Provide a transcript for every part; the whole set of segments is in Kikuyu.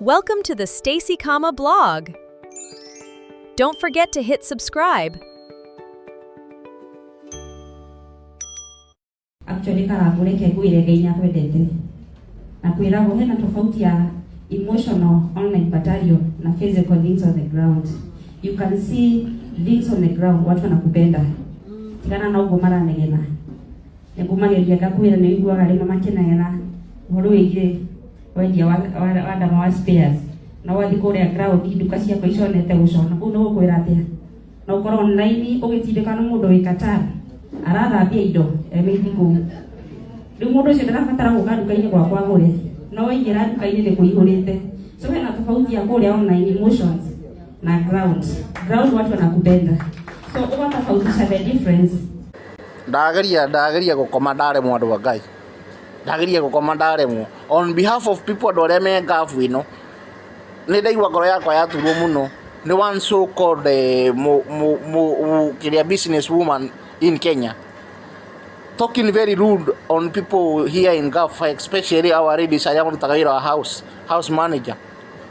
Welcome to the Stacy Kama blog. Don't forget to hit subscribe. Actually Karangũ, reke ngwĩre, Ngai nĩ akwendete na kwĩragwo hena tofauti ya emotional online battalion na physical things on the ground. You can see things on the ground, watu wanakupenda. Tigana na ũguo maranegena, nĩngũmageria ngakwĩra nĩ ũiguaga rĩmwe makĩnegena ũhoro wĩgiĩ wendia wa ndama wa spares, na wathiĩ kũrĩa ground nduka ciakwa iconete gũcona kũu nĩ gũkwĩra atĩa, na ũkorwo online ũgĩtindĩka nĩ mũndũ wĩ Qatar arathambia indo emĩthi kũu. Rĩu mũndũ ũcio ndarabatara gũka nduka-inĩ gwakwa agũre, no waingĩra nduka-inĩ nĩ kũihũrĩte. So hena tofauti ya kũrĩa online emotions na ground. Ground watu wanakupenda, so ũgatofautisha the difference. Ndageria gũkoma ndaremwo. Andũ a Ngai, ndageria gũkoma ndaremwo. On behalf of people, andũ arĩa me ngabu ĩno, nĩ ndaigua ngoro yakwa yaturwo mũno nĩ one so called mu, kĩrĩa business woman in Kenya talking very rude on people here in Gulf, especially our ladies arĩa marutaga wĩra wa house manager.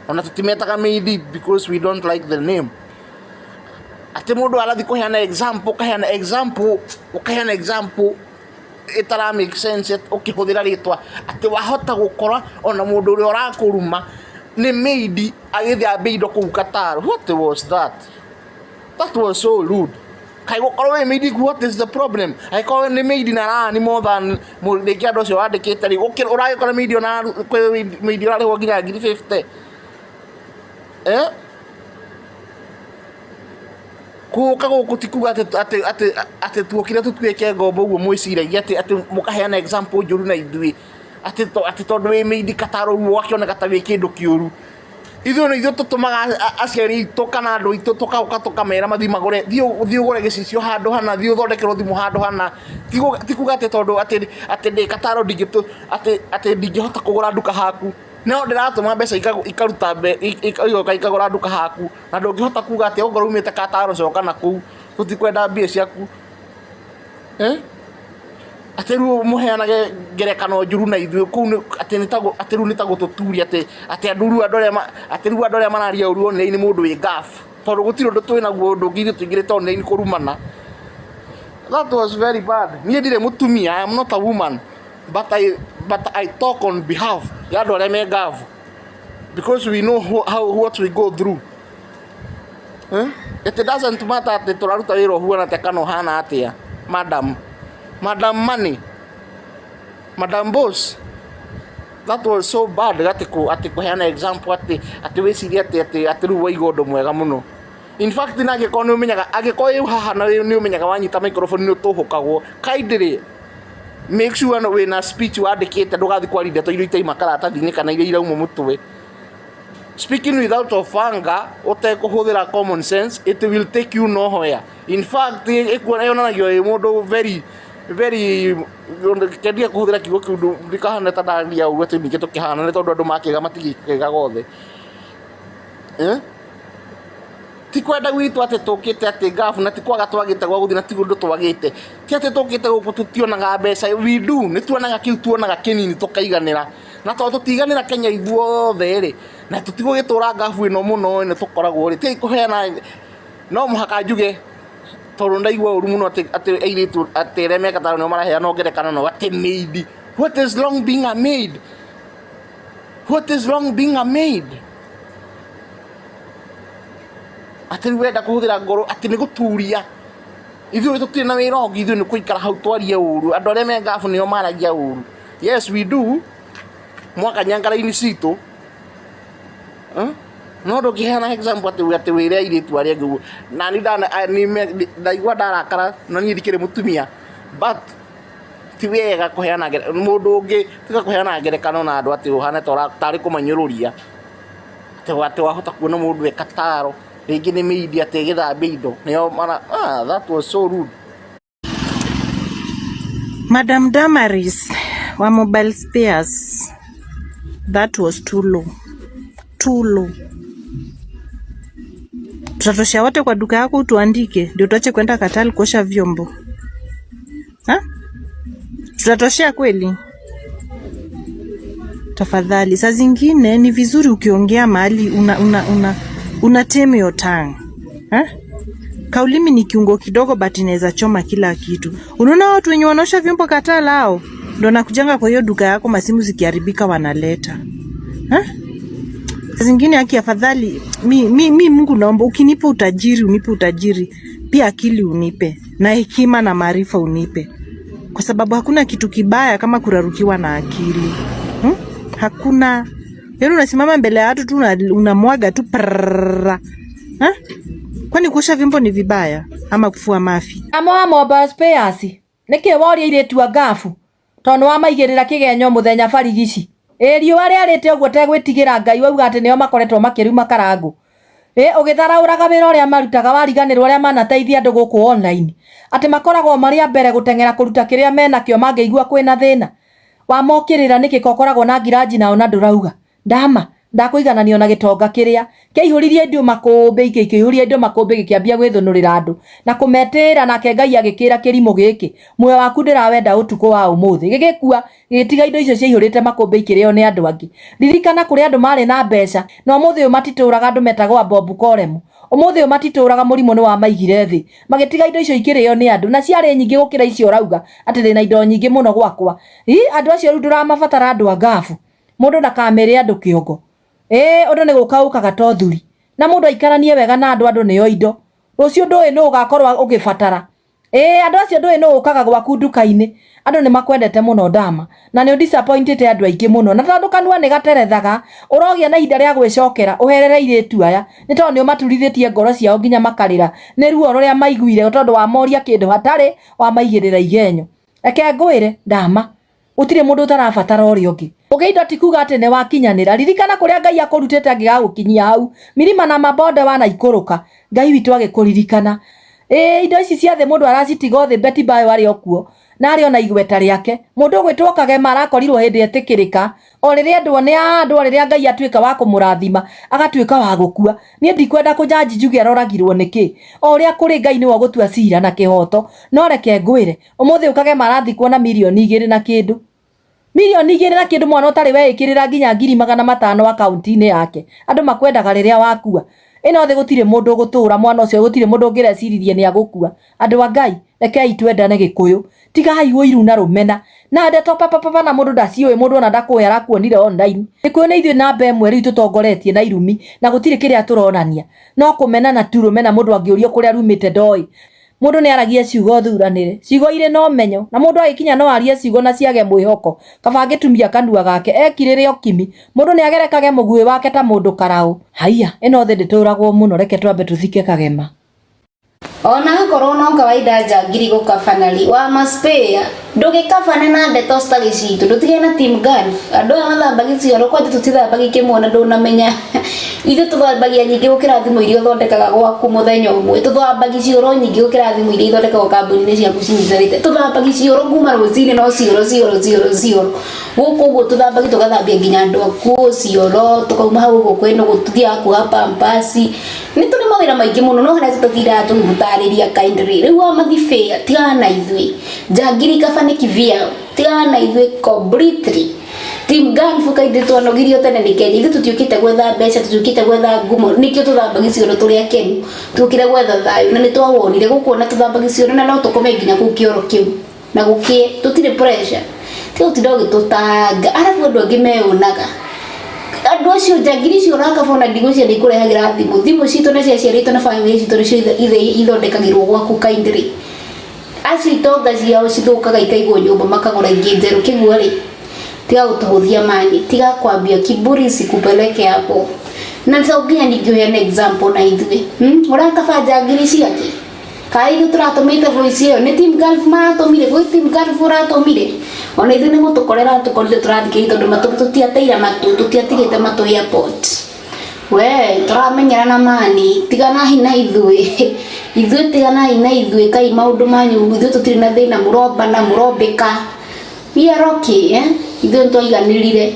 Ona tũtimetaga maid because we don't like the name. Atĩ mũndũ arathiĩ kũheana example, ũkaheana example, ũkaheana example ĩtara make sense, ũkĩhũthĩra rĩtwa atĩ wahota gũkora ona mũndũ ũrĩa ũrakũruma nĩ maid agĩthambia indo kũu Qatar. What was that? That was so rude. Kaĩ gũkorwo wĩ maid, what is the problem? Angĩkorwo nĩ maid na arani more than rĩngĩ andũ acio wandĩkĩte rĩ, ũragĩkora maid ona kwĩ maid ũrarĩhwo nginya 50,000, eh. Gũka gũkũ ti kuga atĩ tuokire tũtuĩke ngombo ũguo mwĩciragia, atĩ mũkaheana example njũru na ithuĩ atĩ tondũ wĩ maid Qatar ũguo ũgakĩoneka ta wĩ kĩndũ kĩũru. Ithuĩ nĩ ithuĩ tũtũmaga aciari aitũ kana andũ aitũ, tũkaũka tũkamera mathiĩ magũre, thiĩ ũgũre gĩcicio handũ hana, thiĩ ũthondekerwo thimũ handũ hana. Ti kuga atĩ tondũ atĩ ndĩ Qatar ndingĩtũ atĩ ndingĩhota kũgũra nduka haku, no ndĩratũma mbeca ikaruta igoka ikagũra nduka haku, na ndũngĩhota kuga atĩ ongorwo umĩte Qatar coka na kũu, tũtikwenda mbia ciaku, eh. Atĩ rĩu mũheanage ngerekano njũru na ithuĩ kũu atĩ nĩ ta atĩ rĩu nĩ ta gũtũturia atĩ andũ rĩu andũ arĩa atĩ rĩu andũ arĩa mararia ũru online nĩ mũndũ wĩ Gulf, tondũ gũtirĩ ũndũ twĩ naguo ũndũ ũngĩ ithuĩ tũingĩrĩte online kũrumana. That was very bad. Niĩ ndirĩ mũtumia, I am not a woman, but I talk on behalf ya andũ arĩa me Gulf because we know how what we go through, eh? It doesn't matter atĩ tũraruta wĩra ũhuana atĩa kana ũhana atĩa. Madam money, madam boss, that was so bad atĩ kũheana example atĩ wĩcirie atĩ rĩu waiga ũndũ mwega mũno. In fact, na angĩkorwo nĩ ũmenyaga, angĩkorwo wĩ haha na nĩ ũmenyaga wanyita microphone nĩ ũtũhũkagwo, kindly make sure wĩna speech wandĩkĩte, ndũgathiĩ kwaria ndeto iria itaima karatathi-inĩ kana iria irauma mũtwe. Speaking without of anger, ũtekũhũthĩra common sense, it will take you nowhere. In fact, yonanagio wĩ mũndũ very very kendia kũhũthĩra kiugo kĩu ndikahane ta ndaria ũguo atĩ ningĩ tũkĩhana nĩ tondũ andũ makĩga matigĩkĩga gothe, eh? Ti kwenda gwitũ atĩ tũkĩte atĩ ngabu na ti kwaga twagĩte gwa gũthiĩ na ti ũndũ twagĩte, ti atĩ tũkĩte gũkũ tũtionaga mbeca. We do, nĩ tuonaga kĩu tuonaga kĩnini tũkaiganĩra, na tondũ tũtiganĩra Kenya ithuothe rĩ, na tũtigũgĩtũra ngabu ĩno mũno ĩno tũkoragwo rĩ, ti kũheana. No mũhaka njuge tondũ ndaigua ũru mũno atĩ airĩtu atĩ arĩa me Qatar nĩo maraheana ngerekano no atĩ maid. What is wrong being a maid? What is wrong being a maid? Atĩ rĩu wenda kũhũthĩra ngoro atĩ nĩ gũturia ithuĩ tũtirĩ na wĩra ũngĩ, ithuĩ nĩ kũikara hau twarie ũru. Andũ arĩa me ngabu nĩo maragia ũru. Yes, we do mwaka nyangara-inĩ citũ. Eh? No ndũngĩheana example atĩ wĩre airĩtu arĩa angĩ ũguo. Na niĩ ndaigua ndarakara, na niĩ ndikĩrĩ mũtumia, but ti wega kũheana mũndũ ũngĩ tiga kũheana ngerekano na andũ atĩ ũhane ta tarĩ kũmanyũrũria, atĩ wahota kuona mũndũ e Qatar rĩngĩ nĩ maid atĩ ĩgĩthambia indo nĩo mara. Ah, that was so rude. Madam Damaris wa Mobile Spares, that was too low. Too low. Tutatoshea wote kwa duka yako utuandike ndio tuache kwenda Qatar kuosha vyombo. Ha? Tutatoshea kweli? Tafadhali, saa zingine ni vizuri ukiongea mahali una tame your tongue. Eh? Kaulimi ni kiungo kidogo but inaweza choma kila kitu. Unaona watu wenye wanaosha vyombo kataa lao ndo nakujanga kwa hiyo duka yako, masimu zikiharibika wanaleta. Eh? Saa zingine haki afadhali mi Mungu naomba ukinipa utajiri unipe utajiri, pia akili unipe na hekima na maarifa unipe, kwa sababu hakuna kitu kibaya kama kurarukiwa na akili. Hakuna. Yaani unasimama mbele ya watu tu unamwaga tu prrrr. Ha? Kwani kuosha vyombo ni vibaya ama kufua mafi? Amo wa mobile spares nĩkĩ woria airĩtu a ngabu tondũ nĩwamaigĩrĩra kĩgenyo mũthenya barigici ĩ riũa rĩarĩte ũguo tegwĩtigĩra Ngai wauga atĩ nĩo makoretwo makĩruma karangũ ĩ ũgĩtharaũraga wĩra ũrĩa marutaga wariganĩrwo ũrĩa manateithia andũ gũkũ online atĩ makoragwo marĩ a mbere gũteng'era kũruta kĩrĩa menakĩo mangĩigua kwĩna thĩna wamokĩrĩra nĩkĩ ko ũkoragwo na ngiranji nao na ndũrauga ndama ndakũigananio na gĩtonga kĩrĩa kĩaihũririe indo makũmbĩ ikĩihũria indo makũmbĩ gĩkĩambia gwĩthũnũrĩra andũ na kũmetĩra nake Ngai agĩkĩra kĩrimũ gĩkĩ muoyo waku ndĩrawenda ũtukũ wa ũmũthĩ gĩgĩkua gĩgĩtiga indo icio ciaihũrĩte makũmbĩ ikĩrĩo nĩ andũ angĩ. Ririkana kũrĩ andũ marĩ na mbeca na ũmũthĩ ũyũ matitũraga andũ metagwo Bob Koremu ũmũthĩ ũyũ matitũraga mũrimũ nĩ wamaigire thĩ magĩtiga indo icio ikĩrĩo nĩ andũ na ciarĩ nyingĩ gũkĩra icio ũrauga atĩ ndĩna indo nyingĩ mũno gwakwa. Ĩ andũ acio rĩu ndũramabatara andũ a ngabu mũndũ ndakamere andũ kĩongo. Ĩ ũndũ nĩ gũka ũkaga to thuri na mũndũ aikaranie wega na andũ andũ nĩo indo rũciũ ndũĩ nũ ũgakorwo ũgĩbatara. Ĩ andũ acio ndũĩ nũ ũkaga gwaku nduka-inĩ andũ nĩ makwendete mũno ndama na nĩ ũdisappointĩte andũ aingĩ mũno na tondũ kanua nĩ gaterethaga ũrogĩa na ihinda rĩa gwĩcokera ũherere airĩtu aya nĩ tondũ nĩ ũmaturithĩtie ngoro ciao nginya makarĩra nĩ ruo rũrĩa maiguire tondũ wamoria kĩndũ hatarĩ wamaigĩrĩra igenyo. Reke ngwĩre ndama gũtirĩ mũndũ ũtarabatara ũrĩa ũngĩ. Ũgĩ indo ti kuga atĩ nĩ wakinyanĩra ririkana kũrĩa Ngai akũrutĩte angĩgagũkinyia hau mirima na mabonde wanaikũrũka Ngai witũ agĩkũririkana. Ĩ indo ici cia thĩ mũndũ aracitiga thĩ Betty Bayo arĩ o kuo na arĩ ona igweta rĩake mũndũ ũgwĩtwo Kagema arakorirwo hĩndĩ etĩkĩrĩka o rĩrĩa endwo nĩ andũ o rĩrĩa Ngai atuĩka wa kũmũrathima agatuĩka wa gũkua. Niĩ ndikwenda kũjanji njuge aroragirwo nĩkĩ o ũrĩa kũrĩ Ngai nĩwe ũgũtua cira na kĩhoto no reke ngwĩre ũmũthĩ ũyũ Kagema arathikwo na mirioni 2 na kĩndũ mirioni 2 na kĩndũ mwana ũtarĩ weĩkĩrĩra nginya 500,000 akaunti-inĩ yake andũ makwendaga rĩrĩa wakua. Ĩno thĩ gũtirĩ mũndũ ũgũtũra mwana ũcio gũtirĩ mũndũ ũngĩreciririe nĩ agũkua. Andũ a Ngai rekei twendane Gĩkũyũ tigai ũiru na rũmena na ndeto papapapa na mũndũ ndaciũĩ mũndũ ona ndakũĩ arakuonire online. Gĩkũyũ nĩ ithuĩ namba ĩmwe rĩu tũtongoretie na irumi na gũtirĩ kĩrĩa tũronania no kũmenana tu rũmena mũndũ angĩũrio kũrĩa rumĩte ndoĩ. Mũndũ nĩ aragia ciugo thuranĩre ciugo irĩ na ũmenyo na mũndũ agĩkinya no arie ciugo na ciage mwĩhoko kaba angĩtumia kanua gake ekirĩre ũkimi mũndũ nĩ agerekage mũguĩ wake ta mũndũ karaũ. Haiya ĩno thĩ ndĩtũragwo mũno reke twambe tũthike Kagema. Ona akorwo no kawaida njangiri gũkabanari wa maspea ndũgĩkabane na ndeto citarĩ citũ ndũtigane na team Gulf andũ aya mathambagia cioro kwanja tũtithambagia kĩmwe na ndũnamenya ithuĩ tũthambagia nyingĩ gũkĩra thimũ iria ũthondekaga gwaku mũthenya ũmwe tũthambagia cioro nyingĩ gũkĩra thimũ iria ithondekagwo kambuni-inĩ ciaku cinyitanĩte tũthambagia cioro kuma rũcinĩ no cioro cioro cioro cioro gũkũ ũguo tũthambagia tũgathambia nginya andũ akuũ cioro tũkauma hau ũguo kwĩ nũgũ tũthiaga kuoha pampasi nĩ tũrĩ mawĩra maingĩ mũno no harĩa tũtathindaga tũgĩgũtarĩria kindly rĩu wa mathibĩa tigana na ithuĩ njangiri kaba nĩ kivia tigana na ithuĩ completely team Gulf kaingĩ twanogirio tene nĩ Kenya ithuĩ tũtiũkĩte gwetha mbeca tũtiũkĩte gwetha ngumo nĩkĩo tũthambagia cioro tũrĩ akenu tũkire gwetha thayũ na nĩ twawonire gũkũ ona tũthambagia cioro na no tũkome nginya kũu kĩoro kĩu na gũkĩe tũtirĩ pressure tiga gũtinda ũgĩtũtanga arabu andũ angĩ meyũnaga andũ acio njangiri icio ũrakaba ona ndigũcia nĩ ikũrehagĩra thimũ thimũ citũ na cia ciarĩtwo na bamĩrĩ citũ nĩcio ithondekagĩrwo gwaku kindly acio itonga ciao cithũkaga ikaigwo nyũmba makagũra ingĩ njerũ kĩguo rĩ tiga gũtũhũthia mani tiga kwambia kiburi sikupeleke hapo na to nginya ningĩ ũheane example na ithuĩ ũrakaba njangiri ciake kana ithuĩ tũratũmĩte voice ĩyo nĩ team Gulf maratũmire gwĩ team Gulf ũratũmire ona ithuĩ nĩ gũtũkorera tũkorire tũrathikĩrĩria tondũ matũ tũtiateire matũ tũtiatigĩte matũ airport we tũramenyerana mani tiganai na ithuĩ ithuĩ tiganai na ithuĩ kai maũndũ manyu ithuĩ tũtirĩ na thĩna mũrombana mũrombĩka we are okay eh ithuĩ nĩtwaiganĩrire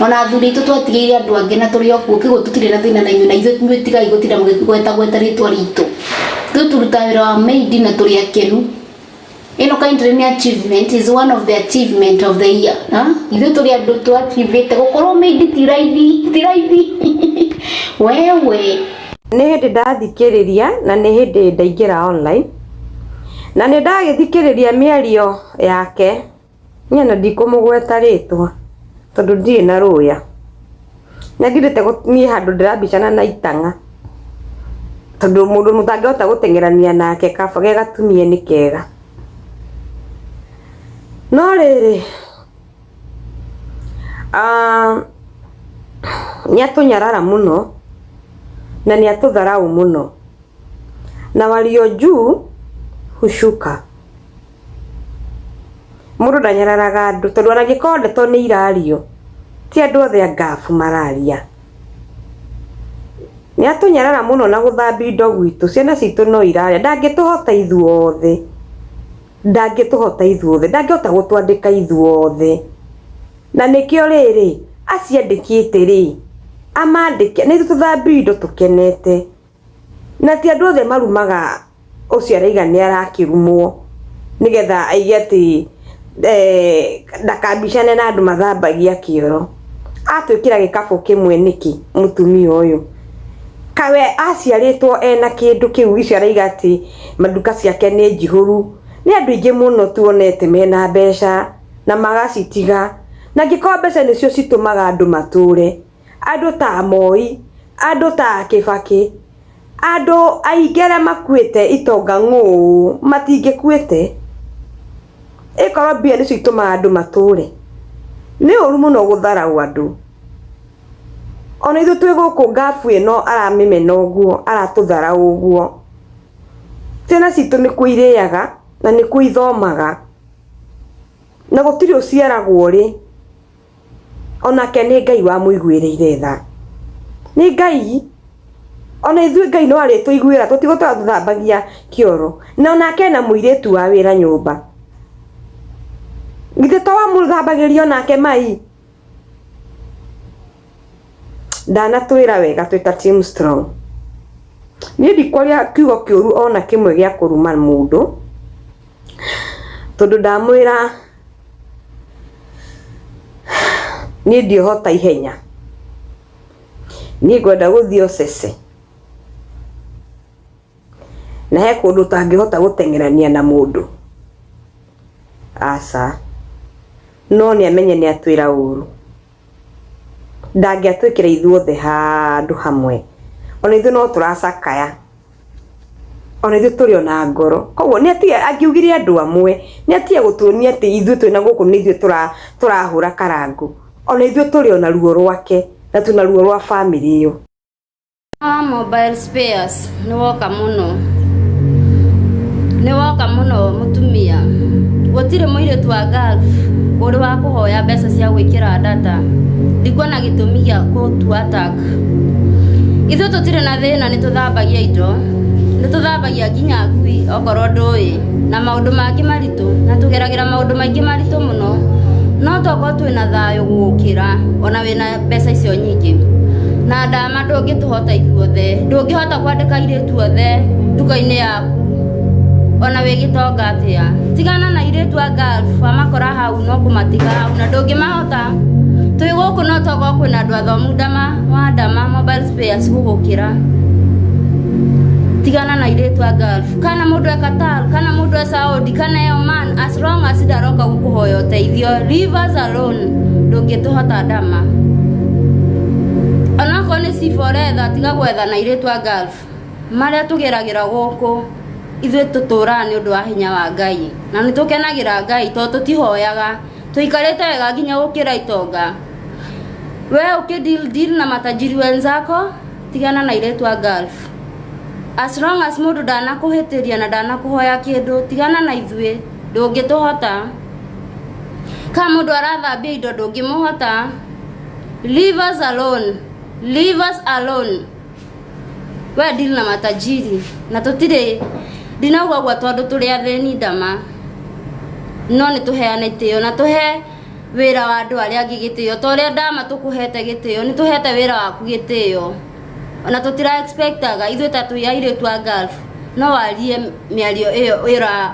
ona athuri aitũ twatigĩire andũ angĩ na tũrĩ o kuo kĩguo tũtirĩ na thĩna na inyuĩ na ithuĩ inyuĩ tigai gũtinda mũgĩgwetagweta rĩtwa ritũ ithuĩ tũrutaga wĩra wa maid na tũrĩ akenu. Ĩno kindly nĩ achievement, is one of the achievement of the year. Ha? Ithuĩ tũrĩ andũ tũ achievĩte gũkorwo maid ti raithi, ti raithi. Wewe. Nĩ hĩndĩ ndathikĩrĩria na nĩ hĩndĩ ndaingĩra online na nĩ ndagĩthikĩrĩria mĩario yake. Niĩ ona ndikũmũgweta rĩtwa tondũ ndirĩ na rũya na ndindĩte niĩ handũ ndĩrambicana na itang'a tondũ mũndũ mũtangĩhota gũteng'erania nake kaba ge gatumie nĩ kega. No rĩrĩ, nĩ atũnyarara mũno na nĩ atũtharau mũno, na walio juu hushuka. Mũndũ ndanyararaga andũ tondũ ona angĩkorwo ndeto nĩ irario ti andũ othe a ngabu mararia. Nĩ atũnyarara mũno na gũthambia indo gwitũ, ciana citũ no iraria, ndangĩtũhota ithuothe, ndangĩtũhota ithuothe, ndangĩhota gũtwandĩka ithuothe. Na nĩkĩo rĩrĩ aciandĩkĩte rĩ, amandĩke na ithuĩ tũthambie indo tũkenete. Na ti andũ othe marumaga ũcio araiga nĩ arakĩrumwo nĩgetha aige atĩ ndakambicane na andũ mathambagia kĩoro. Atwĩkĩra gĩkabũ kĩmwe nĩkĩ mũtumia ũyũ? Kawe aciarĩtwo ena kĩndũ kĩu icio araiga atĩ manduka ciake nĩ njihũru. Nĩ andũ aingĩ mũno tuonete mena mbeca na magacitiga, na angĩkorwo mbeca nĩcio citũmaga andũ matũre, andũ ta Moi, andũ ta Kibaki, andũ aingĩ arĩa makuĩte itonga ng'ũũ matingĩkuĩte ĩkorwo mbia nĩcio itũmaga andũ matũre. Nĩ ũru mũno gũtharau andũ. Ona ithuĩ twĩ gũkũ ngabu ĩno aramĩmena ũguo, aratũtharau ũguo. Ciana citũ nĩkuo irĩaga na nĩkuo ithomaga, na gũtirĩ ũciaragwo rĩ, onake nĩ Ngai wamũiguĩrĩire tha. Nĩ Ngai. Ona ithuĩ Ngai no arĩtũiguĩra, tũtigũtũra tũthambagia kĩoro. Na onake ena mũirĩtu wa wĩra nyũmba. Githĩ to wamũthambagĩria onake mai? Ndanatwĩra wega twĩ ta team strong. Niĩ ndikwaria kiugo kĩũru ona kĩmwe gĩa kũruma mũndũ, tondũ ndamwĩra niĩ ndiohota ihenya. Niĩ ngwenda gũthiĩ ũcece na he kũndũ ũtangĩhota gũteng'erania na mũndũ, aca. No nĩ amenye nĩ atwĩra ũru, ndangĩatwĩkĩra ithuothe handũ hamwe. Ona ithuĩ no tũracakaya, ona ithuĩ tũrĩ ona ngoro. Koguo nĩ atige, angiugire andũ amwe, nĩ atige gũtuonia atĩ ithuĩ twĩna gũkũ nĩ ithuĩ tũrahũra karangũ. Ona ithuĩ tũrĩ ona ruo rwake na twĩna ruo rwa bamĩrĩ ĩyo. Mobile spares nĩ woka mũno, nĩ woka mũno mũtumia. Gũtirĩ mũirĩtu wa Gulf ũrĩ wa kũhoya mbeca cia gwĩkĩra data. Ndikuona gĩtũmi gĩa gũtu attack. Ithuĩ tũtirĩ na thĩna, nĩ tũthambagia indo, nĩ tũthambagia nginya ngui okorwo ndũĩ, na maũndũ mangĩ maritũ, na tũgeragĩra maũndũ maingĩ maritũ mũno. No tokorwo twĩna thayũ gũgũkĩra ona wĩna mbeca icio nyingĩ. Na ndama ndũngĩtũhota ithuothe, ndũngĩhota kwandĩka airĩtu othe nduka-inĩ yaku ona wĩ gĩtonga atĩa. Tigana na airĩtu a Gulf, wamakora hau no kũmatiga hau na ndũngĩmahota. Twĩ gũkũ no tokorwo kwĩna andũ athomu ndama wa ndama mobile spares gũgũkĩra. Tigana na airĩtu a Gulf, kana mũndũ e Qatar, kana mũndũ e Saudi, kana e Oman, as long as ndaroka gũkũhoya ũteithio, leave us alone, ndũngĩtũhota ndama. Onakorwo nĩ sifa ũretha, tiga gwetha na airĩtu a Gulf. Marĩa tũgeragĩra gũkũ ithuĩ tũtũraga nĩ ũndũ wa hinya wa Ngai, na nĩ tũkenagĩra Ngai tondũ tũtihoyaga, tũikarĩte wega nginya gũkĩra itonga. We ũkĩ deal, deal na matajiri wenzako, tigana na airĩtu a Gulf. As long as mũndũ ndanakũhĩtĩria na ndanakũhoya kĩndũ, tigana na ithuĩ, ndũngĩtũhota. Ka mũndũ arathambia indo ndũngĩmũhota. Leave us alone, leave us alone. We deal na matajiri na tũtirĩ, ndinauga ũguo tondũ tũrĩ athĩni ndama, no nĩ tũheane itĩo na tũhe wĩra wa andũ arĩa angĩ gĩtĩo. Ta ũrĩa ndama tũkũhete gĩtĩo, nĩ tũhete wĩra waku gĩtĩo, ona tũtira expectaga ithuĩ ta twĩ airĩtu a Gulf. No warie mĩario ĩyo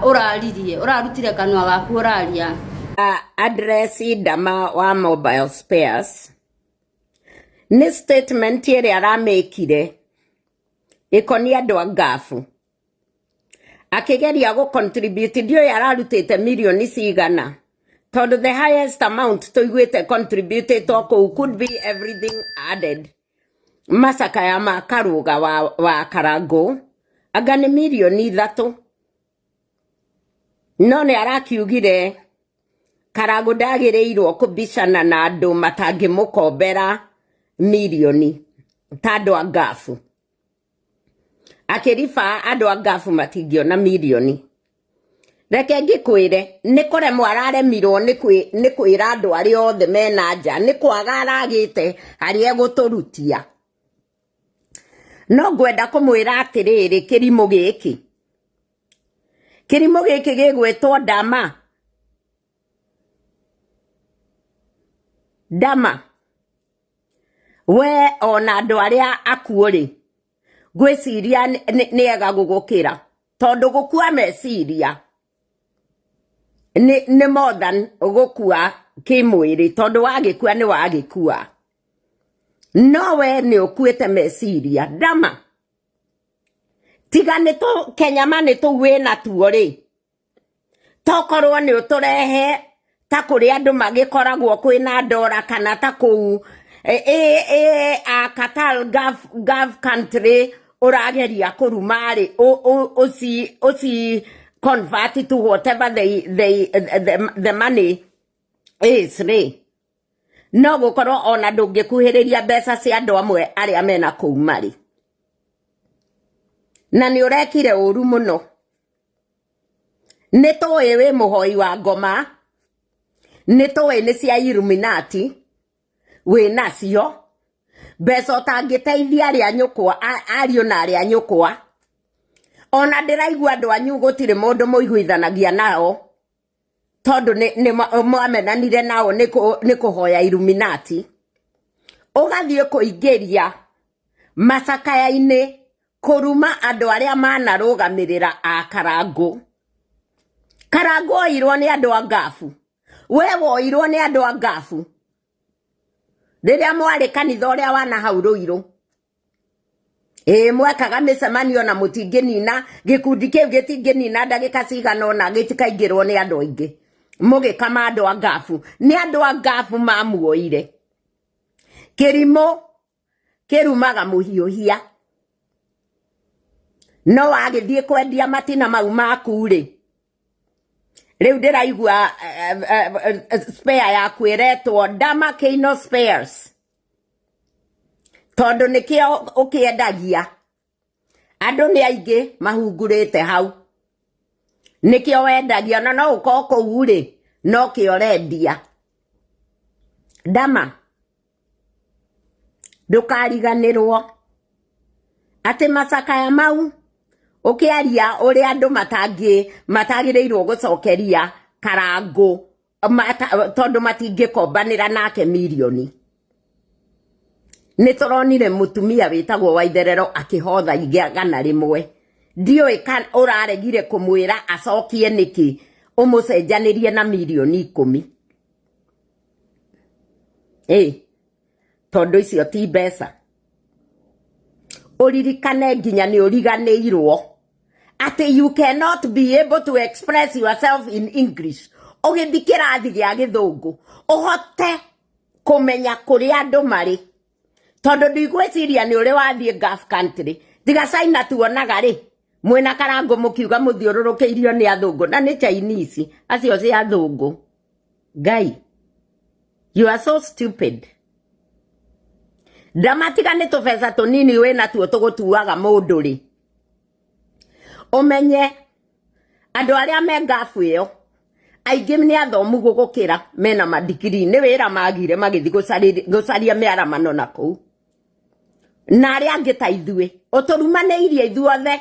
ũraririe, ũrarutire kanua gaku ũraria. Address Dama wa mobile spares nĩ statement ĩrĩa aramĩkire ĩkoniĩ andũ a ngabu akĩgeria gũ contribute ndiũĩ ararutĩte mirioni cigana tondũ the highest amount tũiguĩte contributed kũu could be everything added macakaya ma Karũga wa Karangũ anga nĩ mirioni 3, no nĩ arakiugire Karangũ ndagĩrĩirwo kũbicana na andũ matangĩmũkombera mirioni ta andũ a ngabu, akĩriba andũ a ngabu matingĩona mirioni. Reke ngĩkwĩre, nĩ kũremwo araremirwo nĩ kwĩra andũ arĩa othe mena nja, nĩ kwaga aragĩte harĩa egũtũrutia. No ngwenda kũmwĩra atĩrĩrĩ, kĩrimũ gĩkĩ, kĩrimũ gĩkĩ gĩgwĩtwo Dama. Dama, we ona andũ arĩa akuũ rĩ, ngwĩciria nĩ ega gũgũkĩra, tondũ gũkua meciria nĩ more than gũkua kĩmwĩrĩ, tondũ wagĩkua nĩ wagĩkua, no we nĩ ũkuĩte meciria. Dama, tiga nĩ tũ kenyama nĩ tũu wĩna tuo rĩ, tokorwo nĩ ũtũrehe ta kũrĩa andũ magĩkoragwo kwĩna ndora, kana ta kũu a Qatar Gulf country ũrageria kũruma rĩ, ũci convert to whatever the money is rĩ, no gũkorwo ona ndũngĩkuhĩrĩria mbeca cia andũ amwe arĩa mena kũu marĩ. Na nĩ ũrekire ũru mũno. Nĩ tũĩ wĩ mũhoi wa ngoma, nĩ tũĩ nĩ cia Illuminati wĩ nacio, mbeca ũtangĩteithia arĩa nyũkwa, ariũ na arĩa nyũkwa. Ona ndĩraigua andũ anyu gũtirĩ mũndũ mũiguithanagia nao, tondũ nĩ mwamenanire nao nĩ kũhoya Illuminati. Ũgathiĩ kũingĩria macakaya-inĩ kũruma andũ arĩa manarũgamĩrĩra a Karangũ. Karangũ oirwo nĩ andũ a ngabu, we woirwo nĩ andũ a ngabu rĩrĩa mwarĩ kanitha ũrĩa wana hau Rũirũ. Ĩĩ, mwekaga mĩcemanio na mũtingĩnina gĩkundi kĩu, gĩtingĩnina ndagĩka cigana ũna gĩtikaingĩrwo nĩ andũ aingĩ, mũgĩkama andũ a ngabu. Nĩ andũ a ngabu mamuoire. Kĩrimũ kĩrumaga mũhiũhia, no wagĩthiĩ kwendia matina mau maku rĩ, rĩu ndĩraigua spare yaku ĩretwo Dama Keino Spares, tondũ nĩkĩo ũkĩendagia. Andũ nĩ aingĩ mahungurĩte hau, nĩkĩo wendagia, na no ũkorwo kũu rĩ no kĩo ũrendia. Dama, ndũkariganĩrwo atĩ macakaya mau ũkĩaria ũrĩa andũ matagĩrĩirwo gũcokeria Karangũ tondũ matingĩkombanĩra nake mirioni. Nĩ tũronire mũtumia wĩtagwo Waitherero akĩhotha 100. Ndiũĩ ũraregire kũmwĩra acokie nĩkĩ, ũmũcenjanĩrie na mirioni 10. Ĩ tondũ icio ti mbeca. Ũririkane nginya nĩ ũriganĩirwo atĩ you cannot be able to express yourself in English. Ũgĩthiĩ kĩrathi gĩa gĩthũngũ ũhote kũmenya kũrĩa andũ marĩ, tondũ ndigwĩciria nĩ ũrĩ wathiĩ Gulf country, tiga China tuonaga rĩ mwĩna Karangũ mũkiuga mũthiũrũrũkĩirio nĩ athũngũ, na nĩ Chinese acio ci athũngũ. Ngai, you are so stupid. Ndamatiga nĩ tũbeca tũnini wĩna tuo tũgũtuaga mũndũ rĩ, ũmenye andũ arĩa me ngabu ĩyo aingĩ nĩ athomu gũgũkĩra, mena madigiri, nĩ wĩra magire magĩthiĩ gũcaria mĩaramano na kũu, na arĩa angĩ ta ithuĩ ũtũrumanĩirie ithuothe.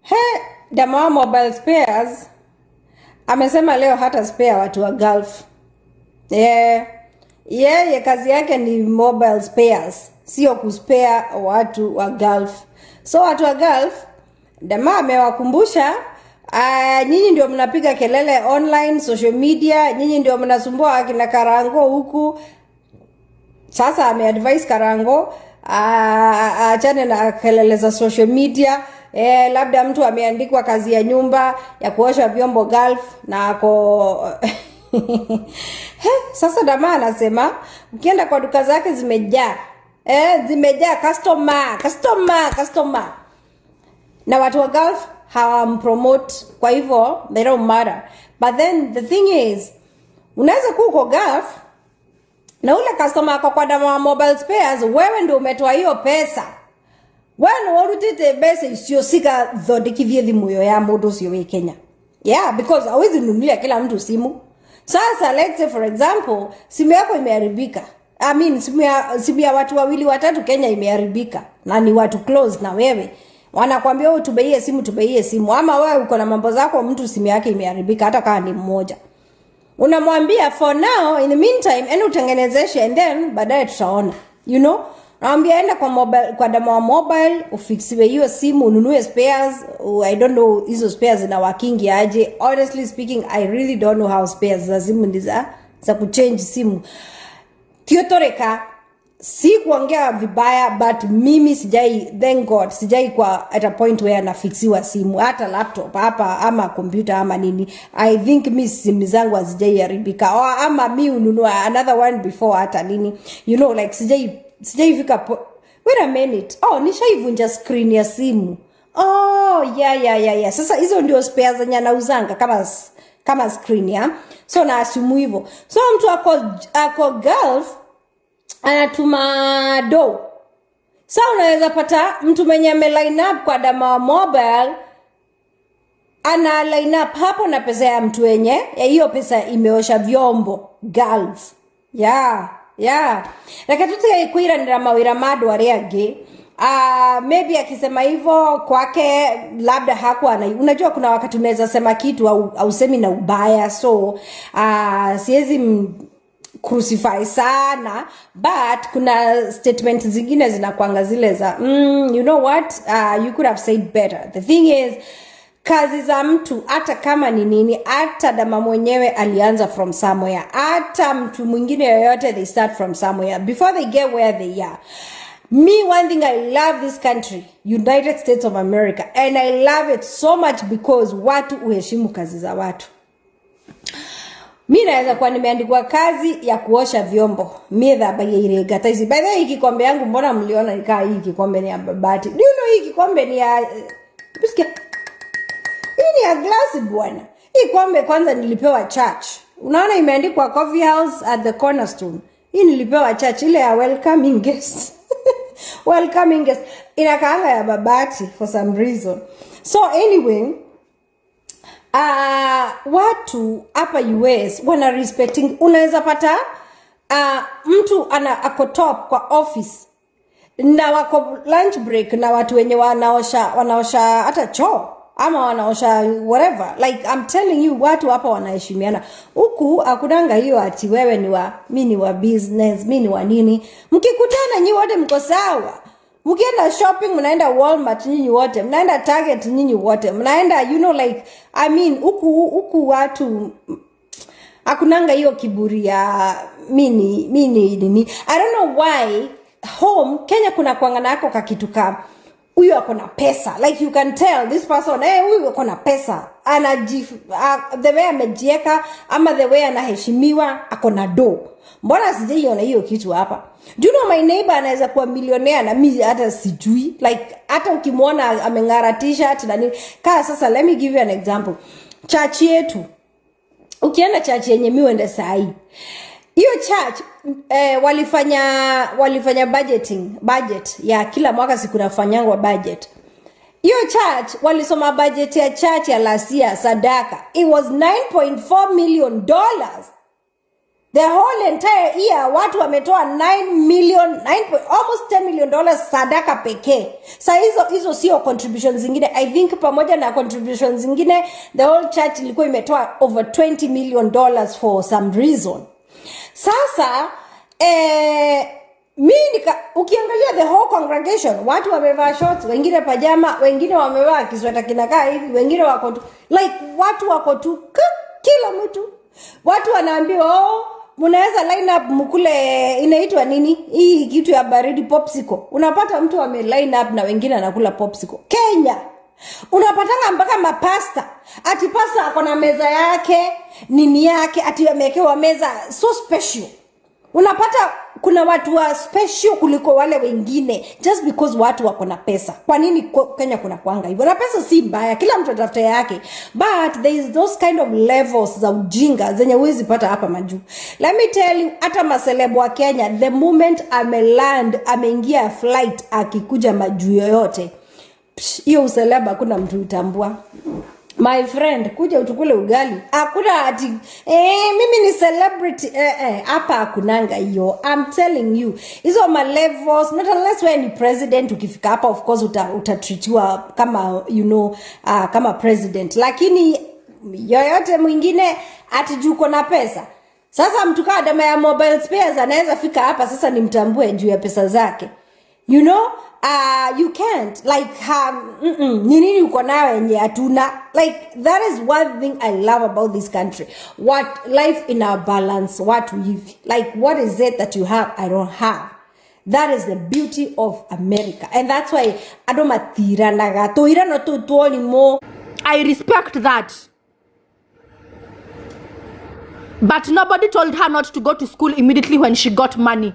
He, Dama wa Mobile Spares amesema leo hata spare watu wa Gulf. Yeah. Yeye kazi yake ni mobile spares, sio kuspare watu wa Gulf. So watu wa Gulf Dama amewakumbusha, nyinyi ndio mnapiga kelele online social media, nyinyi ndio mnasumbua akina Karango huku. Sasa ameadvise Karango aachane na kelele za social media. Labda mtu ameandikwa kazi ya nyumba ya kuosha vyombo Gulf na ako. He, sasa Dama anasema ukienda kwa duka zake zimejaa, zimejaa customer, customer, customer, na watu wa Gulf hawampromote, kwa hivyo they don't matter. But then the thing is, unaweza kuwa uko Gulf na ule customer ako kwa Dama wa Mobile Spares, wewe ndio umetoa hiyo pesa, we nĩ ũrutĩte mbeca icio cigathondekithie thimũ ĩyo ya mũndũ ũcio wĩ Kenya. Yeah, because hawezi nunulia kila mtu simu. Sasa let's say, for example, simu yako imeharibika, I mean, simu ya watu wawili watatu Kenya imeharibika na ni watu close na wewe, wanakwambia, "Wewe, tubeie simu, tubeie simu," ama wewe uko na mambo zako, mtu simu yake imeharibika, hata kama ni mmoja, unamwambia, "For now, in the meantime, enda utengenezeshe and then baadaye tutaona." Nawambia enda kwa mobile, kwa Dama wa Mobile, ufixiwe hiyo simu, ununue spares. Oh, I don't know hizo spares zina workingi aje. Honestly speaking, I really don't know how spares za simu ndi za kuchange simu tiotoreka. Si kuongea vibaya, but mimi sijai, thank God, sijai kwa at a point where nafixiwa simu, hata laptop hapa ama computer ama nini. I think mi simu zangu hazijaiharibika ama mi ununua another one before hata nini, like sijaifika wait a minute. Oh, nishaivunja screen ya simu. Oh, yeah. Sasa hizo ndio spare zenye anauzanga, kama screen ya, so na assume hivyo. So mtu ako Gulf anatuma do. Sa unaweza pata mtu mwenye ame line up kwa Dama wa Mobile ana line up hapo na pesa ya mtu wenye ya hiyo pesa imeosha vyombo Gulf. Yeah, reke tutige kwiranira mawira ma andũ arĩa angĩ. Maybe akisema hivyo kwake labda hakuwa na, unajua kuna wakati unaweza sema kitu au ausemi na ubaya, so siwezi crucify sana, but kuna statement zingine zinakwanga zile za you know what, you could have said better. The thing is, kazi za mtu, hata kama ni nini, hata Dama mwenyewe alianza from somewhere, hata mtu mwingine yoyote, they start from somewhere before they get where they are. Me, one thing I love this country, United States of America, and I love it so much because watu uheshimu kazi za watu. Mi naweza kuwa nimeandikwa kazi ya kuosha vyombo, mie thambagia iringa ta ici. By the way, hii kikombe yangu, mbona mliona nikaa hii kikombe ni ya babati? Do you know hii kikombe ni ya, sikia, hii ni ya glasi bwana. Hii kombe kwanza nilipewa church. Unaona imeandikwa Coffee House at the Cornerstone. Hii nilipewa church, ile ya welcoming guest. Welcoming guest inakaanga ya babati for some reason. So anyway, watu hapa US wana respecting. Unaweza pata mtu ana ako top kwa office na wako lunch break na watu wenye wanaosha hata choo ama wanaosha whatever. Like, I'm telling you, watu hapa wanaheshimiana. Huku hakunanga hiyo ati wewe ni wa, mi ni wa business, mi ni wa nini. Mkikutana nyi wote mko sawa. Mkienda shopping, mnaenda Walmart nyinyi wote, mnaenda Target nyinyi wote, mnaenda, like, I mean, huku watu hakunanga hiyo kiburi ya mini nini. I don't know why home Kenya kuna kwanga nako kakitu ka huyu ako na pesa. Like, you can tell this person, huyu ako na pesa, the way amejieka ama the way anaheshimiwa, ako na do. Mbona sijaiona hiyo kitu hapa? Do you know my neighbor anaweza kuwa millionaire na mi hata sijui? Like, hata ukimwona ameng'ara, T-shirt na nini. Kaa sasa, let me give you an example. Church yetu, ukienda church yenye mi uende sahii, hiyo church, walifanya budgeting, budget ya kila mwaka, siku nafanyangwa budget. Hiyo church walisoma budget ya church ya last year, sadaka, it was $9.4 million. The whole entire year watu wametoa 9 million, 9 point, almost $10 million sadaka pekee. Sa hizo sio contribution zingine. I think pamoja na contribution zingine, the whole church ilikuwa imetoa over $20 million for some reason. Sasa Mi nika, ukiangalia the whole congregation, watu wamevaa shorts, wengine pajama, wengine wamevaa kisweta kinakaa hivi, wengine wako tu like watu wako tu kila mtu. Watu wanaambiwa oh, mnaweza line up mkule, inaitwa nini hii kitu ya baridi, popsicle. Unapata mtu ame line up na wengine anakula popsicle. Kenya unapatanga mpaka mapasta, ati pasta ako na meza yake nini yake, ati amewekewa meza so special. Unapata kuna watu wa special kuliko wale wengine just because watu wako na pesa. Kwa nini Kenya kuna kuanga hivyo? Na pesa si mbaya, kila mtu atafuta yake, but there is those kind of levels za ujinga zenye huwezi pata hapa majuu. Let me tell you, hata maselebu wa Kenya, the moment ameland, ameingia flight akikuja majuu yoyote, hiyo useleba hakuna mtu utambua. My friend, kuja utukule ugali. Hakuna ati mimi ni celebrity hapa hakunanga hiyo. I'm telling you, hizo ma levels, not unless wewe ni president. Ukifika hapa of course utatreatiwa kama you know, kama president, lakini yoyote mwingine ati juu uko na pesa. Sasa mtu kama dama ya mobile spares anaweza fika hapa sasa nimtambue juu ya pesa zake. You know, you can't like ni nini uko nayo yenye hatuna? Like that is one thing I love about this country. What life in our balance, watu hivi. Like what is it that you have I don't have? That is the beauty of America. And that's why andũ matiranaga. Tũirano tũu tuorimũ. I respect that. But nobody told her not to go to school immediately when she got money.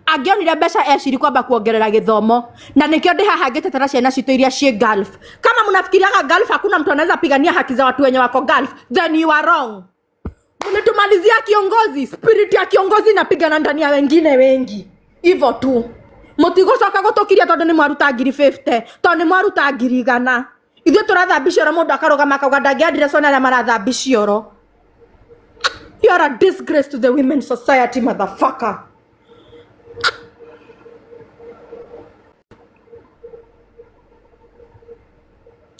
Angĩonire mbeca eciri kwamba kuongerera gĩthomo, na nĩkĩo ndĩ haha ngĩtetera ciana citũ iria ciĩ Gulf. Kama mnafikiriaga Gulf hakuna mtu anaweza pigania haki za watu wenye wako Gulf, then you are wrong. Mlitumalizia kiongozi, spirit ya kiongozi inapigana ndani ya wengine wengi. Hivyo tu. Mũtigũcoka gũtũkiria tondũ nĩ mwaruta ngiri 50, tondũ nĩ mwaruta ngiri 100. Ithuĩ tũrathambia cioro, mũndũ akarũgama akauga ndangĩandire cona arĩa marathambia cioro. You are a disgrace to the women society, motherfucker.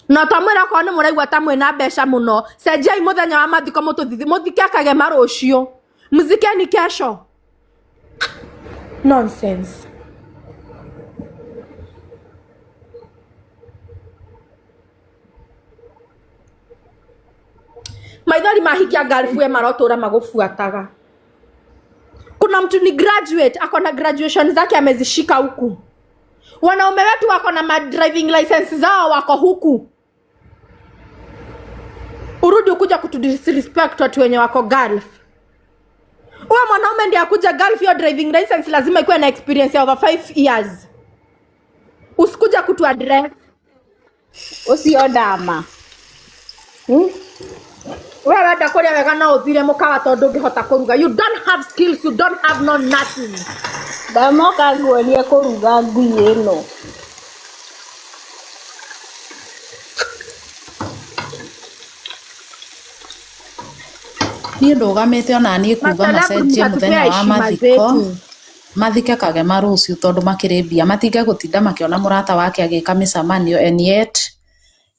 Na twamwĩra okorwo nĩ mũraigua ta mwĩna mbeca mũno, cenjiai mũthenya wa mathiko, mũthike Kagema rũciũ, mzikeni kesho. Nonsense. Maithori mahikia Gulf we marotũra magũbuataga. Kuna mtu ni graduate, ako na graduation zake amezishika huku. Wanaume wetu wako na ma driving license zao wako huku. Urudi ukuja kutudisrespect watu wenye wako Gulf. Huyo mwanaume ndiye akuja Gulf, hiyo driving license lazima ikuwe na experience ya over 5 years. Usikuja kutu address. Ucio ndama. Wewe wenda kũrĩa wega no ũthire mũkawa tondũ ndũngĩhota kũruga. You don't have skills, you don't have no nothing. Ndamoka nguonie kũruga ngui ĩno. Niĩ ndũgamĩte ona niĩ kuga Maselebu macenjie mtatupea mũthenya wa heshima mathiko, zetu. mathike Kagema rũciũ tondũ makĩrĩ mbia, matige gũtinda makĩona mũrata wake agĩka mĩcemanio and yet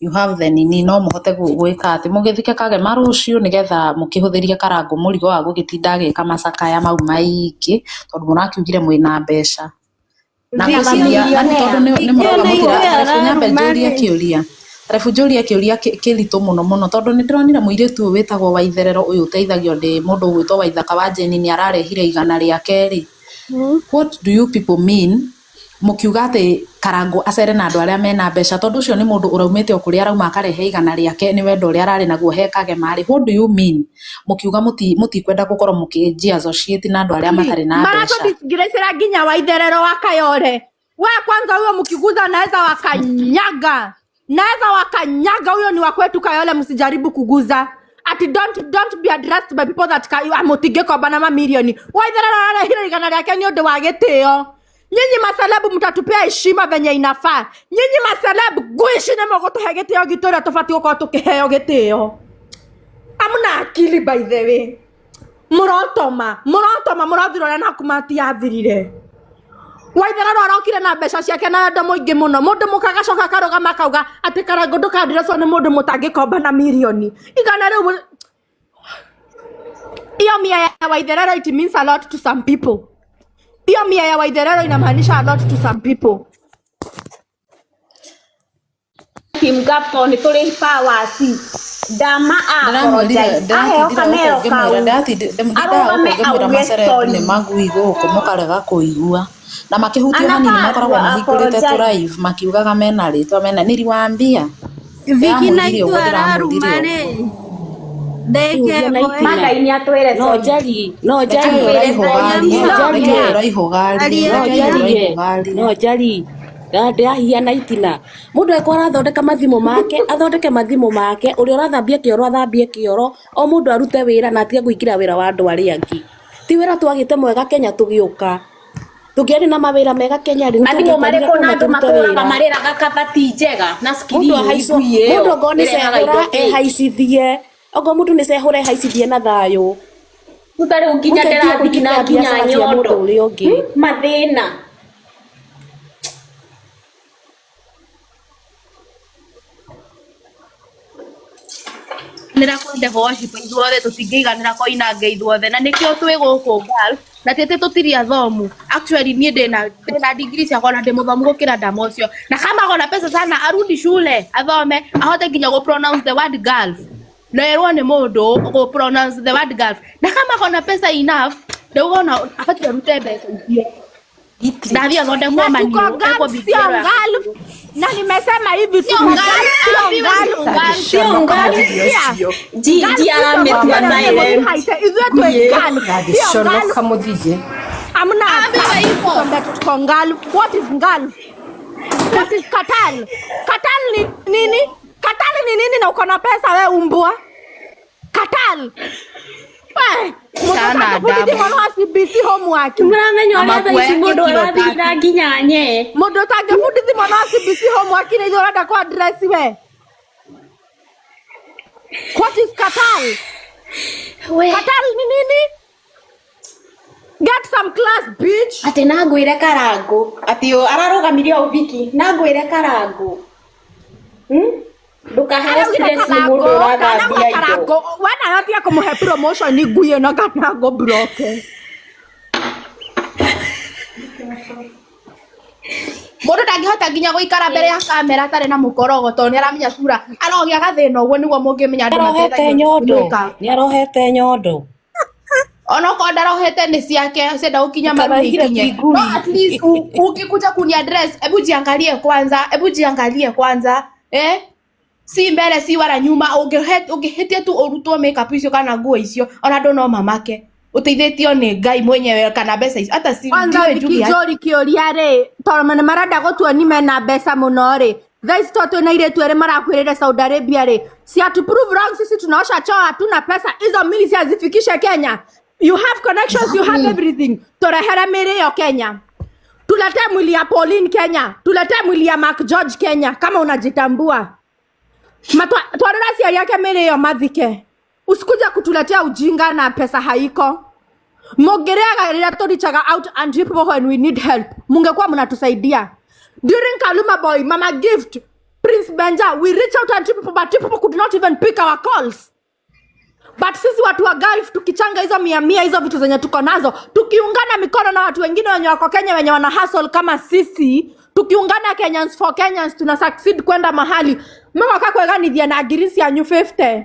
you have the nini, no mũhote gwĩka atĩ mũgĩthike Kagema rũciũ nĩgetha mũkĩhũthĩrie Karangũ mũrigo wa gũgĩtinda agĩka macakaya mau maingĩ tondũ mũrakiugire mwĩna mbeca. Na ngwĩciria na nĩ tondũ nĩ mũrauga mũtira, rebu nyambe njũrie kĩũria. Rebu njũrie kĩũria kĩritũ mũno mũno tondũ nĩ ndĩronire mũirĩtu ũyũ wĩtagwo Waitherero ũyũ ũteithagio nĩ mũndũ ũgwĩtwo Waithaka wa Jane nĩ ararehire 100 rĩake rĩ. What do you people mean mũkiuga atĩ Karangũ acere na andũ arĩa mena mbeca tondũ ũcio nĩ mũndũ ũraumĩte o kũrĩa arauma akarehe 100 rĩake nĩ wendo ũrĩa ararĩ naguo he Kagema rĩ. What do you mean mũkiuga mũtikwenda gũkorwo mũkĩnji associate na andũ arĩa matarĩ na mbeca? Maratũdisgracera nginya Waitherero wa Kayore. We kwanza huyo mkiguza naweza wakanyaga. Naweza wakanyaga, huyo ni wa kwetu Kayole, msijaribu kuguza. Ati don't be addressed by people that amutige komba na mamilioni. Waitherero ararehire 100 rĩake nĩ ũndũ wa gĩtĩo. Nyinyi maselebu mtatupea heshima venye inafaa. Nyinyi maselebu guici nĩ mũgũtũhe gĩtĩo gitũ ũrĩa tũbatiĩ gũkorwo tũkĩheo gĩtĩo. Amuna akili by the way. Mũrotoma, mũrotoma, mũrothira ũrĩa naku matiathirire. Waitherero arokire na mbeca ciake na wendo mũingĩ mũno. Mũndũ mũka agacoka akarũgama akauga atĩ Karangũ ndũkandirecwo nĩ mũndũ mũtangĩkomba na mirioni. 100 rĩu iyo mia ya Waitherero it means a lot to some people. Hiyo mia ya Waitherero inamaanisha a lot to some people. Team Gap tondũ nĩ tũrĩ powers ndama Ndĩramwĩrire apologize aheo ndĩratindire gũkũ kamero ngĩmwĩra kau ndĩratindire arũgame gũkũ ngĩmwĩra auge macerebu sorry nĩ magui gũkũ mũkarega kũigua na makĩhutio hanini anafaa makoragwo mahingũrĩte apologize tũ live makiugaga mena rĩtwa mena niliwaambia Viki na ndĩramwĩrire ithuĩ ũguo araruma ndĩramwĩrire rĩ ũguo ndĩke na boy itina Ngai nĩ atwĩre no sorry njari no reke njari ũyũ ũraihũgarie no reke njarie ũyũ ũraihũgarie no reke ũyũ njarie ũraihũgarie no njari ndĩrahiana itina mũndũ angĩkorwo arathondeka mathimũ make athondeke mathimũ make ũrĩa ũrathambia kĩoro athambie kĩoro o mũndũ arute wĩra na atige kũingĩra wĩra wa andũ arĩa angĩ ti wĩra twagĩte mwega Kenya tũgĩũka tũngĩarĩ na mawĩra mega Kenya rĩ mathimũ nĩtũngĩaikarire marĩkũ kũu na na andũ tũrute matũraga wĩra marĩraga kabati njega na mũndũ skirini ahaicwo ngui ĩyo mũndũ ongorwo nĩ ĩrehaga indo cehũra fake ehaicithie ongorwo mũndũ nĩ cehũra ehaicithie na thayũ ta rĩu nginya mũtetie ndĩrathina kũingĩrĩra nginya biacara cia mũndũ nyondo ũrĩa ũngĩ mathĩna Nĩra kwende worship ithuothe tũtingĩiganĩra koinange ithuothe na nĩkĩo twĩ gũkũ Gulf na tĩtĩ tũtirĩ athomu actually niĩ ndĩna ndĩna degree ciakwa na ndĩ mũthomu gũkĩra ndama ũcio na kama akona pesa sana arudi shule athome ahote nginya gũ pronounce the word Gulf nerwo nĩ mũndũ gũ pronounce the word Gulf na kama akona pesa enough ndauga ona abatiĩ arute mbeca icio ndathiĩ athondekwo Na tuko maniũrũ ekwo Gulf, big sio girl ya Gulf. Na nimesema hivi sio tuko Gulf Gulf, sio ambiwe Gulf. sio Gulf Sio Gulf, sia. G Gulf G ito aramĩtua mũthia silent mũtihaite ithuĩ twĩ ngui ĩyo Gulf, sio Gulf. Ngagĩconoka mũthiĩ Hamna ambiwe hata hivyo kuambia tuko Gulf. What is Gulf? What is Qatar? Qatar ni nini? Qatar ni nini na uko na pesa we umbwa? Qatar. We, mũndũ sana ũtangĩbundithia adabu mwana wa CBC homework. mũramenya na ũrĩa thaa ici makuoya mũndũ kilo arathina tatu nginya nye Mũndũ ũtangĩbundithia mwana wa CBC homework nĩ ithuĩ ũrenda kũ address we. What is Qatar? we Qatar ni nini? Get some class, bitch. atĩ na ngwĩre karangũ atĩ ararũgamirie o Viki na ngwĩre karangũ Hmm? Ndũkahere Araugire stress nĩ mũndũ karango, ndanauga ũrathambia indo karango. We nawe tiga kũmũhe promotion ngui ĩno kana ngũblock. Mũndũ ndangĩhota nginya gũikara mbere ya kamera atarĩ na mũkorogo tondũ nĩaramenya cura arogĩa gathĩna ũguo nĩguo mũngĩmenya andũ nĩarohete mateithagio nyondo gwĩka nĩarohete nyondo onokorwo ndarohete nĩ ciake cienda gũkinya maru nĩ karaigire ikinye ti no ngui at least ukikuja kuni address hebu jiangalie kwanza hebu jiangalie kwanza eh si mbere si wala nyuma ũngĩhĩtia tu ũrutwo makeup icio kana nguo icio ona andũ no mamake ũteithĩtio nĩ Ngai mwenyewe kana mbeca icio hata si Kwanza ndiũĩ Viki njuge atĩa. Njori kĩũria rĩ tondũ nĩ marenda gũtuoni mena mbeca mũno rĩ thaa ici to twĩna airĩtu erĩ marakuĩrĩire Saudi Arabia rĩ si atu prove wrong sisi tunaosha choo hatuna pesa hizo mili si azifikishe Kenya you have connections you have everything turehere mĩrĩ ĩyo Kenya tuletee mwili ya Pauline Kenya tuletee mwili ya Mark George Kenya kama unajitambua twarĩra aciari ake mĩrĩ ĩyo mathike usikuja kutuletea ujinga na pesa haiko mũngĩrĩaga rĩrĩa tũrichaga out and people when we need help mungekuwa mnatusaidia during Kaluma boy mama gift Prince Benja we reach out and people but people could not even pick our calls but sisi watu wa Gulf tukichanga hizo mia mia hizo vitu zenye tuko nazo tukiungana mikono na watu wengine wenye wako Kenya wenye wana hustle kama sisi tukiungana Kenyans for Kenyans tuna succeed kwenda mahali mwagoka kweganithia na ngiri cianyu 50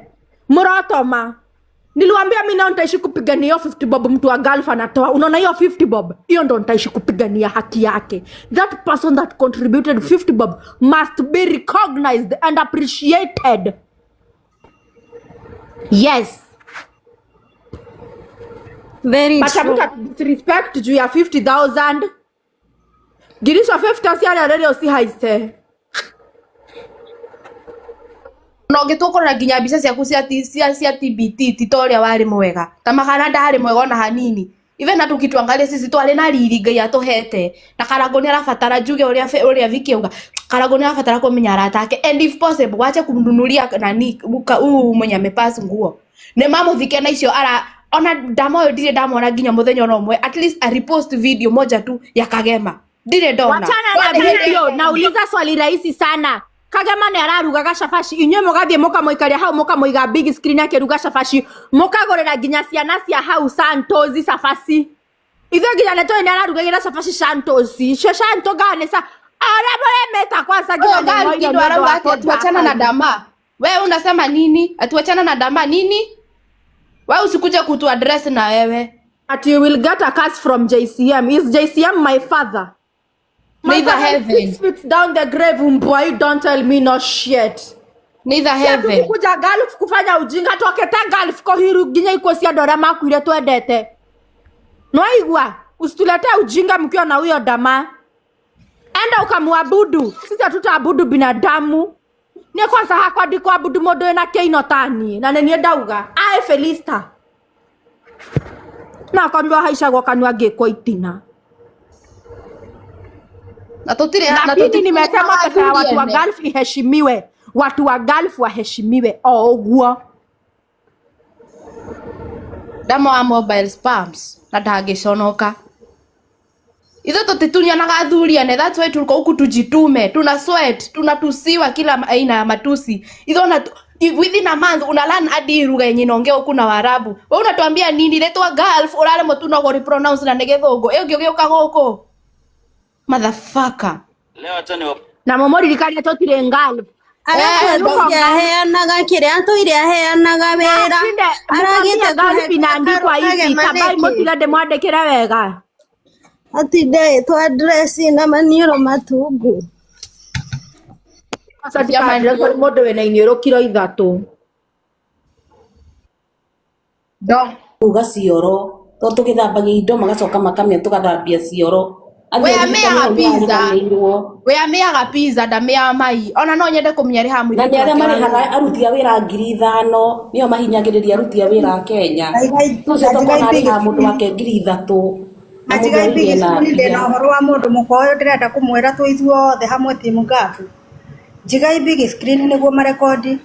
mũrotoma niliwambia mi nao nitaishi kupigania hiyo 50 bob mtu wa Gulf anatoa unaona hiyo 50 bob hiyo ndo nitaishi kupigania haki yake that person that contributed 50 bob must be recognized and appreciated yes Very but true. amuta disrespect juu ya 50000 ngirisho 50 ciarĩa rĩrĩ ũcihaiste Na ũngĩtua kũrora nginya mbica ciaku cia TBT ti ta ũrĩa warĩ mwega ta makana ndarĩ mwega ona hanini even na tukituangalia sisi twarĩ na riri Ngai atũhete na Karangũ nĩ arabatara njuge ũrĩa ũrĩa Viki auga Karangũ nĩ arabatara kũmenya arata ake and if possible wache kumnunulia nani huyu mwenye amepass nguo nĩ mamũthike na icio ara ona ndamoyo ndirĩ ndamwona nginya mũthenya ona ũmwe at least a repost video moja tu ya Kagema ndirĩ ndona wachana no na nĩ hĩndĩ video nauliza swali rahisi sana Kagema nĩ ararugaga cabaci inyuĩ mũgathiĩ mũkamũikaria hau mũkamũiga big screen akĩruga cabaci mũkagũrĩra nginya ciana cia hau Santozi cabaci Ithuĩ nginya nĩ tũĩ nĩ ararugagĩra cabaci Santos. Icio Santo ngani sa arĩa mũremeta kwanza nginya Huyo nĩ girl moire Kido nĩ ũndũ arauga wa ati atuachana na kũndakaria. dama. Wewe unasema nini? Atuachana na dama nini? Wewe usikuje kutu address na wewe. Ati you will get a curse from JCM. Is JCM my father? My Neither father is heaven. 6 feet down the grave, mbwa. You don't tell me no shit. Neither Si ati heaven. kukuja Gulf kufanya ujinga twakete Gulf kohiru nginya ikuo cia andũ arĩa makuire twendete. Nwaigua, usituletee ujinga mkiwa na huyo dama. Enda ukamwabudu. Sisi hatutaabudu binadamu. Niĩ kwanza hakwa ndikwabudu mũndũ wĩna kĩino ta niĩ na nĩ niĩ ndauga. Ae Felista. Na akorirwo haicagwo kanua ngĩkwo itina. Na tutire na Lakini tutire nimesema pesa ya watu wa ene. Gulf iheshimiwe. Watu wa Gulf waheshimiwe o ũguo. Dama wa mobile spams na ndangĩconoka. Ithuĩ tũtitunyanaga athuri ene, that's why tuko huku tujitume, tuna sweat, tunatusiwa kila aina ya matusi. Ithuĩ ona within a month una learn hadi lugha yenye inaongea huku na Waarabu. Wewe unatuambia nini? Letwa Gulf uraremwo tu no gũ pronounce na nĩ gĩthũngũ. Ĩ ũngĩ ũgĩũka gũkũ. Motherfucker. Na mũmũririkanie tũtirĩ Gulf. Arabu Tuko atũire Gulf. aheanaga kĩrĩa atũire aheanaga wĩra Ashinde aragĩte mũkamia kũhe Gulf inaandikwa karo hivi kagema tabai nĩkĩ mũtire ndĩmwandĩkĩre wega. atinde ĩtwo address na maniũrũ matungu. Aca ndikandĩre kũrĩ mũndũ wĩna iniũrũ kiro 3. Kuga cioro to tũgĩthambagia indo magacoka makamĩa tũgathambia cioro. We Athiĩ amĩaga aririkane pizza. ũrĩa We amĩaga pizza ndamĩaga mai. Ona no nyende kũmenya rĩ ha na mũirĩtu nĩ arĩa wake wa marĩhaga wĩra. aruti a wĩra 5,000 nĩo mahinyagĩrĩria aruti a wĩra a Kenya. Tũcio tũkona arĩhaga mũndũ wake 3,000 na mũndũ Anjigai aige Big na Spoon ndĩ mbia. na ũhoro wa mũndũ mũka ũyũ ndĩrenda kũmwĩra twĩ ithuothe hamwe timu ngabu. Njigai big screen nĩguo marekondi.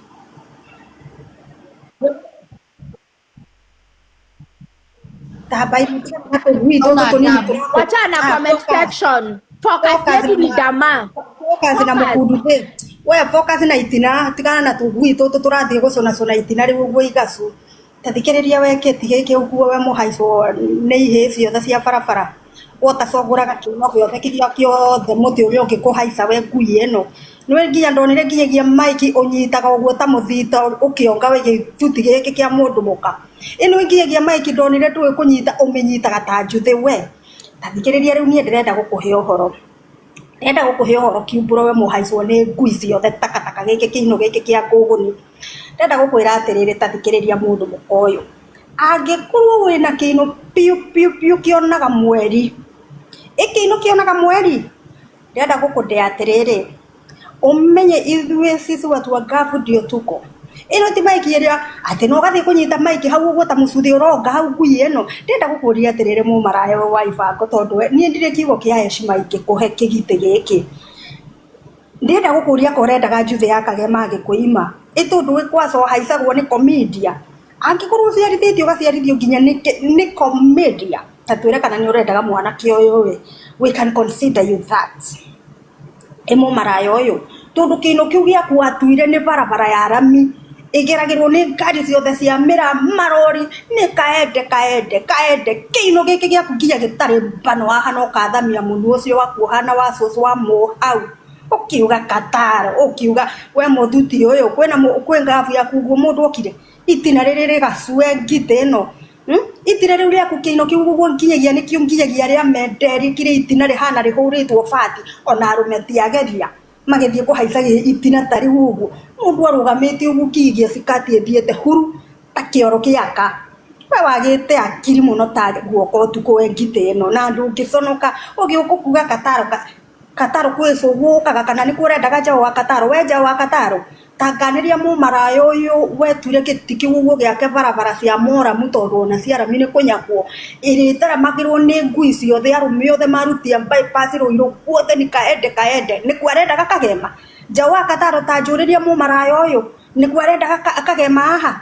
Tambai mũtigane na tũgui tũtũ Hauna tũnini adabu. Wachana na Ah, comment focus. section. Focus Focus yetu ni na dama. focus na Focus. mũkundu we focus na itina tigana na tũgui tũtũ tũrathiĩ gũcũnacũna itina rĩu ũguo igacu. Ta thikĩrĩria we kĩti gĩkĩ ũguo we mũhaicwo nĩ ihĩĩ ciothe cia barabara. Wotacongũraga kĩuno gĩothe kĩrĩa kĩothe mũtĩ ũrĩa ũngĩkũhaica we ngui ĩno. Nĩwe nginya ndonire nginyagia maiki ũnyitaga ũguo ta mũthito ũkĩonga we gĩtuti gĩkĩ kĩa mũndũ mũka. Ĩno nginyagia maiki ndonire ndũĩ kũnyita ũmĩnyitaga ta njuthĩ we. Ta thikĩrĩria rĩu niĩ ndĩrenda gũkũhe ũhoro. Ndĩrenda gũkũhe ũhoro kiumbũro we mũhaicwo nĩ ngui ciothe takataka gĩkĩ kĩino gĩkĩ kĩa ngũgũni. Ndĩrenda gũkwĩra atĩrĩrĩ ta thikĩrĩria mũndũ mũka ũyũ. Angĩkorwo wĩna kĩino piũ piũ piũ kĩonaga mweri. Ĩ kĩino kĩonaga mweri? Ndĩrenda gũkũndĩa atĩrĩrĩ ũmenye ithuĩ sisi watu wa ngabu ndio tuko. Ĩno ti maiki ĩrĩa atĩ no ũgathiĩ kũnyita maiki hau ũguo ta mũcuthĩ ũronga hau ngui ĩno. Ndĩrenda gũkũria atĩrĩrĩ mũmaraya we wa ibango tondũ we niĩ ndirĩ kiugo kĩa heshima ingĩkũhe kĩgitĩ gĩkĩ. Ndĩrenda gũkũria ko ũrendaga njuthĩ ya Kagema agĩkũima. Ĩ tondũ wĩ kwaca ũhaicagwo nĩ komedia. Angĩkorwo ũciarithĩtio ũgaciarithio nginya nĩ komedia. Ta twĩre kana nĩ ũrendaga mwanake ũyũ ĩ. We can consider you that. Ĩ mũmaraya ũyũ tondũ kĩino kĩu gĩaku watuire nĩ barabara ya rami ĩgeragĩrwo nĩ ngari ciothe cia mĩra marori nĩ kaende kaende kaende kĩino gĩkĩ gĩaku nginya gĩtarĩ mbano wahana ũkathamia mũnua ũcio waku ũhana wa cũcũ wa mũhau ũkiuga Kataro ũkiuga we mũthuti ũyũ kwĩna kwĩ ngabu yaku ũguo mũndũ okire itina rĩrĩ rĩgacue ngitĩ ĩno. Itina rĩu rĩaku kĩino kĩu ũguo nginyagia nĩkĩo nginyagia rĩa menderi kĩrĩa itina rĩhana rĩhũrĩtwo bathi ona arũme ti ageria magĩthiĩ kũhaica itina ta rĩu ũguo mũndũ arũgamĩte ũguo nginyagia cikati ĩthiĩte huru ta kĩoro kĩaka we wagĩte akiri mũno ta guoko ũtukũ we ngitĩ ĩno na ndũngĩconoka ũgĩũka ũkuga Kataro Kataro kwĩ cũgũ kana nĩkuo ũrendaga njaũ wa Kataro we njaũ wa Kataro tanganĩria mũmaraya ũyũ weture gĩti kĩu ũguo gĩake barabara cia moramu tondũ ona cia rami nĩ kũnyakwo ĩrĩtaramagĩrwo nĩ ngui ciothe arũme othe marutia bypass Ruiru guothe nĩ kaende kaende nĩkuo arendaga kagema njaũ wa Kataro ta njũrĩria mũmaraya ũyũ nĩkuo arendaga kagema haha.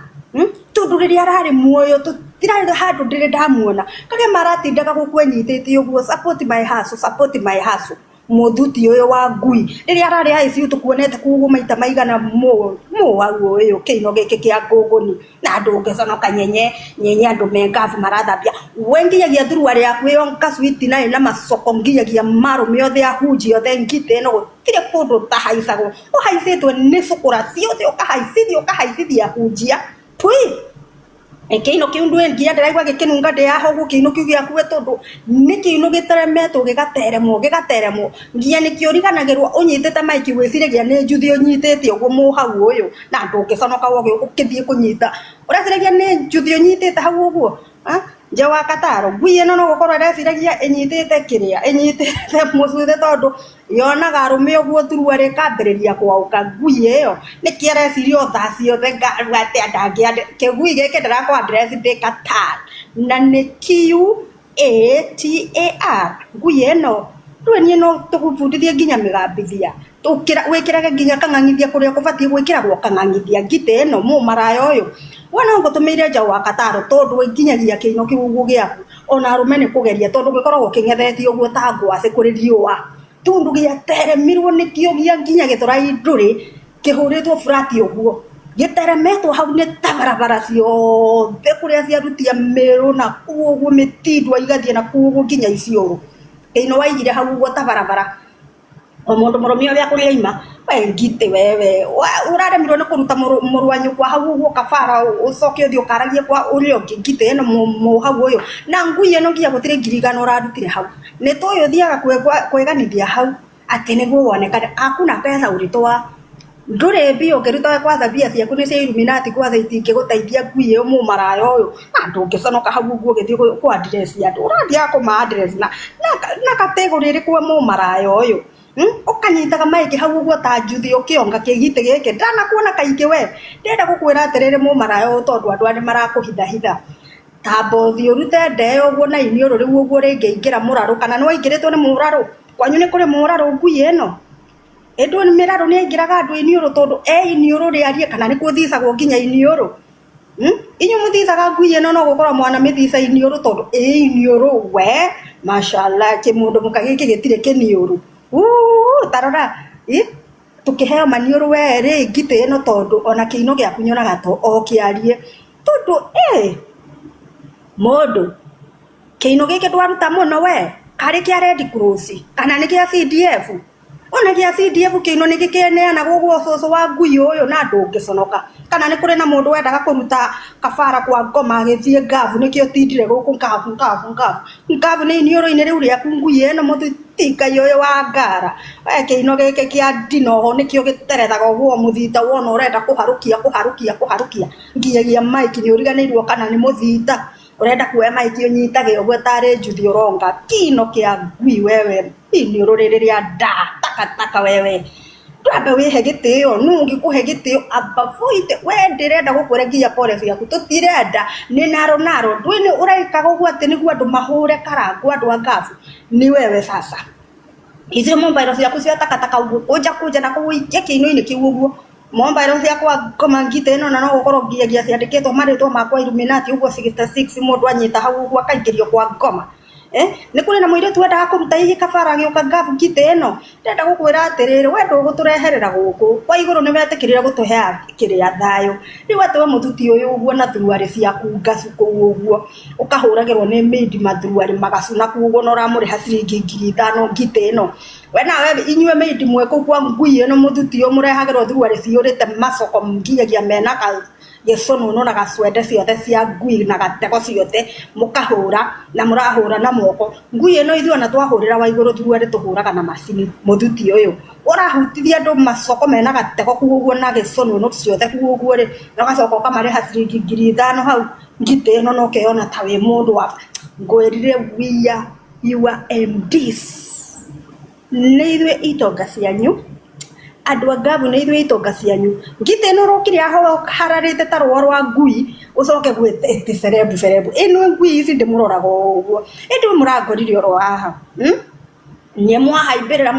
Tondũ rĩrĩa ararĩ muoyo tũtirarĩ handũ ndĩrĩ ndamuona kagema aratindaga gũkũ enyitĩte ũguo support my hustle support my hustle mũthuti ũyũ wa ngui rĩrĩa ararĩ ICU tũkuonete kuguo maita maigana mũ wau ũyũ kĩino gĩkĩ kĩa ngũngũni na ndũngĩconoka nyenye nyenye andũ me ngabu marathambia We nginyagia thuruarĩ yaku ĩyo ngacwiti na ĩna macoko nginyagia marũme othe ahunjia othe ngitĩ ĩno gũtirĩ kũndũ ũtahaicagwo ũhaicĩtwo nĩ cũkũra ciothe ũkahaicithia ũkahaicithia ahunjia twi kĩino kĩu ndwĩ nginya ndĩraigua gĩkĩnunga ndĩ haha ũguo kĩino kĩu gĩaku we tondũ nĩ kĩino gĩteremetwo gĩgateremwo gĩgateremwo nginya nĩkĩo ũriganagĩrwo ũnyitĩte maiki gwĩciragia nĩ njuthi ũnyitĩte ũguo mũhau ũyũ na ndũngĩconoka woge ũkĩthiĩ kũnyita ũreciragia nĩ njuthi ũnyitĩte hau ũguo nja wa kataro ngui ĩno no gũkorwo ĩreciragia ĩnyitĩte kĩrĩa ĩnyitĩte mũcuthĩ tondũ yonaga arũme ũguo thuruarĩ ĩkambĩrĩria kwaũka ngui ĩyo nĩkĩo ĩreciria o thaa ciothe ngaruga atĩa ndangĩande kĩgui gĩkĩ ndĩrakũ address ndĩ Qatar na nĩ QATAR ngui ĩno ndũĩ niĩ no tũgũbundithie nginya mĩgambithia wĩkĩrage nginya kang'ang'ithia kũrĩa kũbatiĩ gwĩkĩragwo kang'ang'ithia ngitĩ ĩno mũmaraya ũyũ wona ngũtũmĩire njaũ wa Kataro tondũ nginyagia kĩino kĩu ũguo gĩaku ona arũme nĩ kũgeria tondũ gĩkoragwo kĩng'ethetie ũguo ta ngwacĩ kũrĩ riũa tondũ gĩateremirwo nĩkĩo gĩa nginya gĩtũrai ndũrĩ kĩhũrĩtwo flat ũguo gĩteremetwo hau nĩ ta barabara ciothe kũrĩa ciarutia mĩrũ na kũu ũguo mĩtindwa igathiĩ na kũu ũguo nginya Isiolo kĩino waigire hau ũguo ta barabara o mũndũ mũrũme ũrĩa kũrĩa aima we ngitĩ wewe ũraremirwo nĩ kũruta mũrũ wa nyũkwa hau ũguo kabara ũcoke ũthiĩ ũkaragie kwa ũrĩa ũngĩ ngitĩ ĩno mũhau ũyũ na ngui ĩno nginya gũtirĩ ngirigano ũrarutire hau nĩ tũĩ ũthiaga kwĩganithia hau atĩ nĩguo wonekane hakuna pesa ulitoa ndũrĩ mbia ũngĩruta kwanza mbia ciaku nĩ cia Illuminati kwanza itingĩgũteithia ngui ĩyo mũmaraya ũyũ na ndũngĩconoka hau ũguo ũgĩthiĩ kũ address andũ ũrathiaga kũma address na category ĩrĩkũ we mũmaraya ũyũ ũkanyitaga maiki hau ũguo ta njuthi ũkĩonga kĩgitĩ gĩkĩ ndanakuona kaingĩ we ndĩrenda gũkwĩra atĩrĩrĩ mũmaraya ũyũ tondũ andũ aya nĩ marakũhithahitha tamba ũthiĩ ũrute ndeo ũguo na iniũrũ rĩu ũguo rĩngĩingĩra mũrarũ kana nĩ waingĩrĩtwo nĩ mũrarũ kwanyu nĩ kũrĩ mũrarũ ngui ĩno ĩndũ mĩrarũ nĩ aingĩraga andũ iniũrũ tondũ e iniũrũ rĩarie kana nĩ kũthicagwo nginya iniũrũ inyuĩ mũthicaga ngui ĩno no gũkorwo mwana mĩthica iniũrũ tondũ ĩ iniũrũ we mashallah kĩmũndũ mũka gĩkĩ gĩtirĩ kĩniũrũ tarora tũkĩheo maniũrũ we rĩ ngitĩ ĩno tondũ ona kĩino gĩaku nyonaga to o kĩarie tondũ mũndũ kĩino gĩkĩ ndwaruta mũno we karĩ kĩa Red Cross kana nĩ kĩa CDF ona gĩa CDF kĩino nĩ gĩkĩneanagwo ũguo cũcũ wa ngui ũyũ na ndũngĩconoka kana nĩ kũrĩ na mũndũ wendaga kũruta kabara kwa ngoma agĩthiĩ ngabu nĩkĩo tindire gũkũ ngabu ngabu ngabu ngabu nĩ iniũrũ-inĩ rĩu rĩaku ngui ĩno mũthitingai ũyũ wa ngara we kĩino gĩkĩ kĩa ndinoho nĩkĩo gĩterethaga ũguo mũthita wona ũrenda kũharũkia kũharũkia kũharũkia nginyagia maiki nĩ ũriganĩirwo kana nĩ mũthita ũrenda kuoya maiki ũnyitage ũguo tarĩ njuthi ũronga kino kĩa ngui wewe iniũrũ rĩrĩ rĩa nda takataka wewe ndwambe wĩhe gĩtĩo nũ ũngĩkũhe gĩtĩo amba boite we ndĩrenda gũkwĩra nginya pole ciaku tũtirenda nĩ naro naro ndũĩ nĩ ũraikaga ũguo atĩ nĩguo andũ mahũre karangũ andũ a ngabu nĩ wewe sasa icio mobile ciaku cia takataka ũguo kũnja kũnja na kũu ikia kĩino-inĩ kĩu ũguo mobile ciakwa ngoma ngitĩ ĩno na no gũkorwo nginyagia ciandĩkĩtwo marĩtwa makwa Illuminati ũguo 66 mũndũ anyita hau ũguo akaingĩrio kwa ngoma nĩ kũrĩ na mũirĩtu wendaga kũruta hihi kabara agĩũka ngabu ngitĩ ĩno ndĩrenda gũkwĩra atĩrĩrĩ we ndũgũtũreherera gũkũ kwa igũrũ nĩ wetĩkĩrire gũtũhe kĩrĩa thayũ rĩu atĩ we mũthuti ũyũ ũguo na thuruarĩ ciaku ngacu kũu ũguo ũkahũragĩrwo nĩ mĩindi mathuruarĩ magacu na kũu ũguo na ũramũrĩha ciringi 5,000 ngitĩ ĩno we nawe inyuĩ mĩindi mwĩ kũu kwa ngui ĩno mũthuti ũyũ mũrehagĩrwo thuruarĩ ciyũrĩte macoko nginyagia mena gĩcũnũnũ na gacwende ciothe cia ngui na gatego ciothe mũkahũra na mũrahũra na moko ngui ĩno ithuĩ ona twahũrĩra wa igũrũ thuruarĩ tũhũraga na macini mũthuti ũyũ ũrahutithia andũ macoko mena gatego kũu ũguo na gĩcũnũnũ ciothe kũu ũguo rĩ na ũgacoka ũkamarĩha ciringi 5,000 hau ngitĩ ĩno na ũkeyona ta wĩ mũndũ wa ngwĩrire we are your MDs nĩ ithuĩ itonga cianyu andũ a ngabu nĩ ithuĩ itonga cianyu ngitĩ ĩno ũrokire aho hararĩte ta rũa rwa ngui ũcoke gwĩte cerebu cerebu ĩno ngui ici ndĩmũroraga ũguo ĩndĩ mũrangorire oro haha nĩ mwahaimbĩrĩra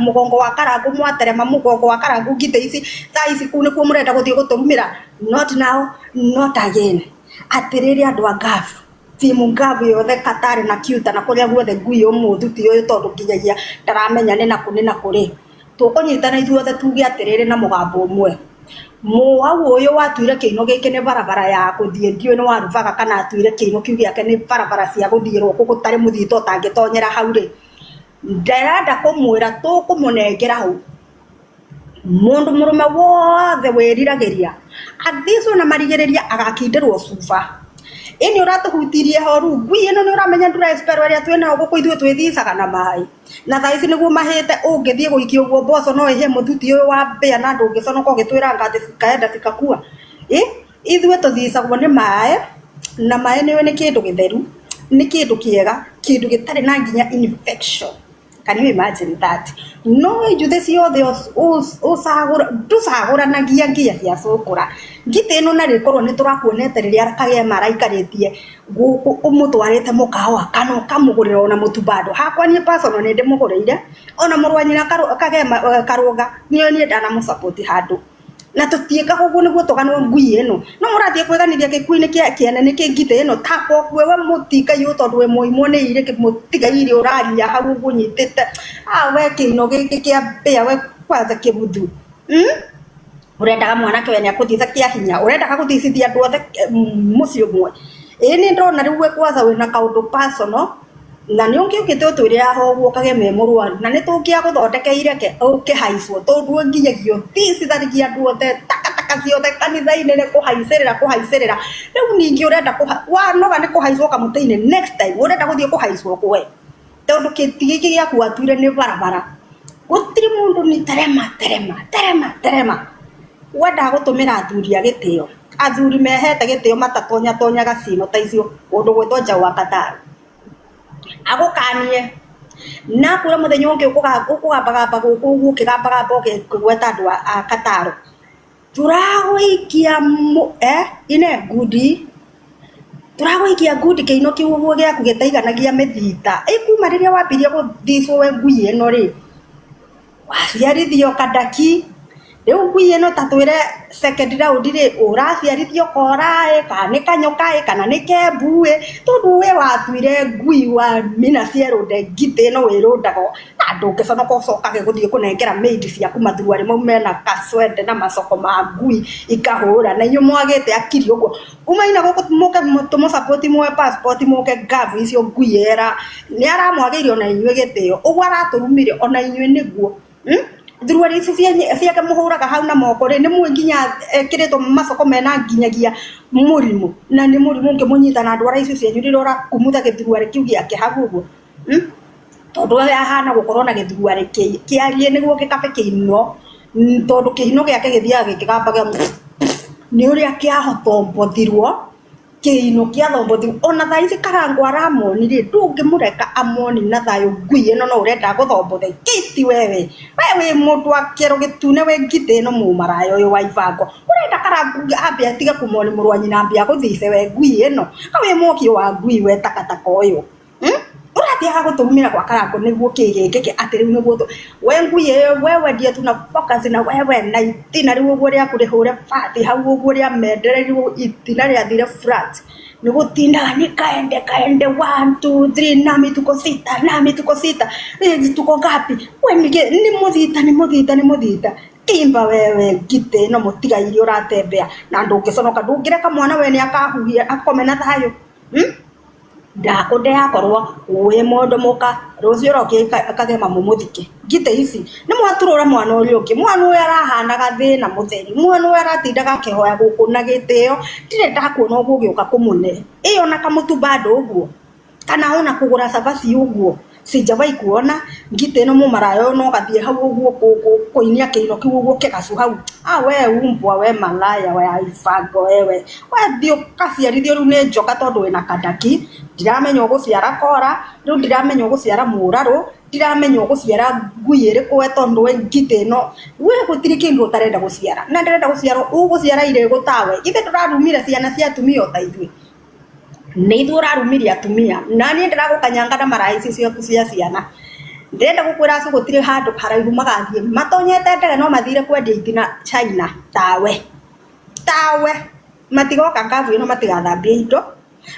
mũgongo wa karangũ mwaterema mũgongo wa karangũ ngitĩ ici thaa ici kũu nĩkuo mũrenda gũthiĩ gũtũrumĩra not now not again atĩrĩrĩ andũ a ngabu timu ngabu yothe Qatar na Cuba na kũrĩa guothe ngui ũmũthuti ũyũ tondũ nginyagia ndaramenya nĩ nakũ nĩ nakũ rĩ tũkũnyitana ithuothe tuge atĩrĩrĩ na mũgambo ũmwe Mũau ũyũ watuire kĩino gĩkĩ nĩ barabara ya gũthiĩ ndiũĩ nĩ warubaga kana atuire kĩino kĩu gĩake nĩ barabara cia gũthiĩrwo kũ gũtarĩ mũthito ũtangĩtonyera hau rĩ, ndĩrenda kũmwĩra tũkũmũnengera hau. Mũndũ mũrũme wothe wĩriragĩria athicwo na marigĩrĩria agakindĩrwo cuba. Ĩni ũratũhutirie horu ngui ĩno nĩ ũramenya ndura espero ĩrĩa twĩnayo gũkũ ithuĩ twĩthicaga na maĩ. Na thaa ici nĩguo mahĩte ũngĩthiĩ gũikia ũguo mboco no ĩhĩe mũthuti ũyũ wa mbĩa na ndũngĩconoka ũgĩtwĩranga atĩ cikaenda cikakua. Ĩ ithuĩ tũthicagwo nĩ maĩ na maĩ nĩũĩ nĩ kĩndũ gĩtheru, nĩ kĩndũ kĩega, kĩndũ gĩtarĩ na nginya infection. Can you imagine that? No njuthĩ ciothe ũcagũra ndũcagũranagia nginya cia cũkũra. Ngitĩ ĩno na rĩkorwo nĩ tũrakuonete rĩrĩa Kagema araikarĩtie gũkũ ũmũtwarĩte mũkawa kana ũkamũgũrĩra ona mũtu bado. Hakwa niĩ personal nĩ ndĩmũgũrĩire ona mũrũ wa nyina Kagema Karũnga niĩ niĩ ndanamũ support handũ. Na tũtiĩkaga ũguo nĩguo tũganwo ngui ĩno. No mũrathiĩ kwĩganithia gĩkuũ-inĩ kĩa kĩene nĩkĩ ngitĩ ĩno takokue we mũtigai ũyũ tondũ wĩ mũimwo nĩ irĩ mũtigai irĩ ũraria hau ũguo ũnyitĩte. Ah we kĩino gĩkĩ kĩa mbĩa we kwanza kĩbuthu. Ũrendaga mwanake we nĩakũthitha kĩa hinya, ũrendaga gũthicithia andũ othe mũciĩ ũmwe. Ĩĩ nĩ ndĩrona rĩu we kwanza wĩna kaũndũ personal na nĩ ũngĩũkĩte ũtwĩre haha ũguo Kagema e mũrwaru na nĩ tũngĩagũthondekeire ũkĩhaicwo tondũ nginyagia ũthicithanagia andũ othe takataka ciothe kanitha-inĩ nĩ kũhaicĩrĩra kũhaicĩrĩra. Rĩu ningĩ ũrenda wanoga nĩ kũhaicwo kamũtĩ-inĩ next time ũrenda gũthiĩ kũhaicwo kũ we? Tondũ kĩti gĩkĩ gĩaku watuire nĩ barabara. Gũtirĩ mũndũ nĩ terema terema terema terema. Wendaga gũtũmĩra athuri a gĩtĩo. Athuri mehete gĩtĩo matatonya-tonyaga ciĩno ta icio kũndũ gwĩtwo Njaũ wa Kataru. Agũkanie na akwĩra mũthenya ũngĩ ũkũgambagamba gũkũ ũguo ũkĩgambagamba ũkĩgweta andũ a Kataru. Tũragũikia ine ngundi. Tũragũikia ngundi kĩino kĩu ũguo gĩaku gĩtaiganagia mĩthita. Ĩ kuma rĩrĩa wambirie gũthicwo we ngui ĩno rĩ, waciarithio kandaki. Rĩu ngui ĩno ta twĩre second round rĩ, ũraciarithio kora ĩ, kana nĩ kanyoka ĩ, kana nĩ kembu ĩ, tondũ we watuire ngui wa mina cierũnde ngitĩ ĩno wĩrũndaga na ndũngĩconoka ũcokage gũthiĩ kũnengera maid ciaku mathuruarĩ mau mena kacwende na macoko ma ngui ikahũra na inyuĩ mwagĩte akiri ũguo. Umaina gũkũ mũke tũmũ support muoe passport mũke ngabu icio ngui era nĩ aramwagĩire ona inyuĩ gĩtĩo ũguo aratũrumire ona inyuĩ nĩguo. Thuruarĩ ici ciake mũhũraga hau na moko rĩ, nĩ mũĩ nginya ekĩrĩtwo macoko mena nginyagia mũrimũ na nĩ mũrimũ ũngĩmũnyita na ndwara icio cianyu rĩrĩa ũrakumutha gĩthuruarĩ kĩu gĩake hau ũguo. Tondũ we ahana gũkorwo na gĩthuruarĩ kĩarie nĩguo gĩkabe kĩino tondũ kĩino gĩake gĩthiaga gĩkĩgambaga nĩ ũrĩa kĩathombothirwo kĩino kĩathombothirwo ona thaa ici Karangũ aramoni rĩ ndũngĩmũreka amoni na thayũ ngui ĩno no ũrenda gũthombothe kiti wewe we wĩ mũndũ wa kĩero gĩtune we ngitĩ ĩno mũmaraya ũyũ wa ibango ũrenda Karangũ ambe atige kũmoni mũrũ wa nyina ambe agũthice we ngui ĩno ka wĩ mwokio wa ngui we takataka ũyũ. Ũrathiaga gũtũrumĩra gwa Karangũ nĩguo kĩ gĩkĩke atĩ rĩu nĩguo we ngui ĩyo we wendie tu na focus na wewe na itina rĩu ũguo rĩaku rĩhũre bathi hau ũguo rĩa mendereirwo itina rĩathire flat nĩ gũtindaga nĩ kaende kaende 1 2 3 nami tuko sita nami tuko sita tuko ngapi we nĩ mũthita nĩ mũthita nĩ mũthita timba wewe ngitĩ ĩno mũtigaire ũratembea na ndũngĩconoka ndũngĩreka mwana we nĩ akahuhia akome na thayũ. Ndakũnde yakorwo wĩ mũndũ mũka rũciũ ũroke Kagema mũmũthike. Ngitĩ ici nĩ mwaturũra mwana ũrĩa ũngĩ, mwana ũyũ arahanaga thĩna mũtheri, mwana ũyũ aratindaga akĩhoya gũkũ na gĩtĩo, ndirĩ ndakuona ũguo ũgĩũka kũmũne ĩ ona kamũtu bado ũguo kana ona kũgũra cabaci ũguo sijawahi kuona ngitĩ ĩno mũmaraya ũyũ no gathiĩ hau ũguo kũinia kĩino kĩu ũguo kĩgacu hau. Ah we umbwa we malaya we ibango wewe we thiĩ ũkaciarithio rĩu nĩ njoka tondũ wĩna kandaki ndiramenya ũgũciara kora rĩu ndiramenya ũgũciara mũrarũ ndiramenya ũgũciara ngui ĩrĩkũ we tondũ we ngitĩ ĩno we gũtirĩ kĩndũ ũtarenda gũciara na ndĩrenda gũciara ũgũciara irĩgũ tawe ithe ndũrarumire ciana cia atumia o ta ithuĩ nĩ ithuĩ ũrarumirie atumia na niĩ ndĩragũkanyanga na maraya icio ciaku cia ciana ndĩrenda gũkwĩra acu gũtirĩ handũ haraihu magathiĩ matonyete ndege no mathire kwendia itina China tawe tawe matigoka ngabu ĩno matigathambie indo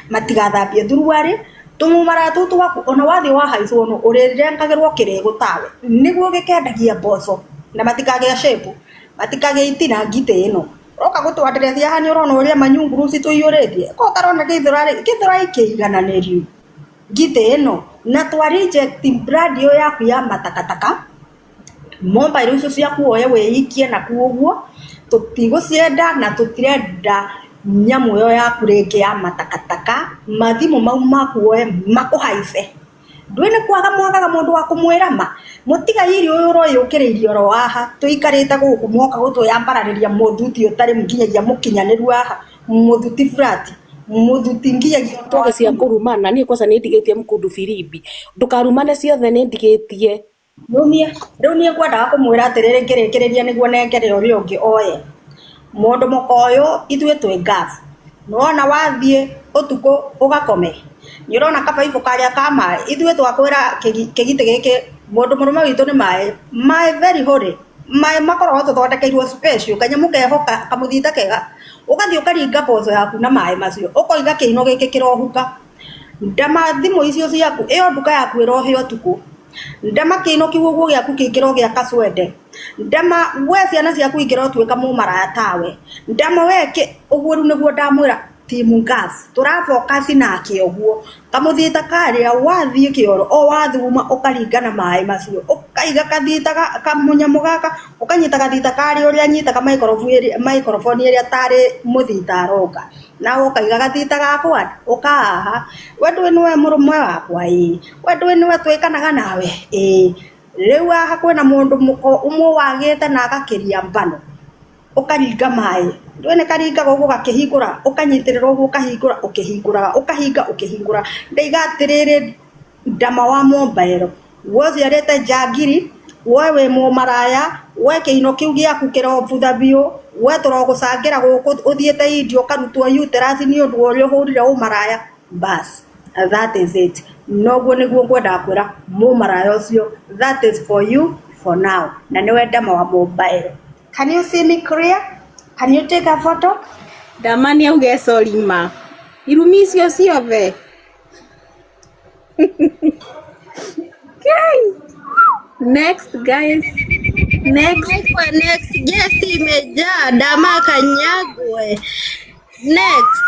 matigathambie thuruarĩ tũmũmaraya tũu twaku ona wathiĩ wahaicwo no ũrĩrengagĩrwo kĩrĩgũ tawe nĩguo gĩkendagia mboco na matikagĩa shape Matikagĩe itina ngitĩ ĩno. Ũroka gũtũ address haha nĩ ũrona ũrĩa manyunguru citũiyũrĩtie. Ko ũtarona gĩthũrai kĩigananĩrio. Ngitĩ ĩno. Na twa reject brand ĩyo yaku ya matakataka. Mobile icio ciaku woye wĩikie nakuo ũguo. Tũtigũcienda na tũtirenda nyamũ ĩyo yaku rĩngĩ ya matakataka. Mathimũ mau maku woye makũhaice. Ndũĩ nĩ kwaga mwagaga mũndũ wa kũmwĩra ma? Mũtigairĩ ũyũ ũroyũkĩrĩirie oro haha tũikarĩte gũkũ mwoka gũtwĩyambararĩria mũthuti ũtarĩ nginyagia mũkinyanĩru haha, mũthuti flat, mũthuti nginyagia Twage cia kũrumana niĩ kwanza nĩ ndigĩtie mkundu firimbi ndũkarumane ciothe nĩ ndigĩtie. Rĩu niĩ ngwendaga kũmwĩra atĩrĩrĩ ngĩrĩkĩrĩria nĩguo nengere ũrĩa ũngĩ oye. Mũndũ mũka ũyũ ithuĩ twĩ ngabu. Nĩwona wathiĩ ũtukũ ũgakome, nĩ ũrona kabaibũ karĩa ka maĩ, ithuĩ twakwĩra kĩgitĩ gĩkĩ mũndũ mũrũme witũ nĩ maĩ, maĩ very holy, maĩ makoragwo tũthondekeirwo special, kanyamũ keho kamũthita kega, ũgathiĩ ũkaringa mboco yaku na maĩ macio, ũkoiga kĩino gĩkĩ kĩrohuka. Ndama thimũ icio ciaku, ĩyo nduka yaku ĩrohĩa ũtukũ. Ndama kĩino kĩu ũguo gĩaku kĩngĩrogĩa kacwende. Ndama we ciana ciaku ingĩrotuĩka mũmaraya tawe. Ndama we ũguo rĩu nĩguo ndamwĩra team gas tũra focus nake ũguo. Kamũthita karĩa wathiĩ kĩoro o wathuma ũkaringa na maĩ macio. Ũkaiga kathita kamũnyamũ gaka ũkanyita gathita karĩa ũrĩa anyitaga microphone ĩrĩa tarĩ mũthita aronga. Nawe ũkaiga gathita gakwa ũkahaha. We ndũĩ nĩwe mũrũme wakwa ĩĩ. We ndũĩ nĩwe twĩkanaga nawe ĩĩ. Rĩu haha kwĩna mũndũ ũmwe wagĩte na agakĩria mbano. Ũkaringa maĩ. Ndũĩ nĩ karingaga ũguo ũgakĩhingũra, ũkanyitĩrĩra ũguo ũkahingũra ũkĩhingũraga, ũkahinga ũkĩhingũra. Ndaiga atĩrĩrĩ ndama wa mobile. We ũciarĩte njangiri, we wĩ mũmaraya, we kĩino kĩu gĩaku kĩrobutha biũ, we tũrogũcangĩra gũkũ ũthiĩte India ũkarutwo uterus nĩ ũndũ wa ũrĩa ũhũrire ũmaraya. Bas, that is it. Noguo nĩguo ngwendaga kwĩra mũmaraya ũcio, that is for you for now. Na nĩwe ndama wa mobile. Can you see me clear? Can you take a photo? Ndama nĩ auge sorry ma. Irumi icio ciothe. Okay. Next guys. Next. Next, gesi imejaa, dama kanyagwe. Next.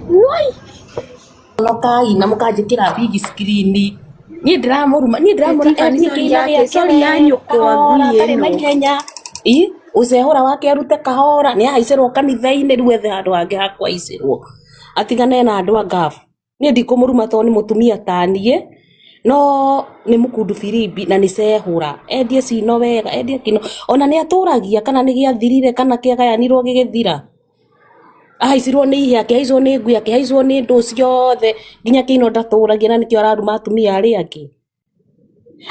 Woi. Nokai na mukanjĩkĩra big screen. Niĩ ndĩramũruma, niĩ ndĩramũra Tiffany, endie sorry kĩina yake, gĩake sorry ya wega, nyũkwa kahora, ngui atarĩ na ĩno. ihenya. Ĩ, ũcehũra wake arute kahora, nĩ ahaicĩrwo kanitha-inĩ rĩu ethe handũ hangĩ ha kũhaicĩrwo. Atigane na andũ a ngabu. Niĩ ndikũmũruma tondũ nĩ mũtumia ta niĩ, no nĩ mũkundu firimbi na nĩ cehũra. Endie cino wega, endie kĩno. Ona nĩ atũragia kana nĩ gĩathirire kana kĩagayanirwo gĩgĩthira. Ahaicirwo nĩ ihe, akĩhaicwo nĩ ngui, akĩhaicwo nĩ ndũ ciothe, nginya kĩino ndatũragia na nĩkĩo araruma atumia arĩa angĩ.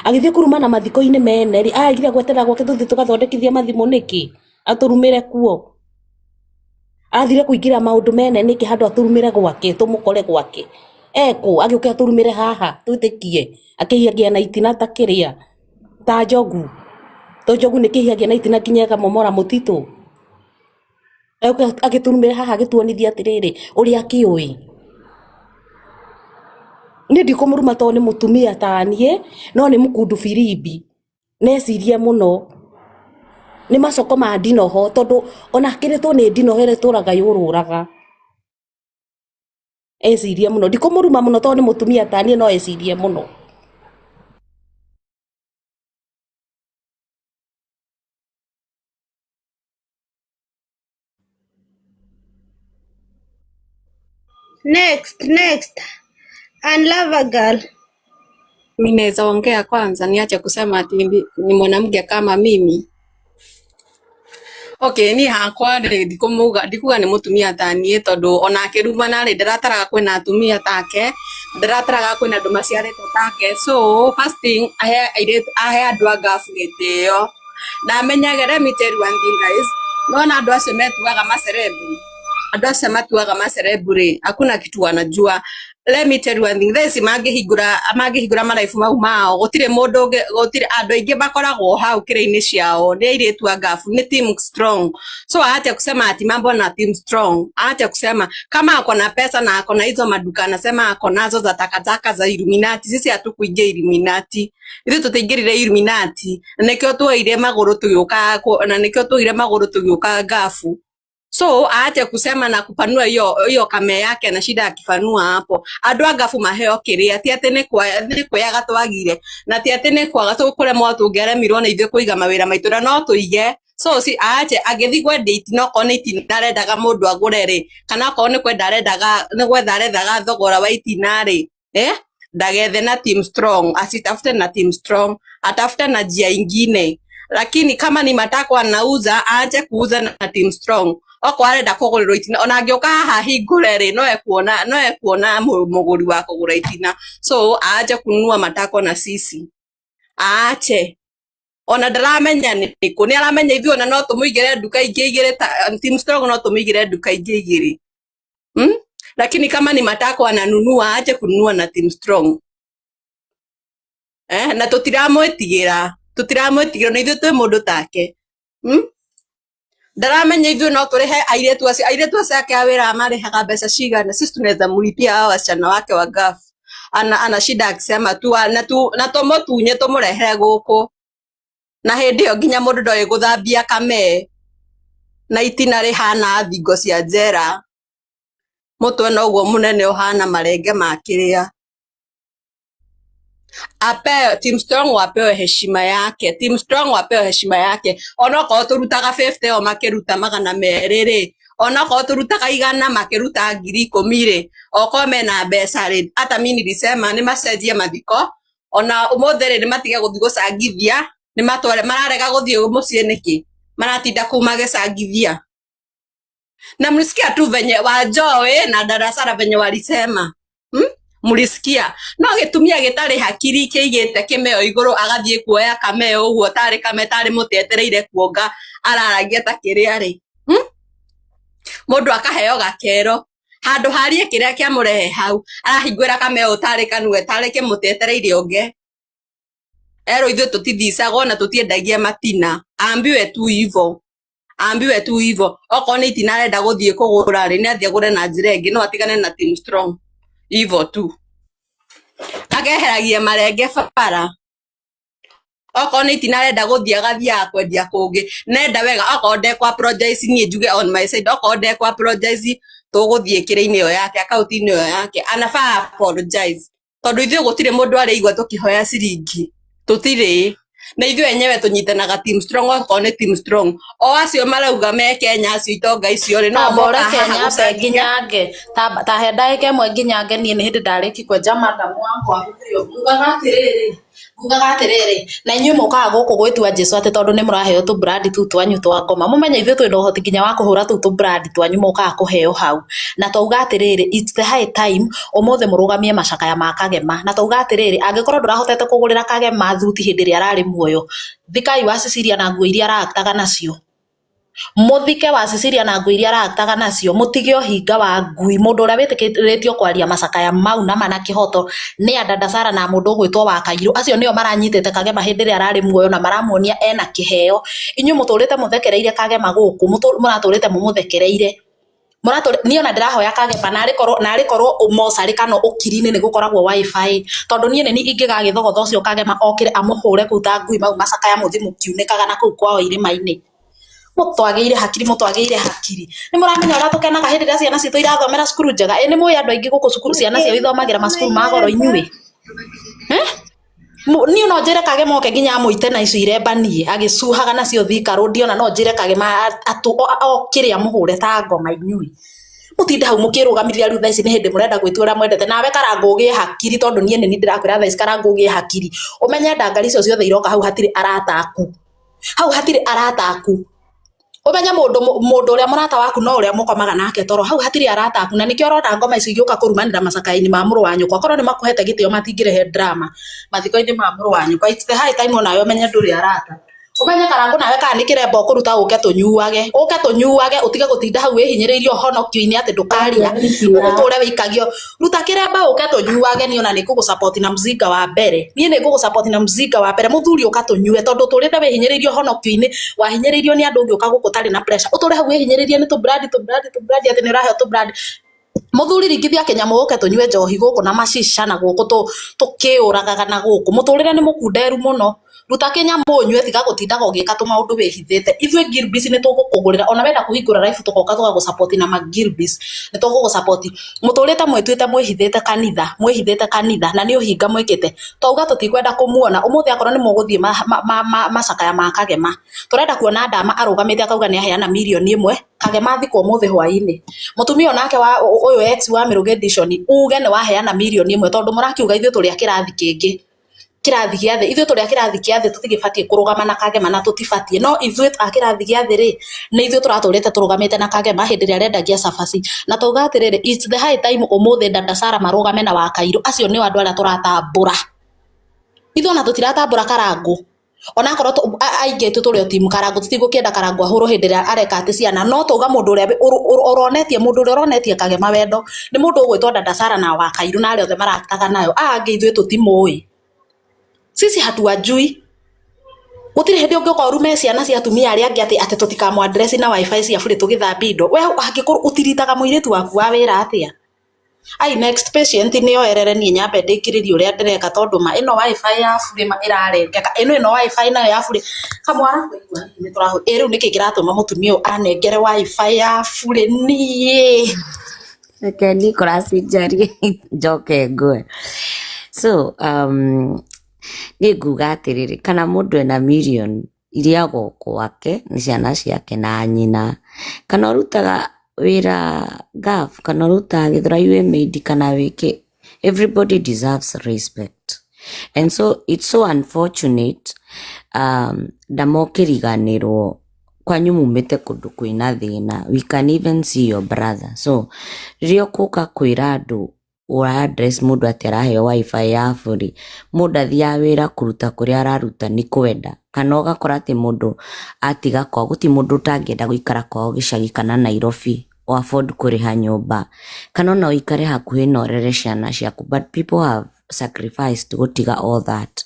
Agĩthiĩ kũrumana mathiko-inĩ mene rĩ, aragire gweterera gwake tũthiĩ tũgathondekithia mathimũ nĩkĩ? Atũrumĩre kuo. Athire kũingĩra maũndũ mene nĩkĩ handũ atũrumĩre gwake, tũmũkore gwake. Ekũ, agĩũke atũrumĩre haha, twĩtĩkie. Akĩhihagia na itina ta kĩrĩa, ta njogu. To njogu nĩ kĩhihagia na itina nginya ĩkamomora mũtitũ. Agĩũke agĩtũrumĩre haha agĩtuonithia atĩrĩrĩ, ũrĩa akĩũĩ. Niĩ ndikũmũruma tondũ nĩ mũtumia ta niĩ, no nĩ mũkundu firimbi. Necirie mũno. Nĩ macoko ma ndinoho tondũ ona akĩrĩtwo nĩ ndinoho ĩrĩa ĩtũraga yũrũraga. Ecirie mũno. Ndikũmũruma mũno tondũ nĩ mũtumia ta niĩ no ecirie mũno. Next, next. Unlove a girl. Mi naweza ongea kwanza, niache kusema ati ni mwanamke kama mimi. Okay, ni hakwa rĩ ndikũmuga ndikuga nĩ mũtumia ta niĩ tondũ ona akĩrumana rĩ ndĩrataraga kwĩna atumia take ndĩrataraga kwĩna andũ maciarĩtwo take. So first thing ahe airĩtu ahe andũ a ngabu gĩtĩo na amenyage, let me tell you one thing guys, nona andũ acio metuaga macerebu, andũ acio matuaga macerebu rĩ hakuna kitu wanajua. Let me tell you one thing, thaa ici mangĩhingũra maraibu mau mao, gũtirĩ mũndũ ũngĩ, gũtirĩ andũ aingĩ makoragwo hau kĩrĩa-inĩ ciao nĩ airĩtu a ngabu, nĩ team strong. So aache kusema ati mambo na team strong, aache kusema kama ako na pesa na ako na hizo maduka anasema ako nazo za takataka za Illuminati. Sisi hatukuingia Illuminati, ithuĩ tũtiaingĩrire Illuminati, na nĩkĩo tuoire magũrũ tũgĩũka na nĩkĩo tuoire magũrũ tũgĩũka ngabu. So aache kusema na kupanua hiyo hiyo kame yake na shida akifanua hapo. Andũ a ngabu maheo kĩrĩa, ti atĩ nĩ kwĩyaga twagire, na ti atĩ nĩ kwaga tũkũremwo tũngĩaremirwo nĩ ithuĩ kũiga mawĩra maitũ, na no tũige. So si aache agĩthiĩ kwendia itina, okorwo nĩ itina arendaga mũndũ agũre rĩ, kana okorwo nĩ kwenda arendaga, nĩ gwetha arethaga thogora wa itina rĩ, ndagethe na team strong, asitafute na team strong, atafute na njia ingine. Lakini kama ni matako anauza, aache kuuza na team strong. Okorwo arenda kũgũrĩrwo itina, ona angĩũka haha ahingũre rĩ, no ekuona mũgũri wa kũgũra itina. So aache kununua matako na sisi, aache. Ona ndaramenya nĩkũ, nĩ aramenya ithuĩ ona no tũmũigĩre nduka ingĩ igĩrĩ ta team strong, no tũmũigĩre nduka ingĩ igĩrĩ. Lakini kama ni matako ananunua, aache kununua na team strong. Na tũtiramwĩtigĩra, tũtiramwĩtigĩra, na ithuĩ twĩ mũndũ take. Ndaramenya ithuĩ no tũrĩhe airĩtu acio ake a wĩra marĩhaga mbeca cigana. Sisi tunaweza mlipia hao wasichana wake wa gaf. Ana shida akisema tu na tũmũtunye tũmũrehere gũkũ, na hĩndĩ ĩyo nginya mũndũ ndoĩ gũthambia kame na itina rĩhana thingo cia njera, mũtwe noguo mũnene ũhana marenge ma kĩrĩa. Apewe Team Strong, wapewe heshima yake. Team Strong wapewe heshima yake. Onokorwo tũrutaga 50, o makĩruta 200 rĩ, onokorwo tũrutaga 100, makĩruta 10,000 rĩ, okorwo mena mbeca rĩ, hata mi nilisema nĩ macenjie mathiko. Ona ũmũthĩ rĩ, nĩ matige gũthiĩ gũcangithia, nĩ matware. Mararega gũthiĩ mũciĩ nĩkĩ? Maratinda kũu magĩcangithia. Na mlisikia tu venye Wajoe na Darasara venye walisema, Mlisikia no gĩtumia gĩtarĩ hakiri kĩigĩte kĩmeo igũrũ, agathiĩ kuoya kameo ũguo tarĩ kame tarĩ mũtĩ etereire kuonga, araragia ta kĩrĩa rĩ, Mũndũ akaheo gakero handũ harie kĩrĩa kĩamũrehe hau, arahingũra kameo tarĩ kanua tarĩ kĩmũtĩ etereire onge. Erwo ithuĩ tũtithicagwo na tũtiendagia matina, ambiwe tu hivo, ambiwe tu hivo. Okorwo nĩ itina arenda gũthiĩ kũgũra rĩ, nĩ athiĩ agũre na njĩra ĩngĩ, no atigane na team strong hivo tu. Akeheragia marenge bara. Okorwo nĩ itina arenda gũthiĩ, agathiaga kwendia kũngĩ. Nenda wega, okorwo ndekũ apologize, niĩ njuge on my side, okorwo ndekũ apologize, tũgũthiĩ kĩrĩa-inĩ ĩyo yake, akaunti-inĩ ĩyo yake. Anafaa apologize, tondũ ithuĩ gũtirĩ mũndũ arĩigua tũkĩhoya ciringi, tũtirĩ. Na ithuĩ enyewe tũnyitanaga team strong. Okorwo nĩ team strong, o acio marauga me Kenya, acio itonga icio rĩ, no Tamba moka ũreke haha nyambe gũcangia. Nginyange ta he ndagĩka ĩmwe nginyange. Niĩ nĩ hĩndĩ ndarĩki kwenja madamu wakwa. Ngugaga atĩrĩrĩ, na inyuĩ mũkaga gũkũ gwĩtua Jesu atĩ tondũ nĩ mũraheo tũ brand tũu twanyu twa ngoma, mũmenye ithuĩ twĩna ũhoti nginya wa kũhũra tũu tũ brand twanyu mũkaga kũheo hau. Na twauga atĩrĩrĩ, it's the high time ũmũthĩ mũrũgamie macakaya ma Kagema. Na twauga atĩrĩrĩ, angĩkorwo ndũrahotete kũgũrĩra Kagema thuti hĩndĩ ĩrĩa ararĩ muoyo, thikai wa Cecilia na nguo iria araaktaga nacio. Mũthike wa Cecilia na nguo iria araaktaga nacio, mũtige ũhinga wa ngui. Mũndũ ũrĩa wĩtĩkĩrĩtio kwaria macakaya mau nama na kĩhoto nĩ Andandasara na mũndũ ũgwĩtwo wa Kairũ. Acio nĩo maranyitĩte Kagema hĩndĩ ĩrĩa ararĩ muoyo na maramuonia ena kĩheo. Inyuĩ mũtũrĩte mũthekereire Kagema gũkũ, mũratũrĩte mũmũthekereire. Mũratũrĩ niĩ ona ndĩrahoya Kagema narĩ korwo mocarĩ kana ũkiri-inĩ nĩ gũkoragwo wifi, tondũ niĩ nĩ niĩ ingĩgagĩthogotha ũcio Kagema okĩre amũhũre kũu ta ngui mau macakaya mũthi mũkiunĩkaga na kũu kwao irĩma-inĩ. Mũtwagĩire hakiri, mũtwagĩire hakiri. Nĩ mũramenya ũrĩa tũkenaga hĩndĩ ĩrĩa ciana citũ irathomera cukuru njega? Ĩ nĩ mũĩ andũ aingĩ gũkũ cukuru ciana ciao ithomagĩra macukuru ma goro inyuĩ? Eh? Niĩ no njĩre Kagema oke nginya amũite na icio iremba niĩ agĩcuhaga nacio Thika Road. Ona no njĩre Kagema okĩre amũhũre ta ngoma. Inyuĩ mũtinde hau mũkĩrũgamithia. Rĩu thaa ici nĩ hĩndĩ mũrenda gwĩtua ũrĩa mwendete. Nawe Karangũ ũgĩe hakiri, tondũ niĩ nĩ niĩ ndĩrakwĩra thaa ici, Karangũ, ũgĩe hakiri, ũmenye ndangari icio ciothe iroka hau hatirĩ arata aku, hau hatirĩ arata aku. Ũmenye mũndũ ũrĩa mũrata waku no ũrĩa mũkomaga nake toro, hau hatirĩ arata aku. Na nĩkĩo ũrona ngoma icio igĩũka kũrumanĩra macakaya-inĩ ma mũrũ wa nyũkwa. Korwo nĩ makũhete gĩtĩo, matingĩrehe drama mathiko-inĩ ma mũrũ wa nyũkwa. It's the high time onawe ũmenye ndũrĩ arata. Ũmenye Karangũ nawe kana nĩ kĩremba ũkũruta ũke tũnyuage, ũke tũnyuage ũtige gũtinda hau wĩhinyĩrĩirie ũhonokio-inĩ atĩ ndũkaria, ũtũre wĩikagio. Ruta kĩremba ũke tũnyuage niĩ ona nĩ ngũgũ-support na mzinga wa mbere. Niĩ nĩ ngũgũ-support na mzinga wa mbere, mũthuri ũka tũnyue tondũ ũtũrĩte wĩhinyĩrĩirie ũhonokio-inĩ, wahinyĩrĩirio nĩ andũ ũgĩũka gũkũ ũtarĩ na pressure. Ũtũre hau wĩhinyĩrĩirie nĩ tũ-brand tũ-brand tũ-brand atĩ nĩ ũraheo tũ-brand. Mũthuri ringithia kĩnyamũ ũke tũnyue njohi gũkũ na macica na gũkũ tũkĩũragaga na gũkũ. Mũtũrĩre nĩ mũkunderu mũno. Ruta kĩnyamũ ũnyue tiga gũtindaga ũgĩka tũmaũndũ wĩhithĩte. Ithuĩ Gilbis nĩ tũgũkũgũrĩra ona wenda kũhingũra live tũgoka tũgagũ support na ma Gilbis nĩ tũgũgũ support. Mũtũrĩte mwĩtuĩte mwĩhithĩte kanitha, mwĩhithĩte kanitha na nĩ ũhinga mwĩkĩte. Twauga tũtikwenda kũmuona ũmũthĩ akorwo nĩ mũgũthiĩ macakaya ma Kagema. Tũrenda kuona Ndama arũgamĩte akauga nĩ aheana mirioni ĩmwe Kagema athikwo ũmũthĩ hwainĩ. Mũtumia onake wa ũyũ ex wa Mĩrũgĩ Edition uge nĩ waheana mirioni ĩmwe tondũ mũrakiuga ithuĩ tũrĩ a kĩrathi kĩngĩ, kĩrathi gĩa thĩ. Ithuĩ tũrĩ a kĩrathi kĩa thĩ tũtigĩbatiĩ kũrũgama na Kagema na tũtibatiĩ. No ithuĩ a kĩrathi gĩa thĩ rĩ, nĩ ithuĩ tũratũrĩte tũrũgamĩte na Kagema hĩndĩ ĩrĩa arendagia cabaci. Na twauga atĩrĩrĩ, it's the high time ũmũthĩ Dada Sarah marũgame na Wakairũ. Acio nĩo andũ arĩa tũratambũra. Ithuĩ ona tũtiratambũra Karangũ. Onakorwo aingĩ aitũ tũrĩ o timu Karangũ, tũtigũkĩenda Karangũ ahũrwo hĩndĩ ĩrĩa areka atĩ ciana, no twauga mũndũ ũrĩa ũronetie mũndũ ũrĩa ũronetie Kagema wendo nĩ mũndũ ũgwĩtwo Dada Sarah na Wakairũ na arĩa othe marataga nayo. Aya angĩ ithuĩ tũtimũĩ, sisi hatuwajui. Gũtirĩ hĩndĩ ũngĩũka ũrume ciana cia atumia arĩa angĩ atĩ atĩ tũtikamũ address na wifi cia bure tũgĩthambia indo. We angĩkorwo ũtiritaga mũirĩtu waku wa wĩra atĩa? Ai next patient nĩ oerere niĩ nyambe ndĩkĩrĩrie ũrĩa ndĩreka tondũ ma ĩno wifi ya bure ma ĩrarengeka ĩno ĩno wifi nayo ya bure kamwara kũigua hihi nĩ tũrahu ĩ rĩu nĩkĩ kĩratũma mũtumia ũyũ anengere wifi ya bure niĩ? Reke Nicholas njarie njoke ngwe. So, niĩ nguga atĩrĩrĩ, kana mũndũ ena mirioni irĩagwo gwake nĩ ciana ciake na nyina, kana ũrutaga wĩra Gulf, kana ũrutaga Gĩthũrai wĩ maid kana wĩkĩ, everybody deserves respect. And so it's so unfortunate ndamokĩriganĩrwo kwanyu mumĩte kũndũ kwĩna thĩna, we can even see your brother. So rĩrĩa ũkũka kwĩra andũ ũra address mũndũ atĩ araheo wifi ya bũrĩ, mũndũ athiaga wĩra kũruta kũrĩa araruta nĩ kwenda, kana ũgakora atĩ mũndũ atiga kwao, gũtirĩ mũndũ ũtangĩenda gũikara kwao gĩcagi kana Nairobi o afford kũrĩha nyũmba, kana ona ũikare hakuhĩ na ũrere ciana ciaku, but people have sacrificed gũtiga all that.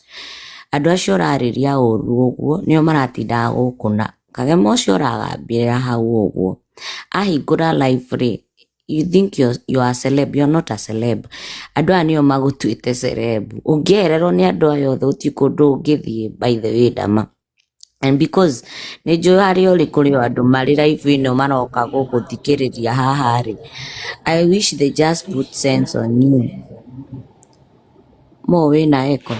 Andũ acio ũrarĩria ũru ũguo nĩo maratindaga gũkũna. Kagema ũcio ũragambĩrĩra hau ũguo, ahingũra live rĩ, you think you are a celeb, you're not a celeb. Andũ aya nĩo magũtuĩte celeb. Ũngĩehererwo nĩ andũ aya othe gũtirĩ kũndũ ũngĩthiĩ by the way Ndama. And because nĩ njũĩ harĩa ũrĩ kũrĩ o andũ marĩ live ĩno maroka gũgũthikĩrĩria haha rĩ, I wish they just put sense on you. Mo wĩna echo.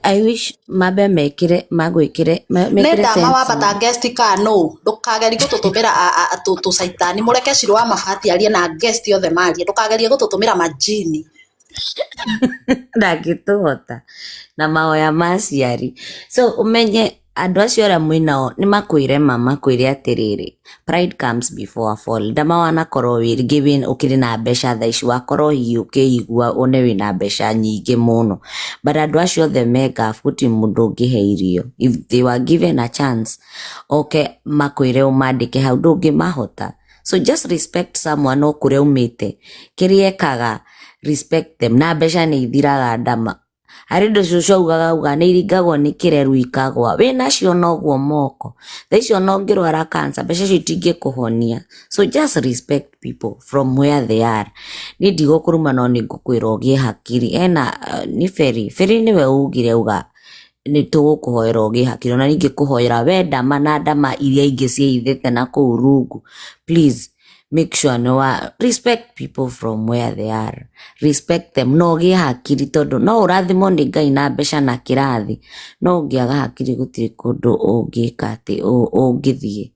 I wish mambe mekĩre magwĩkĩre nĩ mekĩre ndama sense wambata guest ka no ndũkagerie gũtũtũmĩra tũcaitani mũreke Shiro wa mabati arie na guest othe marie ndũkagerie gũtũtũmĩra majini. Ndangĩtũhota na mahoya ma aciari. So ũmenye andũ acio arĩa mwĩnao nĩ makwĩre ma makwĩre atĩrĩrĩ, pride comes before a fall. Ndama wanakorwo wĩ rĩngĩ wĩ ũkĩrĩ na mbeca thaa ici, wakorwo hihi ũkĩigua one wĩna mbeca nyingĩ mũno, but andũ acio othe me Gulf gũtirĩ mũndũ ũngĩhe irio. If they were given a chance oke makwĩre ũmandĩke hau ndũngĩmahota. So just respect someone o kũrĩa umĩte, kĩrĩa ekaga respect them. Na mbeca nĩ ithiraga Ndama. Harĩ ũndũ cũcũ augaga auga nĩ iringagwo nĩ kĩreru ikagwa. Wĩnacio noguo moko. Thaa icio ona ũngĩrwara cancer mbeca icio itingĩkũhonia. So just respect people from where they are. Niĩ ndigũkũruma no nĩ ngũkwĩra ũgĩe hakiri. Ena nĩ Feri, Feri nĩwe ugire auga nĩ tũgũkũhoera ũgĩe hakiri. Ona niĩ ingĩkũhoera we Ndama na Ndama iria ingĩ ciĩhithĩte na kũu rungu. Please make sure nĩ wa respect people from where they are. Respect them no ũgĩe hakiri tondũ no ũrathimwo nĩ Ngai na mbeca na kĩrathi, no ũngĩaga hakiri gũtirĩ kũndũ ũngĩka atĩ ũngĩthiĩ.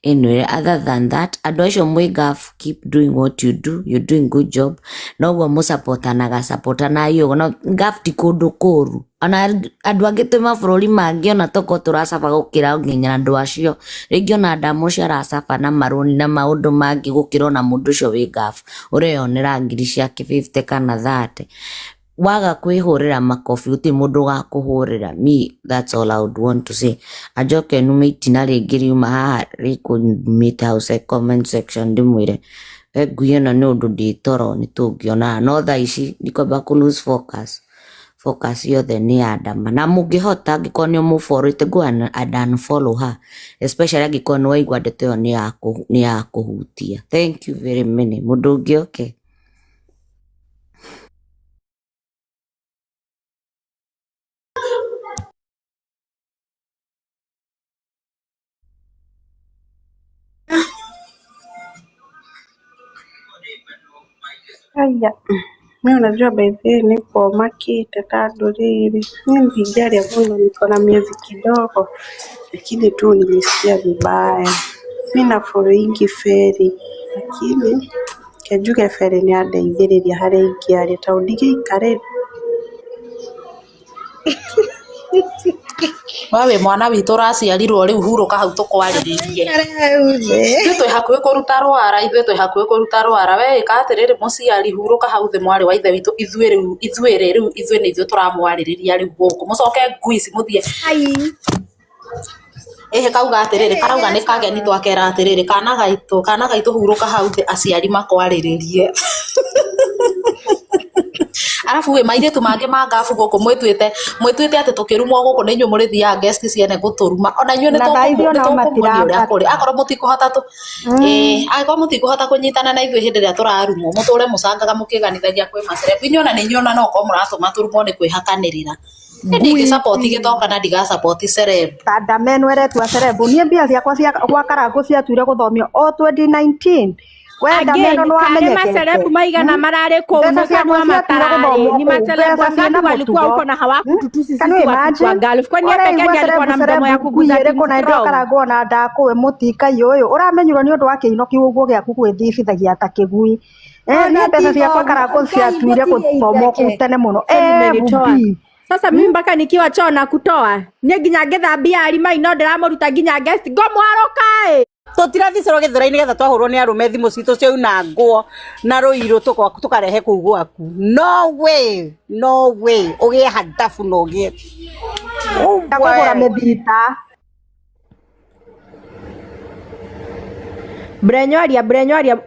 Anyway, other than that, andũ acio mwĩ Gulf, keep doing what you do, you're doing good job. Noguo mũsapotanaga, sapotanai ũguo. No Gulf ti kũndũ kũru. Ona andũ angĩ twĩ mabũrũri mangĩ ona tokorwo tũracaba gũkĩra nginya andũ acio. Rĩngĩ ona Ndama ũcio aracaba na marũni na maũndũ mangĩ gũkĩra ona mũndũ ũcio wĩ Gulf ũreyonera ngiri ciake 50 kana 30. Waga kwĩhũrĩra makobi gũtirĩ mũndũ ũgakũhũrĩra. Me, that's all I would want to say. Anjoke nume itina rĩngĩ riuma haha rĩkũnyumĩte hau comment section ndĩmwĩre we ngui ĩno nĩ ũndũ ndĩ toro nĩ tũngĩonana no thaa ici ndikwamba kũ lose focus. Focus yothe nĩ ya Adama na mũngĩhota angĩkorwo nĩ ũmũborĩte go and unfollow her especially angĩkorwo nĩ waigua ndeto ĩyo nĩ ya kũhutia. Thank you very many. Mũndũ ũngĩ oke. Aya, mi unajua by the way niko makĩte tondũ rĩrĩ, niĩ ndingĩaria mũno niko na miezi kidogo, lakini tu nilisikia vibaya. Mi nafollowingi Feri, lakini reke njuge Feri nĩ andeithĩrĩria harĩa ingĩaria tondũ ndingĩikarĩte. We wĩ mwana witũ ũraciarirwo rĩu hurũka hau tũkwarĩrĩrie. Ithuĩ twĩ hakuhĩ kũruta rwara, ithuĩ twĩ hakuhĩ kũruta rwara. We ĩka atĩrĩrĩ mũciari hurũka hau thĩ mwarĩ wa ithe witũ ithuĩ rĩu ithuĩ rĩ rĩu ithuĩ nĩ ithuĩ tũramwarĩrĩria rĩu gũkũ. Mũcoke ngui ici mũthiĩ. Ĩhĩ kauga atĩrĩrĩ karauga nĩ kageni twakera atĩrĩrĩ kana gaitũ hurũka hau thĩ aciari makwarĩrĩrie. Arabu ĩ mairĩtu mangĩ ma ngabu gũkũ mwĩtuĩte atĩ tũkĩrumwo gũkũ nĩ inyuĩ mũrĩthiaga guest ciene gũtũruma ona inyuĩ nĩ Na thaa ici onao tũkũmuonia ũrĩa kũrĩ matirambata. akorwo mũtikũhota ĩĩ angĩkorwo mũtikũhota kũnyitana na ithuĩ hĩndĩ ĩrĩa tũrarumwo mũtũre mũcangaga mũkĩganithagia kwĩ macerebu inyuĩ ona nĩ inyuĩ ona no ũkorwo mũratũma tũrumwo nĩ kwĩhakanĩrĩra. Niĩ Ngui ndingĩ support ici. gĩtonga na ndiga support celeb. Ta ndameno ĩretua cerebu niĩ mbia ciakwa cia gwa Karangũ ciatuire gũthomio o 2019 we ndameno Again, nĩ kare wamenyekete maselebu maigana mararĩ kũu mbeca nĩ ciakwa kanua ciatuire matararĩ gũthomwo ni kũu maselebu mbeca ciĩna wangapi walikuwa mũtugo huko na hawakututusi Can you sisi watu wa imagine? Gulf? Kwani yeye peke Ũraigua yake alikuwa cerebu na mdomo ya cerebu ngui kuguza ĩrĩkũ team na ndio strong? Karangũ ona ndakũĩ mũtikai ũyũ ũramenyirwo nĩ ũndũ wa kĩino kĩu ũguo gĩaku gwĩthibithagia ta kĩgui. Eh, Ona niĩ mbeca tiga ciakwa ũguo, Karangũ Ngai ciatuire gũtirĩ gũthomwo kũu itheke. tene mũno. Sasa Eh, nimenitoa. bubi. Sasa mimi mpaka nikiwa choo na kutoa niĩ nginya ngĩthambia arimai no ndĩramũruta nginya guest ngomwarũka ĩ Tũtirathicĩrwo gĩthũrai nĩgetha twahũrwo nĩ arũme thimũ citũ ciaunangwo na rũirũ tũkarehe kũu gwaku. No way, no way, ũgĩe handabu na ũgĩe Ndakũgũra mĩthita. Mburenyo aria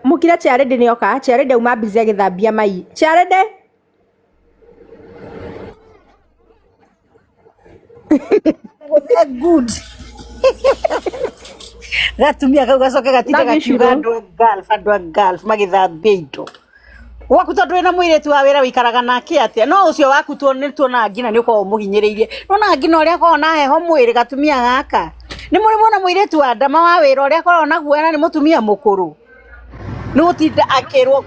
mũkire Charity nĩoka Charity auma busy agĩthambia mai Charity Good. Gatumia kau gacoke gatinde Love you, gakiuga Shiro. andũ a Gulf, andũ a Gulf magĩthambia indo gwaku tondũ wĩna mũirĩtu wa wĩra wĩikaraga nake atĩa no ũcio waku nĩ tuonaga nginya nĩ ũkoragwo ũmũhinyĩrĩirie nona nginya ũrĩa akoragwo na heho mwĩrĩ gatumia gaka nĩ mũrĩ muona mũirĩtu wa ndama wa wĩra ũrĩa akoragwo na guoya na nĩ mũtumia mũkũrũ nĩ gũtinda akĩrwo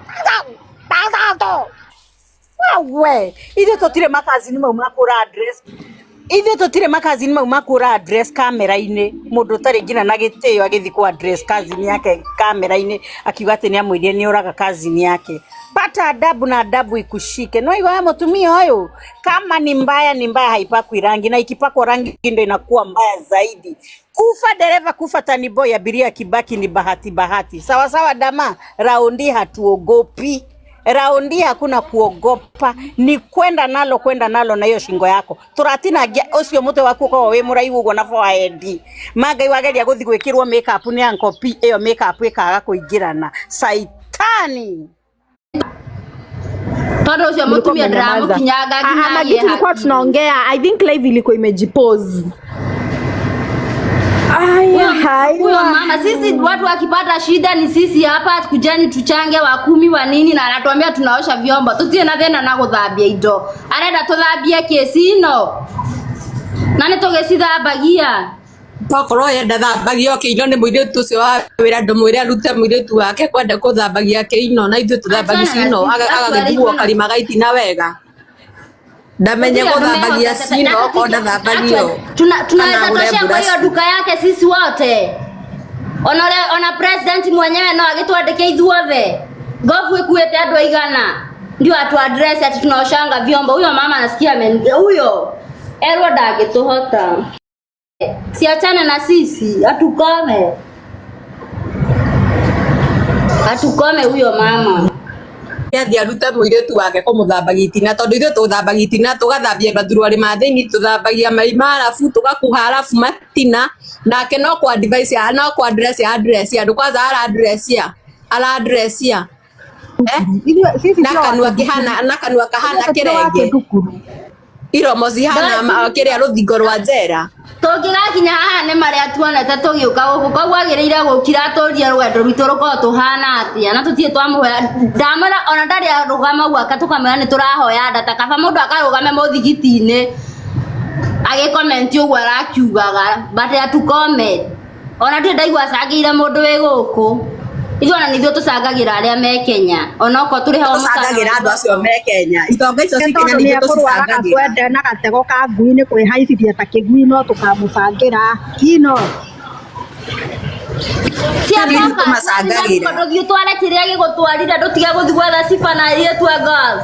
we ithuĩ tũtirĩ makazini mau makũra address ithuĩ tũtirĩ makazini mau makũra address kamera-inĩ mũndũ ũtarĩ nginya na gĩtĩo agĩthiĩ kũ address kazini yake kamera-inĩ akiuga atĩ nĩ amwĩrire nĩ oraga kazini yake. Pata adabu na adabu ikushike. No iwe mũtumia ũyũ kama ni mbaya ni mbaya, haipakwi rangi na ikipakwa rangi ndio inakuwa mbaya zaidi. Kufa dereva kufa taniboy, abiria kibaki ni bahati bahati. Sawa sawa dama, raundi hatuogopi. Raundi hakuna kuogopa, ni kwenda nalo, kwenda nalo na hiyo shingo yako turatinagia ucio mutwe waku ukoragwo wi muraihu uguo na forehead mangai wageria guthi gwikirwo makeup ni Uncle P iyo makeup ikaga kuingirana saitani. Tondu ucio Mlikuwa mutumia mmenyamaza. ndiramukinyanga Ah, ah, nginya Magi agie tulikuwa hakiri. tunaongea. I think live ilikuwa imejipause. Aya, Huyo haya. mama, sisi watu wakipata shida ni sisi hapa, kujani tuchange wa kumi wa nini, na anatuambia tunaosha vyombo, tutie na thina na guthambia indo, arenda tuthambie kesi ino na nitugicithambagia. Tokorwo ye ndathambagio kĩino nĩ mũirĩtu ũcio wa wĩra ndũmwĩre arute mũirĩtu wake kwenda kũthambagia kĩino na ithuĩ tũthambagia Achana na cino sisi, actually agagĩthuo tuna karima ga itina wega ndamenye gũtirĩ andũ gũthambagia mehokete cino na okorwo tũtingĩ ndathambagio actually tuna kana tunaweza agũre toshea kwa hiyo mburaci. duka yake sisi wote, ona ona president mwenyewe no agĩtwandĩke ithuothe gofu ĩkuĩte andũ aigana ndio atu address ati tunaoshanga vyombo. Huyo mama anasikia huyo erwo ndangĩtũhota, siachane na sisi, atukome atukome huyo mama. Athiĩ arute mũirĩtu wake kũmũthambagia itina tondũ ithuĩ tũthambagia itina tũgathambia mathuruarĩ ma thĩinĩ tũthambagia mai ma arabu tũgakuha arabu matina nake no kwa advice no kwa address address andũ kwanza ara address ara address eh Sisi na sio kanua watu kihana na kanua kahana Ithuĩ tũtirĩ kĩrenge wakĩthukuru. iromo cihana kĩrĩa rũthingo rwa njera. Tũngĩgakinya haha nĩ marĩa tuonete tũgĩũka gũkũ koguo agĩrĩire gũkira atũrie rwendo rwitũ rũkorwo tũhana atĩa na tũtirĩ twamũhoya ndamwĩra ona ndarĩ arũgama gwaka tũkamwĩra nĩ tũrahoya nda ta kaba mũndũ akarũgame mũthigiti-inĩ agĩkomenti ũguo arakiugaga but atu comment ona ndirĩ ndaigua acangĩire mũndũ wĩ gũkũ ithuĩ ona nithuĩ tũcangagĩra arĩa me Kenya onokorwo tũrĩhagwo mũcara Tũcangagĩra andũ acio me Kenya itonga icio Nĩ ci Kenya tondũ nĩ nĩ ithuĩ ekũrwara tũcicangagĩra. gatwende na gatego ka ngui nĩ kwĩhaicithia ta kĩgui no tũkamũbangĩra kino. Cia Nĩ ithuĩ focus, tũmacangagĩra. ndũthiĩ ũtware kĩrĩa gĩgũtwarire ndũtige gũthiĩ gwetha ciba na airĩtu a girls.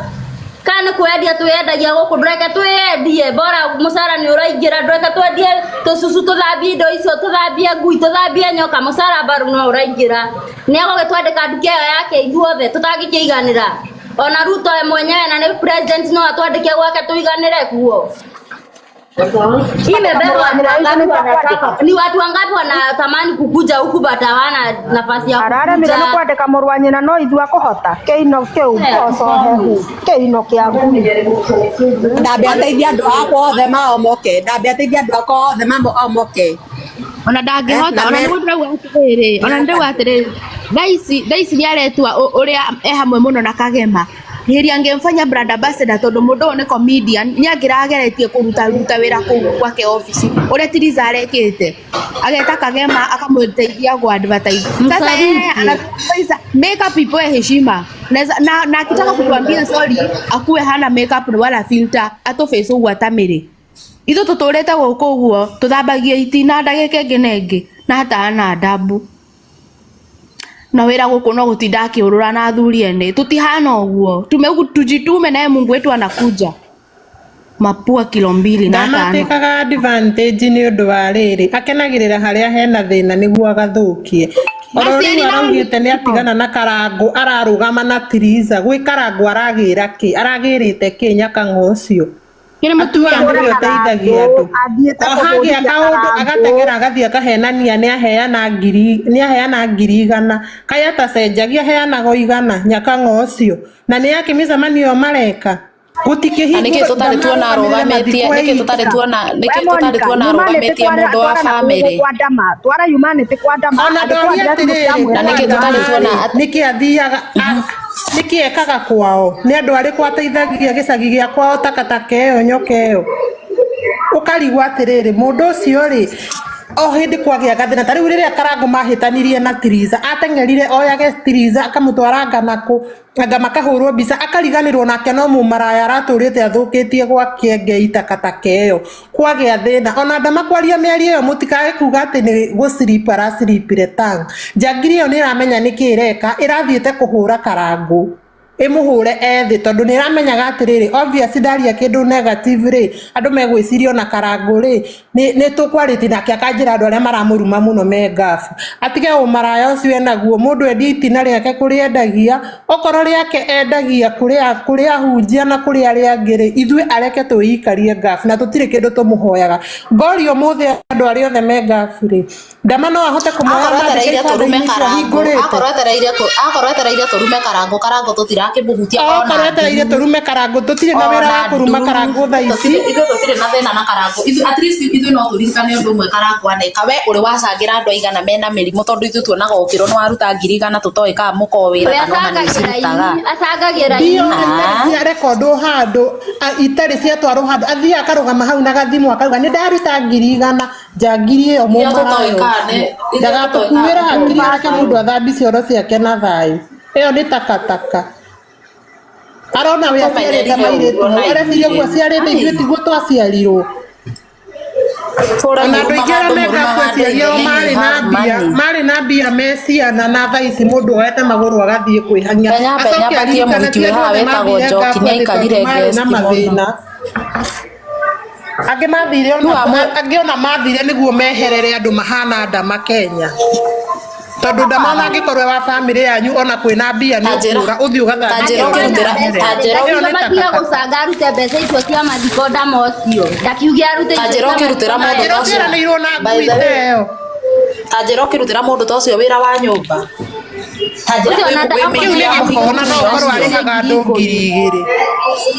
Kana nĩ kwĩyendia twĩyendagia gũkũ ndũreke twĩyendie bora mũcara nĩ ũraingĩra ndũreke twendie tũcucu tũthambie indo icio tũthambie ngui tũthambie nyoka mũcara mbaru no ũraingĩra nĩ egũgĩtwandĩka nduka ĩyo yake ithuothe tũtangĩkĩiganĩra ona Ruto we mwenyewe na nĩ president no atwandĩke gwake tũiganĩre kuo. Imebeba watu wangapi wanataka, ni watu wangapi wanatamani kukuja huku but hawana nafasi ya Araremire nĩ kukuja. kwandĩka mũrũ wa nyina no ithuĩ akũhota kĩino kĩu mboco hehu kĩino kĩa ngui. Ndambe ateithie andũ akwa othe maomoke ndambe ateithie andũ akwa othe maomoke ona ndangĩhota na ona me nĩguo ndĩrauga atĩrĩrĩ ona nĩndĩrauga atĩrĩrĩ thaa ici nĩaretua ũrĩa e hamwe mũno na Kagema hĩrĩ angĩmfanya brand ambassador tondũ mũndũ ũyũ nĩ comedian nĩ angĩrageretie kũruta ruta wĩra kũu gwake office ũrĩa Tiriza arekĩte ageta Kagema akamũteithia ku advertise sasa yeye Msaruki. anatuadvise makeup ipewe heshima na, na akitaka kutuambia sorry akuwe hana makeup wala filter atũface ũguo atamĩrĩ ithuĩ tũtũrĩte gũkũ ũguo tũthambagia itina ndagĩka ĩngĩ na ĩngĩ na hata hana adabu na wĩra gũkũ no gũtinda akĩũrũra na athuri ene tũtihana ũguo tume huku tujitume naye Mungu wetu anakuja mapua kilo mbili na hata hana Ndamatĩkaga advantage nĩ ũndũ wa rĩrĩ akenagĩrĩra harĩa hena thĩna nĩguo agathũkie oro Basi rĩu yani nao araugĩte nĩ atigana na Karangũ ararũgama na Tiriza gwĩ Karangũ aragĩra kĩ aragĩrĩte kĩ nyakang'o ũcio kĩrĩ mũtumia atuaga nĩwe ũteithagia andũ Athiĩte o hagĩa kũhũthia kaũndũ Karangũ. agateng'era agathiĩ akahenania nĩ aheana 100,000 kaĩ atacenjagia aheanaga o 100 nyakang'o ũcio na nĩ yake mĩcemanio ĩyo mareka Na nĩkĩ gũtikĩhingwo tũtarĩ tuona ndamarũgamĩrĩre arũgamĩtie mathiko nĩkĩ tũtarĩ eika tuona We nĩkĩ tũtarĩ Monica, tuona humanity arũgamĩtie mũndũ wa twara na kũu bamĩrĩ kwa Ndama, twara humanity kwa Ndama, ona andũ ndoria twa address atĩrĩrĩ mũtiramwĩra na nĩkĩ kwa tũtarĩ Ndama tuona rĩ nĩkĩ athiaga nĩkĩ ekaga kwao nĩ andũ arĩkũ ateithagia gĩcagi gĩa kwao takataka ĩyo nyoka ĩyo ũkarigwo atĩrĩrĩ mũndũ ũcio rĩ o hĩndĩ kwagĩa gathĩna ta rĩu rĩrĩa Karangũ mahĩtanirie na Tiriza ateng'erire oyage Tiriza akamũtwara anga nakũ anga makahũrwo mbica akariganĩrwo nake no mũmaraya aratũrĩte athũkĩtie gwa kĩengei takataka ĩyo kwagĩa thĩna ona ndamakwaria mĩario ĩyo mũtikae kuga atĩ nĩ gũcirip araciripire tang njangiri ĩyo nĩ ĩramenya nĩkĩ ĩreka ĩrathiĩte kũhũra Karangũ ĩmũhũre ethĩ tondũ nĩ ĩramenyaga atĩrĩrĩ obvious ndaria kĩndũ negative rĩ andũ megwĩciria ona Karangũ rĩ nĩ tũkwarĩtie nake akanjĩra andũ arĩa maramũruma mũno me ngabu atige ũmaraya ũcio enaguo mũndũ endie itina rĩake kũrĩa endagia okorwo rĩake endagia kũrĩ ahunjia na kũrĩ arĩa angĩ rĩ ithuĩ areke twĩikarie ngabu na tũtirĩ kĩndũ tũmũhoyaga ngoria ũmũthĩ andũ arĩa othe me ngabu rĩ Ndama no ahote kũmoya akorwo mandĩke etereire tũrume ibanda-inĩ icio Karangũ ahingũrĩte akorwo etereire akorwo etereire tũrume Karangũ Karangũ tũtirakĩmũhutia ona okorwo etereire nduru tũrume Karangũ tũtirĩ na wĩra ona wa kũruma nduru Karangũ thaa ici ithuĩ tũtirĩ na thĩna na Karangũ ithuĩ at least ithuĩ no tũririkane ũndũ ũmwe Karangũ aneka we ũrĩ wacangĩra andũ aigana mena mĩrimũ tondũ ithuĩ tuonaga ũkĩrwo nĩ waruta 100,000 tũtoĩ kana mũko wĩra Ũrĩa kana ona nĩ acangagĩra ũcirutaga ini, acangagĩra mbia ini. ona itarĩ Ah. cia rekondwo handũ itarĩ ciatwarwo handũ athiaga akarũgama hau na gathimũ akauga nĩ ndaruta 100,000 njangiri ĩyo Ithuĩ mũmaraya tũtoĩ kana ũcio ithuĩ tũtoĩ kana ndagatũkuĩre hakiri areke nĩ mũndũ athambie cioro ciake na thayũ ĩyo nĩ takataka arona we aciarĩte tũmenyerie mairĩtu ũguo hau na areciria ũguo ithuĩ aciarĩte ithuĩ tiguo twaciarirwo tũre ona andũ mũrumaga aingĩ arĩa andũ me ngabu mũrumaga andũ aciari ao ithe marĩ you na have mbia money marĩ na mbia me ciana na thaa ici mũndũ oete magũrũ agathiĩ kwĩhang'ia Kenya acoke nyambatie aririkane mũhiki ti wĩ andũ haha othe wĩtagwo mathire Njoki ngabu nĩ atĩ tondũ aikarire marĩ guest na mũno mathĩna angĩ mathire rĩu ona amwe angĩ ona mathire nĩguo meherere andũ mahana ndama Kenya Tondũ ndamona angĩkorwo wa family yanyu ona kwĩna mbia nĩ ũkũra ũthiĩ ũgathambie Ta njĩra kĩoro ũkĩrutĩra- ũrehere. ta njĩra Ĩyo nĩ Ndakiuga matige takataka. gũcanga arute mbeca icio cia mathiko ndama ũcio. Ndakiuge arute Ta icio njĩra cia ũkĩrutĩra mathiko mũndũ Njĩra ta ũcio. ũciaranĩirwo na By ngui the ta way, ĩyo. ta njĩra ũkĩrutĩra mũndũ ta ũcio wĩra wa nyũmba. Ta njĩra Ũcio wĩ ona wĩ Kĩu nĩ mĩingĩ ya gĩko ona no mũhinyũ ũkorwo ũcio. arĩhaga andũ 2,000.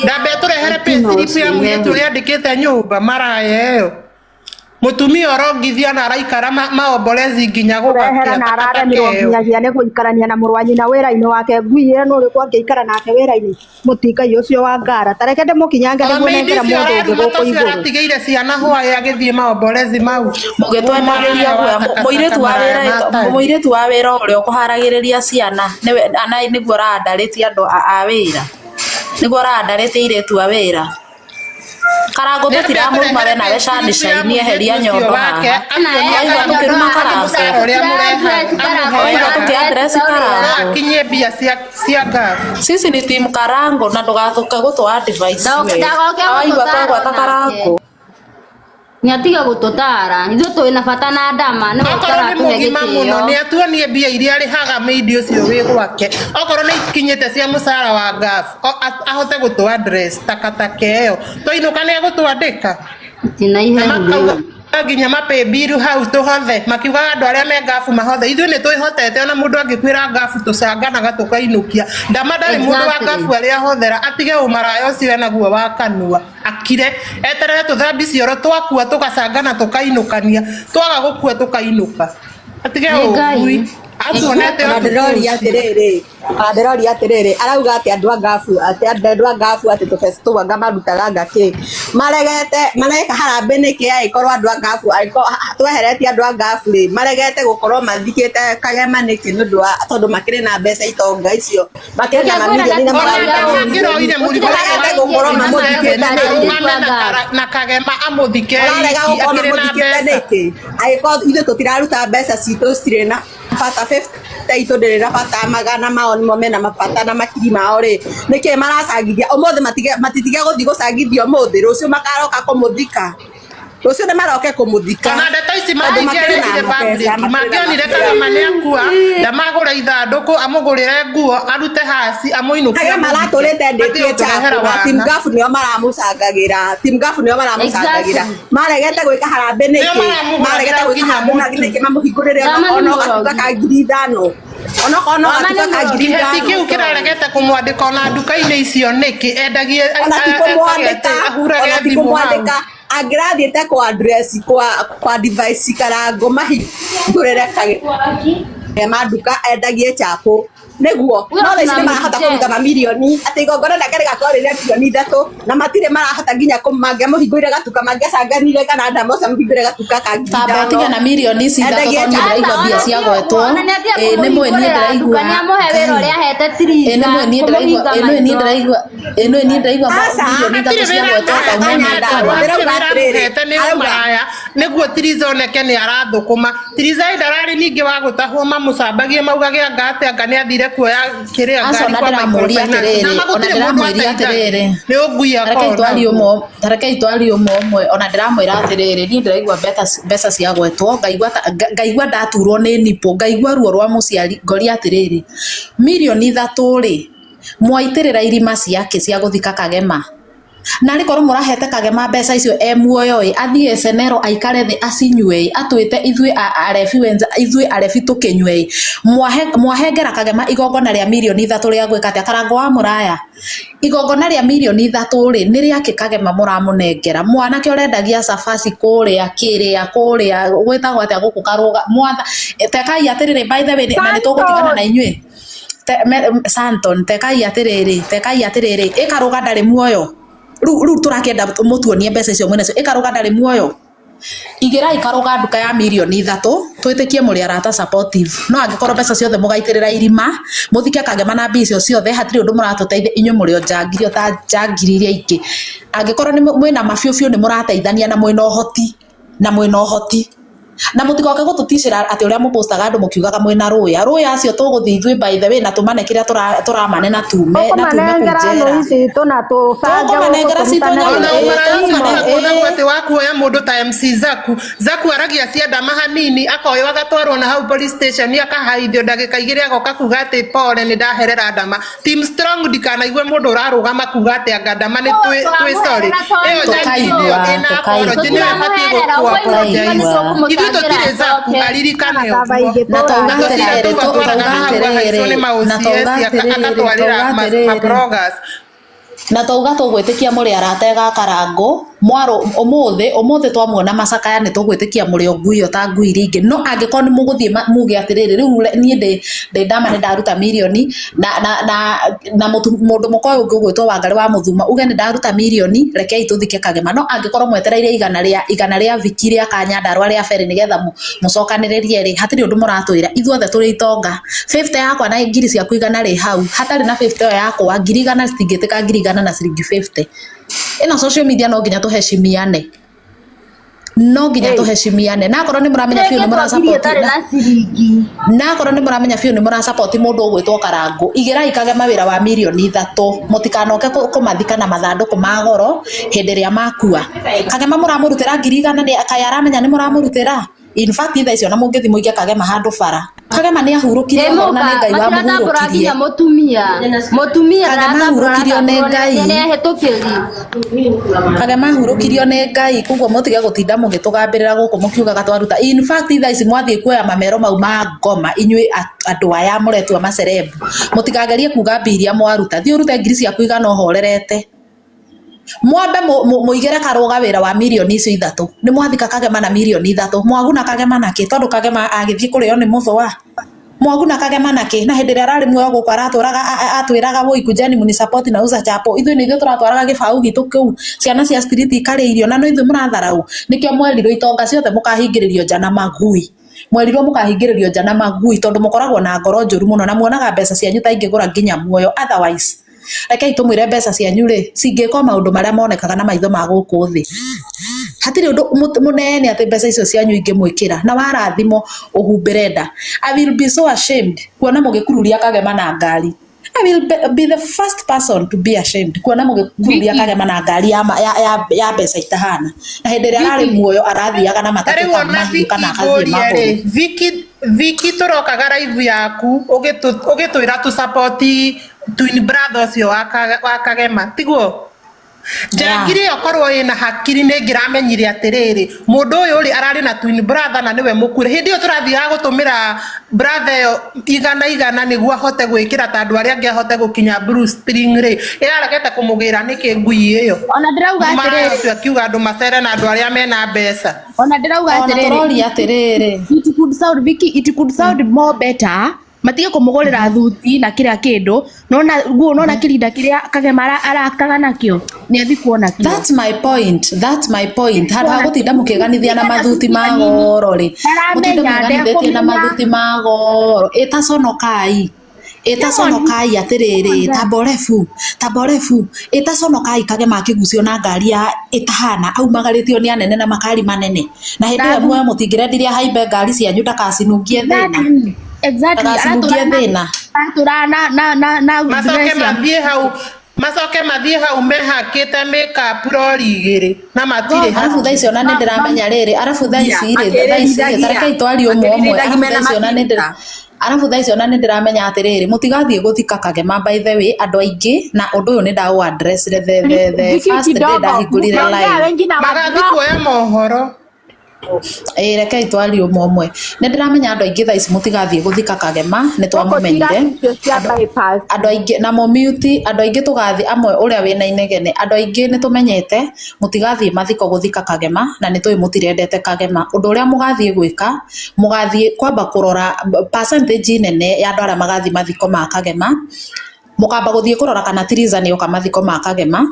Ndambe tũrehere payslip ya mũirĩtu ũrĩa andĩkĩte nyũmba maraya ĩyo. Mũtumia ũrongithia na araikara maombolezi nginya Kũrehera gũgakĩa na takataka araremirwo ĩyo. nginyagia nĩ gũikarania na mũrũ wa nyina wĩra-inĩ wake ngui ĩno ũrĩkũ angĩikara nake wĩra-inĩ mũtingai ũcio wa ngara tareke ndĩmũkinyange Ona nĩguo maid nengera icio mũndũ ũngĩ araruma gũkũ ta ũcio igũrũ. aratigĩire ciana hwaĩ agĩthiĩ maombolezi mau. Mũgĩtwendereria Maraya wa guoya takataka mũirĩtu wa maraya wĩra ma tari. mũirĩtu wa wĩra ũrĩa ũkũharagĩrĩria ciana nĩwe ana nĩguo ũrandarĩtie andũ a wĩra nĩguo ũrandarĩtie airĩtu a wĩra Karango Nĩambe tũtiramũruma atũrehere we nawe payslip ya Sunshine mũirĩtu eheria ũcio nyondo wake haha atuonie waigua kana tũkĩruma kana Karango mũcara ũrĩa mũrehaga waigua amũheaga tũkĩ address no Karango akinyie mbia cia ngabu. sisi ni team Karango na ndũgatũke gũtũ advice we Ndagoke na waigua gũtũtara twagwata onake. Karango Nĩ atige gũtũtara. Ithuĩ twĩ na bata na ndama nĩwe Okorwo nĩ ũtaratũhe mũgima mũno gĩtĩo. nĩ atuonie mbia iria arĩhaga maid ũcio wĩ gwake okorwo nĩ ikinyĩte cia mũcara wa ngabu ahote gũtũ address takataka ĩyo twainũka nĩ egũtwandĩka Itina na ihehu makauga rĩu. nginya mapay bill hau tũhothe makiugaga andũ arĩa me ngabu mahothe ithuĩ nĩ twĩhotete ona mũndũ angĩkwĩra ngabu tũcanganaga tũkainũkia ndama ndarĩ mũndũ wa Exactly. ngabu arĩa ahothera atige ũmaraya ũcio enaguo wa kanua akire eterere tũthambi cioro twakua tũgacangana tũkainũkania twaga gũkua tũkainũka atige Nĩ Ngai. ũgui atuonete Ona ũtukũ ndĩroria ũcio atĩrĩrĩ ona ndĩroria atĩrĩrĩ arauga atĩ andũ a ngabu atĩ andũ a ngabu atĩ tũbeca tũu anga marutaga ngakĩ maregete mareka harambĩ nĩkĩ angĩkorwo andũ a ngabu angĩkorwo tweheretie andũ a ngabu rĩ maregete gũkorwo mathikĩte kagema nĩkĩ nĩ ũndũ wa tondũ makĩrĩ na mbeca itonga icio makĩrĩ Reke na ngwĩre mamirioni na ona mararuta ndama mamirioni angĩroire mũrigo ũcio maregete wa gũkorwo ngiri mamũthikĩte seven nĩkĩ arũgame na kagema amũthike mararega wiki gũkorwo akĩrĩ na mamũthikĩte mbeca nĩkĩ angĩkorwo ithuĩ tũtiraruta mbeca citũ citirĩ na bata 50 itũ ndĩrĩ na bata magana mao nĩmo mena mabata na makiri mao rĩ nĩkĩ maracangithia ũmũthĩ matitige gũthiĩ gũcangithia ũmũthĩ rũciũ makaroka kũmũthika rũciũ nĩ maroke kũmũthika ona ndeto ici tondũ makĩrĩ na mangĩarĩrire mabeca public makĩrĩ na mangĩonire mabia kagema nĩ akua ndamagũre ithandũkũ amũgũrĩre nguo arute haci amũinũkie Kagema amũthike aratũrĩte matige ndĩtie gũtũrehera chapo na team wana gafu nĩo maramũcangagĩra team gafu nĩo maramũcangagĩra Exactly. maregete gwĩka harambĩ nĩo nĩkĩ maregete maramũgũragĩra gwĩka nginya harambĩ na mũtu nĩkĩ mamũhingũrĩre Ndama nĩ ona gatuka mũrogi. ka 5,000 onokorwo no Wama nĩ gatuka ka mũrogi. ngiri kĩheti ithano kĩu kĩraregete kũmwandĩka ona nduka-inĩ icio nĩkĩ endagie ona ti ekage kũmwandĩka atĩ ahurage ona ti thimũ hau kũmwandĩka angĩrathiĩte kwa address kwa device Karango mahingũrĩre kagema nduka endagie chapo nĩguo Huyo no thaa ici nĩ marahota kũruta tunamreject. mamirioni atĩ igongona rĩake rĩgakorwo rĩrĩa mirioni 3 na matirĩ marahota nginya mangĩamũhingũrĩre gatuka mangĩacanganire kana Ndamosa amũhingũrĩre gatuka ka ngiri Tamba ithano ũtige na mirioni ici ithatũ endagie tondũ niĩ chapo ndĩraigua Aca mbia ona cia ti gwetwo ũguo ona nĩ atige ĩĩ nĩ mwe niĩ kũmũhingũrĩra nduka ndĩraigua nĩ amũhe wĩra Ngai ũrĩa ahete ĩĩ Tiriza nĩ mwe niĩ ndĩraigua kũmũhinga ĩĩ nĩ niĩ maitho. ndĩraigua ĩĩ nĩ niĩ ndĩraigua aca mirioni hatirĩ ithatũ cia wĩra gwetwo amũhete ngauma Nyandarua mekĩra hatirĩ ndĩrauga wĩra atĩrĩrĩ amũhete nĩ arauga ũmaraya nĩguo Tiriza oneke nĩ arathũkũma Tiriza ndararĩ ningĩ wa gũtahwo mamũcambagie maugage anga atĩ anga nĩ athire kuoya kĩrĩa aca ngari ona kwa ndĩramũria microfinance atĩrĩrĩ na ona gũtirĩ mũndũ ndĩramwĩria ateithagia atĩrĩrĩ nĩ ũngui tarekei akorwo twarie naguo ũmwe tarekei twarie ũmwe ũmwe ona ndĩramwĩra atĩrĩrĩ niĩ ndĩraigua mbeca cia gwetwo ngaigua ngaigua ndaturwo nĩ nipũ ngaigua ruo rwa mũciari ngoria atĩrĩrĩ mirioni 3 rĩ mwaitĩrĩra irima ciake cia gũthika Kagema na arĩ korwo mũrahete Kagema mbeca icio e muoyo ĩ athiĩ Senero aikare thĩ acinyue ĩ atwĩte ithuĩ arebi wenza ithuĩ arebi tũkĩnyue ĩ mwahengera Kagema igongona rĩa mirioni 3 rĩa gwĩka atĩa Karango wa mũraya igongona rĩa mirioni 3 rĩ nĩ rĩakĩ Kagema mũramũnengera mwanake ũrendagia cabaci kũrĩa kĩrĩa kũrĩa gwĩtagwo atĩa gũkũ Karũga mwatha tekai atĩrĩrĩ by the way na nĩ tũgũtigana na inyuĩ Santon tekai atĩrĩrĩ tekai atĩrĩrĩ ĩ Karũga ndarĩ muoyo rĩu tũrakĩenda mũtuonie mbeca icio mwĩnacio ĩ Karũga ndarĩ muoyo igĩrai Karũga nduka ya mirioni 3 twĩtĩkie mũrĩ arata supportive no angĩkorwo mbeca ciothe mũgaitĩrĩra irima mũthike Kagema na mbia icio ciothe hatirĩ ũndũ mũratũteithia inyuĩ mũrĩ o njangiri o ta njangiri iria ingĩ angĩkorwo nĩ mwĩna mabiũ biũ nĩ mũrateithania na mwĩna ũhoti na mwĩna ũhoti Na mũtigoke gũtũticĩra atĩ ũrĩa mũpostaga andũ mũkiugaga mwĩna rũya rũya acio tũgũthiĩ ithuĩ by the way na tũmane kĩrĩa tũramane na tume na tume kũu Tũkũmanengera njera. nũ ici tũ na tũbange gũkũ Tũkũmanengera citũ tũrutane Ona wĩra. ũmaraya ũcio tũkũmane tũrakuona atĩ wakuoya mũndũ ta MC Zaku. Zaku aragia ciandama hanini akoywo agatwarwo na hau police station akahaithio ndagĩka igĩrĩ agoka kuga atĩ pole nĩ ndaherera ndama. Team Strong ndikanaigue mũndũ ũrarũgama kuga atĩ anga ndama nĩ twĩ sorry. Ĩyo njangiri ĩyo Tũkaigua ĩna apology nĩyo ĩbatiĩ tũkaigua gũkũ apologize. tũkaigua Ithuĩ tũtirĩ Zaku aririkane Taba ũguo. Na Na twauga tũcira atĩrĩrĩ tũu atwaraga twauga na hau ahaicwo nĩ atĩrĩrĩ ma na OCS twauga atĩrĩrĩ agatwarĩra twauga atĩrĩrĩ ma-bloggers. Na twauga tũgwĩtĩkia mũrĩ arata ega Karangũ mwarũ ũmũthĩ ũmũthĩ twamuona macakaya nĩ tũgwĩtĩkia mũrĩ o ngui o ta ngui iria ingĩ no angĩkorwo nĩ mũgũthiĩ muge atĩrĩrĩ rĩu niĩ ndĩ ndama nĩ ndaruta mirioni na na na na mũndũ mũka ũyũ ũngĩ ũgwĩtwo Wangarĩ wa Mũthuma uge nĩ ndaruta mirioni rekei tũthike Kagema no angĩkorwo mwetereire igana rĩa Viki rĩa Kanyandarua rĩa Ferĩ nĩgetha mũcokanĩrĩrie rĩ hatirĩ ũndũ mũratwĩra ithuothe tũrĩ itonga 50 yakwa na ngiri ciaku igana rĩ hau hatarĩ na 50 ĩyo yakwa ngiri igana citingĩtĩka ngiri igana na ciringi 50 ĩno social media no nginya tũheshimiane no nginya tũheshimiane na akorwo nĩ mũramenya biũ nĩ Rĩngĩ twambirie mũrasupport ĩtarĩ na na ciringi. Na akorwo nĩ mũramenya biũ nĩ mũrasupport mũndũ ũgwĩtwo Karangũ igĩrai Kagema wĩra wa mirioni ithatũ mũtikanoke kũmathika na mathandũkũ ma goro hĩndĩ ĩrĩa makua. Kagema mũramũrutĩra ngiri igana nĩ kaĩ aramenya nĩ mũramũrutĩra? In fact thaa icio ona mũngĩthiĩ mũige Kagema handũ bara. Kagema nĩ ahurũkire Ĩ ũhoro na mũka nĩ Ngai matiratambũra wamũhurũkirie. nginya mũtumia mũtumia Kagema ndaratambũra ahurũkirio nĩ aratambũrwo Ngai. nĩ ahĩtũkĩri. Kagema ahurũkirio nĩ Ngai koguo mũtige gũtinda mũgĩtũgambĩrĩra gũkũ mũkiugaga twaruta. In fact thaa ici mwathiĩ kuoya mamero mau ma ngoma inyuĩ andũ aya mũretua macerebu mũtikagerie kuga mbia iria mwaruta. Thiĩ ũrute ngiri ciaku igana ũhorerete. Mwambe mũigĩre Karũga wĩra wa mirioni icio ithatũ. Nĩ mwathika Kagema na mirioni ithatũ. Mwaguna Kagema nakĩ? Tondũ Kagema agĩthiĩ kũrĩo nĩ mũthũa. Mwaguna Kagema nakĩ? Na hĩndĩ ĩrĩa ararĩ muoyo gũkũ aratũraga atwĩraga woi kujeni mnisupport na uza chapo. Ithuĩ nĩ ithuĩ tũratwaraga gĩbaũ gitũ kũu ciana cia street ikarĩa irio na no ithuĩ mũratharau. Nĩkĩo mwerirwo itonga ciothe mũkahingĩrĩrio nja na magui. Mwerirwo mũkahingĩrĩrio nja na magui tondũ mũkoragwo na ngoro njũru mũno na muonaga mbeca cianyu ta ingĩgũra nginya muoyo otherwise. Rekei tũmwĩre mbeca cianyu rĩ cingĩka o maũndũ marĩa monekaga na maitho ma gũkũ thĩ. Hatirĩ ũndũ mũnene atĩ mbeca icio cianyu ingĩmwĩkĩra na warathimwo ũhumbĩre nda. I will be so ashamed kuona mũgĩkururia Kagema na ngari. I will be the first person to be ashamed kuona mũgĩkururia Vicky. Kagema na ngari ya mbeca itahana. Na hĩndĩ ĩrĩa ararĩ Vicky. muoyo arathiaga na matatũ Tarĩu ta ona mahiũ Viki kana akathiĩ ngũrie rĩ magũrũ. Viki tũrokaga live yaku ũgĩtwĩra tũ support twin brother ũcio wa Kagema tiguo? Njangiri ĩyo korwo ĩna hakiri nĩ ngĩramenyire atĩrĩrĩ mũndũ ũyũ rĩ ararĩ na twin brother na nĩwe mũkuire hĩndĩ ĩyo tũrathiaga gũtũmĩra brother ĩyo igana igana nĩguo ahote gwĩkĩra ta andũ arĩa angĩ ahote gũkinya Blue Spring rĩ ĩraregete kũmũgĩra nĩkĩ ngui ĩyo Ona ndĩrauga Mũmaraya atĩrĩrĩ ũcio akiuga andũ macere na andũ arĩa mena mbeca. Ona ndĩrauga Ona atĩrĩrĩ tũroria atĩrĩrĩ it could sound Vicky, it could sound more better matige kũmũgũrĩra thuti na kĩrĩa kĩndũ nona guo nona kĩrinda kĩrĩa Kagema arakaga nakĩo nĩ athi kuona kĩo. That's my point. That's my point. Handũ ha Kuona gũtinda mũkĩganithia na ena mathuti thuti ma hanini goro rĩ mũtinde ndaramenya mwĩganithĩtie na ndekũmenya. mathuti ma goro ĩtaconokai ĩtaconokai atĩrĩrĩ tamborebu ĩtaconokai Kagema akĩgucio na ngari ya ĩtahana aumagarĩtio nĩ anene na makari manene na hĩndĩ ĩyo muoyo mũtingĩrendirie haimbe ngari cianyu ndakacinungie thĩna Exactly. ndakacinungie Aratũra na thĩna aratũra na na na macoke dress ya mathiĩ hau macoke mathiĩ hau mehakĩte makeup rori igĩrĩ na matirĩ arabu thaa icio ona nĩ ndĩramenya rĩrĩ arabu thaa ici rĩ thaa ici rĩ tarekei twarie ũmwe ũmwe arabu thaa icio ona nĩ ndĩra arabu thaa icio ona nĩ ndĩramenya atĩrĩrĩ mũtigathiĩ gũthika Kagema by the way andũ aingĩ na ũndũ ũyũ nĩ ndaũ address the Viki first day kidogo ndahingũrire mkiongea live wengi na magathiĩ wadrop. kuoya mohoro. Ĩĩ rekei twarie ũmwe ũmwe nĩ ndĩramenya andũ aingĩ thaa ici mũtigathiĩ gũthika Kagema nĩ Gũkũ twamũmenyire tira icio cia bypass. andũ aingĩ na mũmiuti andũ aingĩ tũgathiĩ amwe ũrĩa wĩna inegene andũ aingĩ nĩ tũmenyete mũtigathiĩ mathiko gũthika Kagema na nĩ tũĩ mũtirendete Kagema ũndũ ũrĩa mũgathiĩ gwĩka mũgathiĩ kwamba kũrora percentage nene ya andũ arĩa magathiĩ mathiko ma Kagema mũkamba gũthiĩ kũrora kana Tiriza nĩoka mathiko ma Kagema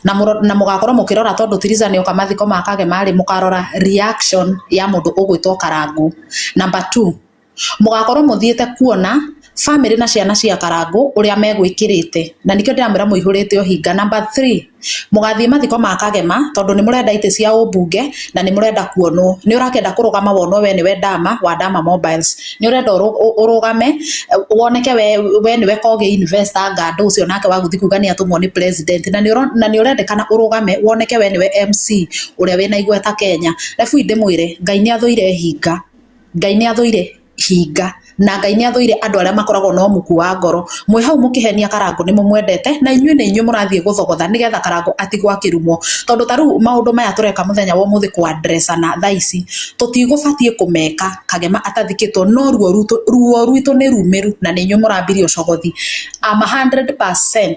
na na mũgakorwo mũkĩrora tondũ Tiriza nĩoka mathiko ma Kagema rĩ mũkarora reaction ya mũndũ ũgwĩtwo Karangũ. Number 2 mũgakorwo mũthiĩte kuona Family na ciana cia Karangũ ũrĩa megwĩkĩrĩte, na nĩkĩo ndĩramwĩra mũihũrĩte ũhinga. Number 3, mũgathiĩ mathiko ma Kagema tondũ nĩ mũrenda itĩ cia ũmbunge na nĩ mũrenda kuonwo. Nĩ ũrakĩenda kũrũgama wonwo we nĩwe Dama wa Dama Mobiles, nĩ ũrenda ũrũgame woneke we nĩwe Kogi investor ngandũ ũcio nake wa gũthiĩ kuga nĩ atũmwo nĩ president, na nĩ ũrendekana ũrũgame woneke we nĩwe MC ũrĩa wĩna igweta Kenya. Rebui ndĩmwĩre, Ngai nĩ athũire hinga, Ngai nĩ athũire hinga, na Ngai nĩ athũire andũ arĩa makoragwo na ũmuku wa ngoro. Mwĩ hau mũkĩhenia Karangũ nĩ mũmwendete, na inyuĩ nĩ inyuĩ mũrathiĩ gũthogotha nĩgetha Karangũ atigwo akĩrumwo. Tondũ ta rĩu maũndũ maya tũreka mũthenya wa ũmũthĩ kũ address-ana thaa ici, tũtigũbatiĩ kũmeka Kagema atathikĩtwo, no ruo rwitũ nĩ rumĩru na nĩ inyuĩ mũrambirie ũcogothi. I'm 100%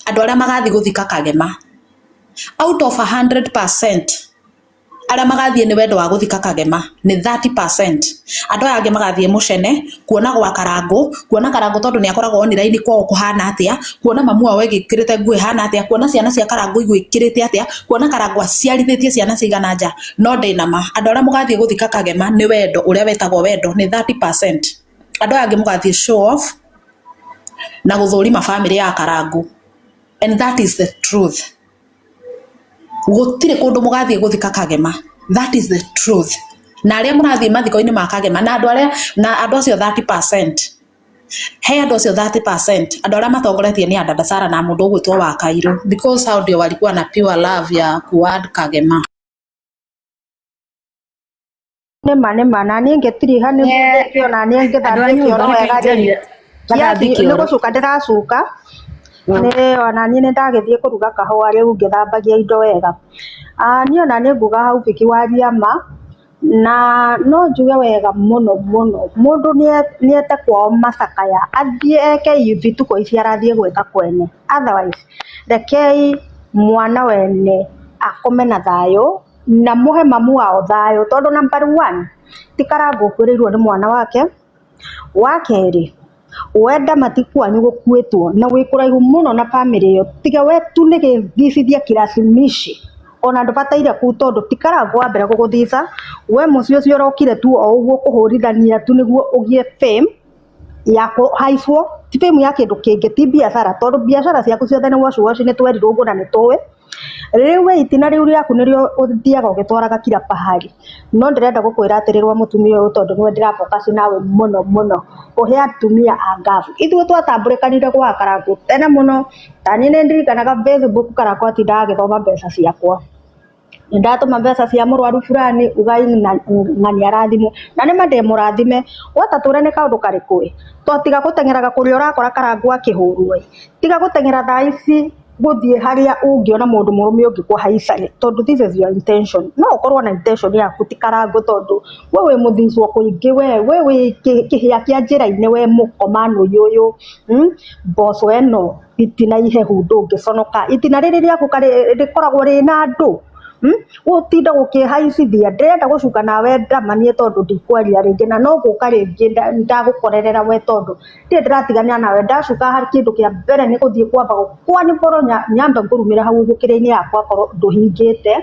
andũ arĩa magathiĩ gũthika Kagema, out of 100% arĩa magathiĩ nĩ wendo wa gũthika Kagema nĩ 30%. Andũ aya angĩ magathiĩ mũcene kuona gwa Karangũ, kuona Karangũ tondũ nĩ akoragwo online kwao kũhana atĩa, kuona mamu wao egĩkĩrĩte nguo ĩhana atĩa, kuona ciana cia Karangũ igwĩkĩrĩte atĩa, kuona Karangũ aciarithĩtie ciana cigana nja. No ndĩna ma andũ arĩa mũgathiĩ gũthika Kagema nĩ wendo ũrĩa wetagwo wendo nĩ 30%. Andũ aya angĩ mũgathiĩ show off na gũthũrima family ya Karangũ, and that is the truth. Gũtirĩ kũndũ mũgathiĩ gũthika Kagema, that is the truth. Na arĩa mũrathiĩ mathiko-inĩ ma Kagema na andũ arĩa na andũ acio 30%, he andũ acio 30% andũ arĩa matongoretie nĩ Adada Sara na mũndũ ũgwĩtwo wa Kairũ, because hao ndio walikuwa na pure love ya kuwad Kagema. Nĩma nĩma, na niĩ ngĩtiriha nĩ mũthĩkio, na niĩ Andũ a ngĩthambia nyũmba kĩoro reke wega rĩ, njarie kiasi ngathambie nĩ kĩoro. gũcuka ndĩracuka, nĩ ona niĩ nĩ ndagĩthiĩ kũruga kahũa rĩu ngĩthambagia indo wega. Niĩ ona nĩ nguga hau Viki waria ma, na no njuge wega mũno mũno, mũndũ nĩete kwao macakaya, athiĩ eke vituko ici arathiĩ gwĩka kwene. Otherwise, rekei mwana wene akome na thayũ, na mũhe mamu wao thayũ, tondũ number one, ti Karangũ ũkuĩrĩirwo nĩ mwana wake. Wa kerĩ, wenda mati kwanyu gũkuĩtwo na wĩ kũraihu mũno na bamĩrĩ ĩyo, tiga we tu nĩ gĩthicithia kĩracimici, ona ndũbataire kuu tondũ ti Karangũ wa mbere gũgũthica, we mũciĩ ũcio ũrokire tu o ũguo kũhũrithania tu nĩguo ũgĩe fame ya kũhaicwo, ti fame ya kĩndũ kĩngĩ, ti biacara, tondũ biacara ciaku ciothe nĩ wash wash, nĩ twerirwo ũguo na nĩ tũĩ. Rĩu we itina rĩu rĩaku nĩrĩo ũthiaga ũgĩtwaraga kila pahali. No ndĩrenda gũkwĩra atĩrĩrĩ wa mũtumia ũyũ, tondũ nĩwe ndĩra focus nawe mũno mũno, ũhe atumia a ngabu. Ithuĩ twatambũrĩkanire gwa Karangũ tene mũno, ta niĩ nĩ ndirikanaga Facebook Karangũ atindaga agĩthoma mbeca ciakwa. Ndatũma mbeca cia mũrwaru fulani ugai ng'ani arathimwo, na nĩ ma ndĩ mũrathime. Wota tũre nĩ kaũndũ karĩkũ ĩ, to tiga gũteng'eraga kũrĩa ũrakora Karangũ akĩhũrwo ĩ, tiga gũteng'era thaa ici gũthiĩ harĩa ũngĩona mũndũ mũrũme ũngĩkũhaica ĩ, tondũ this is your intention. No ũkorwo na intention yaku ti Karangũ, tondũ we wĩ mũthicwo kũingĩ, we wĩ kĩhĩa kĩa njĩra-inĩ, we mũkomanũi ũyũ, mboco ĩno itina ihehu ndũngĩconoka, itina rĩrĩ rĩaku rĩkoragwo rĩna andũ, Gũtinda gũkĩhaicithia, ndĩrenda gũcuka nawe ndama niĩ tondũ ndikwaria rĩngĩ, na no gũka rĩngĩ ndagũkorerera we, tondũ ndirĩ ndĩratigana nawe. Ndacuka harĩ kĩndũ kĩa mbere nĩ gũthiĩ kwamba gũkwaniboro nyambe ngũrumĩre hau ũguo kĩrĩa-inĩ yakwa akorwo ndũhingĩte.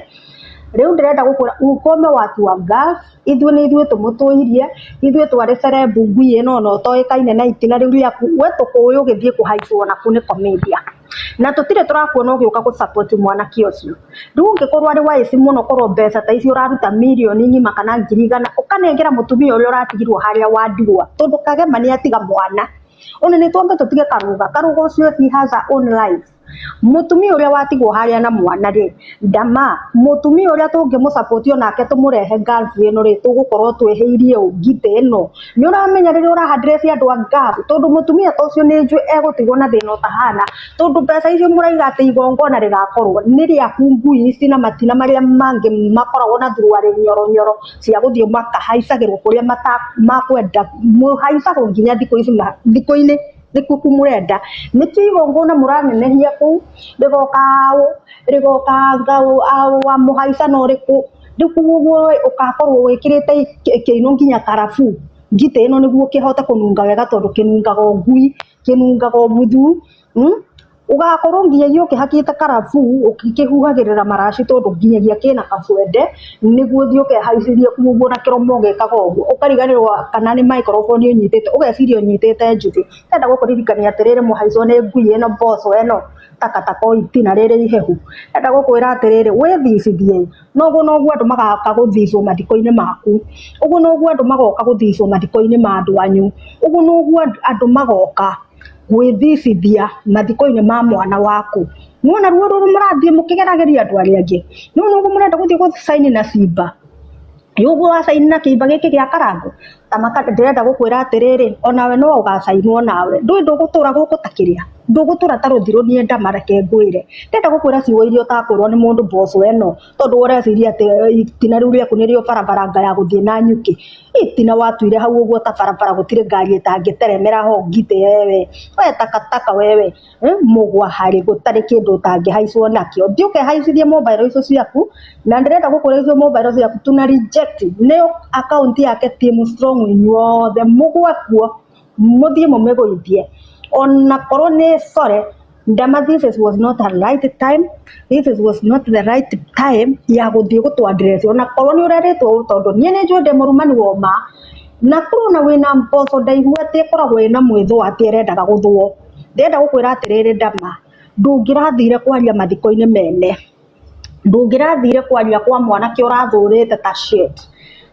Rĩu ndĩrenda gũkwĩra ukome watu wa Gulf, ithuĩ nĩ ithuĩ tũmũtũirie, ithuĩ twarĩ celeb ngui ĩno ona ũtoĩkaine na itina rĩu rĩaku, we tũkũĩ ũgĩthiĩ kũhaicwo naku nĩ comedian. Na tũtirĩ tũrakuona ũgĩũka gũ support mwanake ũcio. Rĩu ũngĩkorwo arĩ wise mũno, korwo mbeca ta icio ũraruta mirioni ng'ima kana 100,000, ũkanengera mũtumia ũrĩa ũratigirwo harĩa wa ndigwa, tondũ Kagema nĩ atiga mwana. Ona nĩ twambe tũtige Karũga, Karũga ũcio he has her own life. Mũtumia ũrĩa watigwo harĩa na mwana rĩ, ndama, mũtumia ũrĩa tũngĩmũ support onake tũmũrehe Gulf ĩno rĩ, tũgũkorwo twĩhĩirie ũ ngitĩ ĩno. Nĩ ũramenya rĩrĩa ũra address andũ a Gulf, tondũ mũtumia ta ũcio nĩ njũĩ egũtigwo na thĩna ũtahana, tondũ mbeca icio mũraiga atĩ igongona rĩgakorwo nĩ rĩaku ngui ici na matina marĩa mangĩ makoragwo na thuruarĩ nyoronyoro cia gũthiĩ makahaicagĩrwo kũrĩa makwenda, mũhaicagwo nginya thikũ ici thikũ-inĩ nĩkuo ku mũrenda. Nĩkĩo igongona mũranenehia kũu, rĩgoka ũ, rĩgoka wa mũhaicano ũrĩkũ, rĩu kũu ũguo ũgakorwo wĩkĩrĩte kĩino nginya karabu ngitĩ ĩno nĩguo kĩhote kũnunga wega, tondũ kĩnungaga o ngui, kĩnungaga o buthu, Ugakorwo nginyagia ũkĩhakĩte karabu ũkĩhuhagĩrĩra maraci tondũ nginyagia kĩna kabwende nĩguo ũthiĩ ũkehaicĩrie kuo ũguo na kĩromo ũgekaga ũguo ũkariganĩrwo kana nĩ microphone ũnyitĩte ũgeciria ũnyitĩte njuthĩ. Ndĩrenda gũkũririkania atĩrĩrĩ mũhaicwo nĩ ngui ĩno mboco ĩno takataka o itina rĩrĩ ihehu. Ndĩrenda gũkwĩra atĩrĩrĩ wĩthicithie noguo noguo andũ magoka gũthicwo mathiko-inĩ maku, ũguo noguo andũ magoka gũthicwo mathiko-inĩ ma andũ anyu, ũguo noguo andũ magoka gwĩthicithia mathiko-inĩ ma mwana waku. Nĩwona ruo rũrũ mũrathiĩ mũkĩgeragĩria andũ arĩa angĩ, nĩwona ũguo mũrenda gũthiĩ gũcaini na cimba, ũguo wacaini na kĩimba gĩkĩ gĩa Karangũ, ta maka ndĩrenda gũkwĩra atĩrĩrĩ onawe no ũgacainwo nawe, ndũĩ ndũgũtũra gũkũ ta kĩrĩa, ndũgũtũra ta rũthirũ niĩ ndama reke ngwĩre. Ndĩrenda gũkwĩra ciugo iria ũtakwĩrwo nĩ mũndũ mboco ĩno tondũ ũreciria atĩ itina rĩu rĩaku nĩrĩo barabara ya gũthiĩ na nyuki. Itina watuire hau ũguo ta barabara gũtirĩ ngari ĩtangĩteremera ho ngitĩ wewe, we takataka wewe, mũgwa harĩ gũtarĩ kĩndũ ũtangĩhaicwo nakĩo. Thiĩ ũkehaicithie mobile icio ciaku na ndĩrenda gũkwĩra icio mobile ciaku tuna reject nĩyo account yake team strong inyuothe mũgwe kuo mũthiĩ mũmĩgũithie ona korwo nĩ sorry Ndama, this is was not the right time, this is was not the right time ya gũthiĩ gũtũ address ona korwo nĩ ũrerĩtwo ũũ tondũ niĩ nĩ njũĩ ndĩ mũrumani wa ũma na korwo na wĩna mboco ndaihu atĩ ĩkoragwo ĩna mwĩthũa atĩ ĩrendaga gũthũo. Ndĩrenda gũkwĩra atĩrĩrĩ Ndama, ndũngĩrathire kwaria mathiko-inĩ mene, ndũngĩrathire kwaria kwa mwanake ũrathũrĩte ta shit.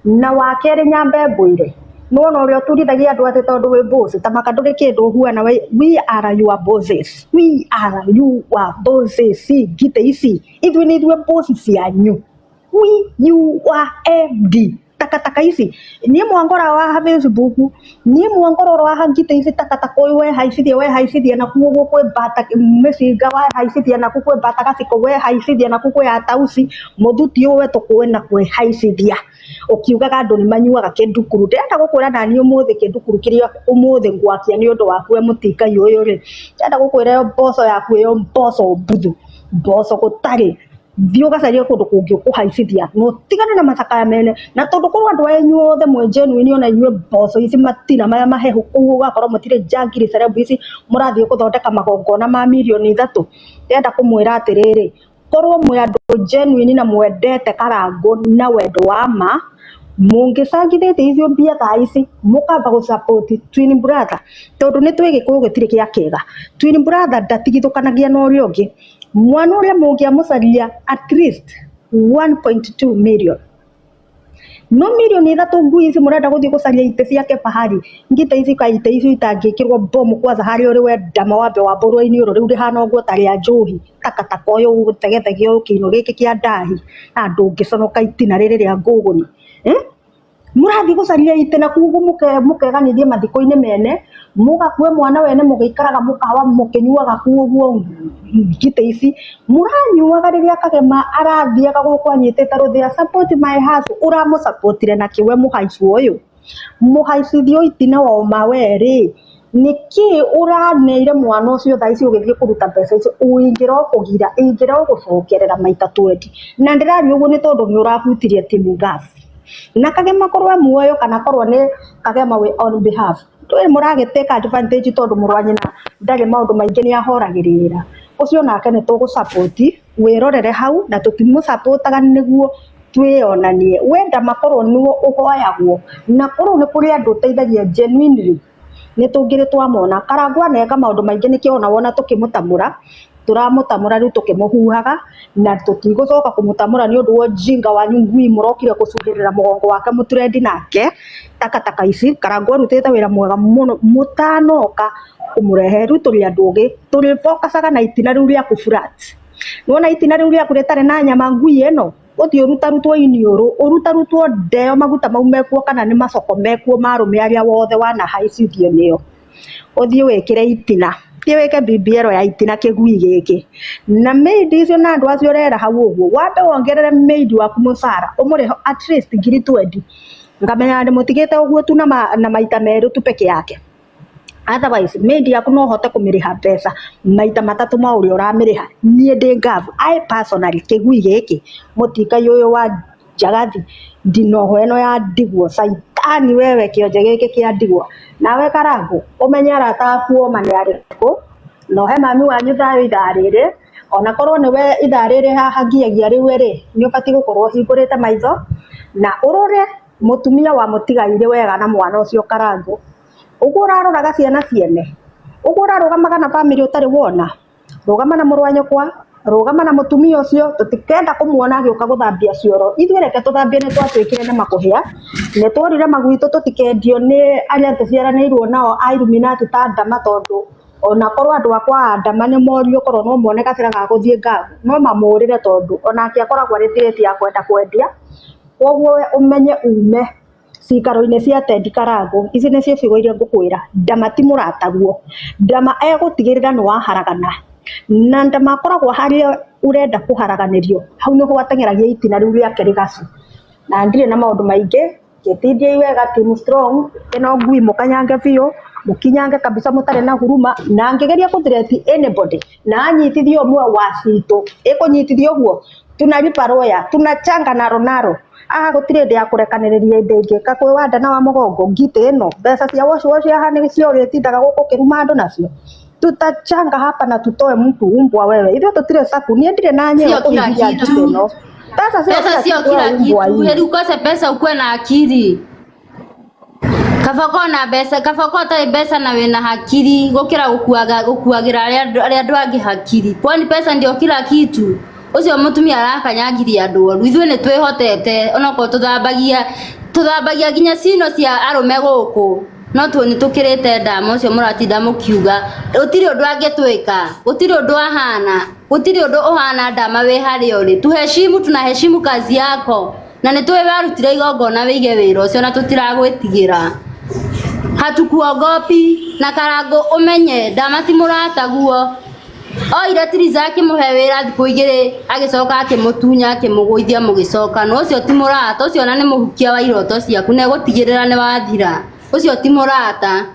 Na wa kerĩ nyambe ngwĩre nĩwona ũrĩa ũturithagia andũ atĩ tondũ wĩ boss ta maka ndũrĩ kĩndũ ũhuana we are your bosses, we are your bosses ngitĩ ici ithuĩ nĩ ithuĩ boss cianyu, we you are MD takataka ici niĩ mwangora wa Facebook niĩ mwangora ũrĩa wa ngitĩ ici takataka ũyũ wehaicithia wehaicithia nakuo ũguo kwĩ mbata mĩcinga wehaicithia nakuo kwĩ mbata gaciko wehaicithia nakuo kwĩ atauci mũthuti ũyũ we tũkũĩ na kwĩhaicithia ũkiugaga andũ nĩ manyuaga kĩndukuru. Ndĩrenda gũkwĩra naniĩ ũmũthĩ kĩndukuru kĩrĩa ũmũthĩ ngwakia nĩ ũndũ waku we mũtingai ũyũ rĩ, ndĩrenda gũkwĩra ĩyo mboco yaku ĩyo mboco mbuthu mboco gũtarĩ thiĩ ũgacarie kũndũ kũngĩ ũkũhaicithia na ũtigane na macakaya mene na tondũ korwo andũ anyu othe mwĩ genuine ona inyuĩ mboco ici matina maya mahehu kũu ũgakorwo mũtirĩ njangiri celeb ici mũrathiĩ gũthondeka magongona ma mirioni 3. Ndĩrenda kũmwĩra atĩrĩrĩ korwo mwĩ andũ genuine na mwendete Karangũ na wendo wa ma mũngĩcangithĩtie icio mbia thaa ici mũkamba gũ support twin brother tondũ nĩ twĩ gĩkũyũ gĩtirĩ gĩa kĩega. Twin brother ndatigithũkanagia na ũrĩa ũngĩ, mwana ũrĩa mũngĩamũcaria at least 1.2 million no mirioni 3 ngui ici mũrenda gũthiĩ gũcaria itĩ ciake bahari ngita ici ka itĩ icio itangĩkĩrwo bomu kwanza harĩa ũrĩ we ndama wambe wambũrwo iniũrũ rĩu rĩhana ũguo ta rĩa njohi takataka ũyũ ũtegethegio ũyũ kĩino gĩkĩ kĩa ndahi na ndũngĩconoka itina rĩrĩ rĩa ngũgũni, mũrathiĩ gũcaria itĩ na kuo mũkeganithie mathiko-inĩ mene mũgakue mwana wene mũgĩikaraga mũkawa mũkĩnyuaga kuo ũguo ngitĩ ici mũranyuaga rĩrĩa Kagema arathiaga gũkũ anyitĩte rũthĩa support my hustle ũramũsupportire nakĩ we mũhaicwo ũyũ mũhaicithio itina wa ũma we rĩ nĩkĩ ũraneire mwana ũcio thaa ici ũgĩthiĩ kũruta mbeca icio ingĩra ũkũgira ingĩra ũgũcokerera maita 20 na ndĩraria ũguo nĩ tondũ nĩ ũrahutirie timu gas na Kagema korwo e muoyo kana korwo nĩ Kagema wĩ on behalf ndũĩ mũragĩtake advantage tondũ mũrũ wa nyina ndarĩ maũndũ maingĩ nĩ ahoragĩrĩra ũcio nake nĩ tũgũ support wĩrorere hau na tũtimũ-supportaga nĩguo twĩonanie wenda makorwo nĩguo ũhoyagwo na korwo nĩ kũrĩ andũ ũteithagia genuinely nĩ tũngĩrĩ twamona. Karangũ aneka maũndũ maingĩ nĩkĩo ona wona tũkĩmũtamũra tũramũtamũra rĩu tũkĩmũhuhaga na tũtigũcoka kũmũtamũra nĩ ũndũ wa ujinga wanyu ngui mũrokire gũcuhĩrĩra mũgongo wake mũturendi nake takataka ici. Karangũ arutĩte wĩra mwega mũno mũtanoka kũmũrehe rĩu tũrĩ andũ ogĩ tũrĩ focusaga na itina rĩu rĩaku flat nĩwona itina rĩu rĩaku rĩtarĩ na nyama ngui ĩno ũthiĩ ũrutarutwo iniũrũ ũrutarutwo ndeo maguta mau mekuo kana nĩ macoko mekuo ma arũme arĩa wothe wanahaicithio nĩo ũthiĩ wĩkĩre itina thiĩ wĩke BBL ya itina kĩgui gĩkĩ na maid icio na andũ acio ũrera hau ũguo wambe wongerere maid waku mũcara ũmũrĩhe at least ngiri 20 ngamenya ndĩmũtigĩte ũguo tu na maita merĩ tu peke yake otherwise maid yaku no ũhote kũmĩrĩha mbeca maita matatũ ma ũrĩa ũramĩrĩha. Niĩ ndĩ ngabu I personally kĩgui gĩkĩ mũtingai ũyũ wa njagathi ndinoho ĩno ya ndigwa caitani wewe kĩonje gĩkĩ kĩa ndigwa nawe Karangũ ũmenye arata aku oma nĩ arĩkũ Na ũhe mami wanyu thayũ ithaa rĩrĩ, ona korwo nĩwe ithaa rĩrĩ haha ngiagia rĩu rĩ, nĩ ũbatiĩ gũkorwo ũhingũrĩte maitho na ũrore mũtumia wa mũtigairĩ wega na mwana ũcio Karangũ. Ũguo ũraroraga ciana ciene, ũguo ũrarũgamaga na bamĩrĩ ũtarĩ wona, rũgama na mũrũ wa nyũkwa, rũgama na mũtumia ũcio, tũtikenda kũmuona agĩũka gũthambia cioro. Ithuĩ reke tũthambie nĩ twatuĩkire nĩ makũhĩa, nĩ tworire maguitũ tũtikendio nĩ arĩa tũciaranĩirwo nao a Illuminati ta Ndama tondũ ona korwo andũ akwa a Ndama nĩ morio korwo no mone gacĩra ga gũthiĩ Ngabu no mamũrĩre tondũ onake akoragwo arĩ threat ya kwenda kwendia. Koguo we ũmenye ume cikaro-inĩ cia Ted Karangũ, ici nĩcio ciugo iria ngũkwĩra. Ndama ti mũrataguo, Ndama egũtigĩrĩra nĩ waharagana, na Ndama akoragwo harĩa ũrenda kũharaganĩrio, hau nĩho ateng'eragia itina rĩu rĩake rĩgacu. Na ndirĩ na maũndũ maingĩ, gĩtindiei wega team strong, ĩno ngui mũkanyange biũ, mũkinyange kabisa mũtarĩ na huruma, na angĩgeria kũ threat anybody na anyitithie ũmwe wa citũ, ĩkũnyitithio ũguo, tunalipa roya, tunachanga naro naro. Haha gũtirĩ hĩndĩ ya kũrekanĩrĩria hĩndĩ ĩngĩ kakwĩ wa nda na wa mũgongo ngitĩ ĩno mbeca cia wash wash haha nĩcio ũrĩtindaga gũkũ ũkĩruma andũ nacio. Tutachanga hapa na tutoe mtu umbwa wewe. Ithuĩ tũtirĩ saku, niĩ ndirĩ na nyeo Sio kila kũhihinya ngitĩ kitu. ĩno. Pesa sio Pesa kila sio kitu wewe kila umbwa kitu. hii. Heri ukose pesa ukuwe na akili. Kaba ũkorwo na mbeca, kaba ũkorwo ũtarĩ mbeca na wĩna hakiri gũkĩra gũkuaga gũkuagĩra arĩa andũ angĩ hakiri. Kwani pesa ndio kila kitu. Ũcio mũtumia arakanyangiria andũ oru. Ithuĩ nĩ twĩhotete onokorwo tũthambagia tũthambagia nginya cino cia arũme gũkũ. No tu nĩ tũkĩrĩte ndama ũcio mũratinda mũkiuga. Gũtirĩ ũndũ angĩtwĩka, gũtirĩ ũndũ ahana, gũtirĩ ũndũ ũhana ndama wĩ harĩa ũrĩ. Tuheshimu, tunaheshimu kazi yako. Na nĩ tũĩ warutire igongona wĩige wĩra ũcio na tũtiragwĩtigĩra. Hatukuogopi na Karangũ ũmenye ndama ti mũrataguo. Oire Tiriza akĩmũhe wĩra thikũ igĩrĩ agĩcoka akĩmũtunya akĩmũgũithia mũgĩcokana. Ũcio ti mũrata, ũcio ona nĩ mũhukia wa iroto ciaku na egũtigĩrĩra nĩ wathira. Ũcio ti mũrata,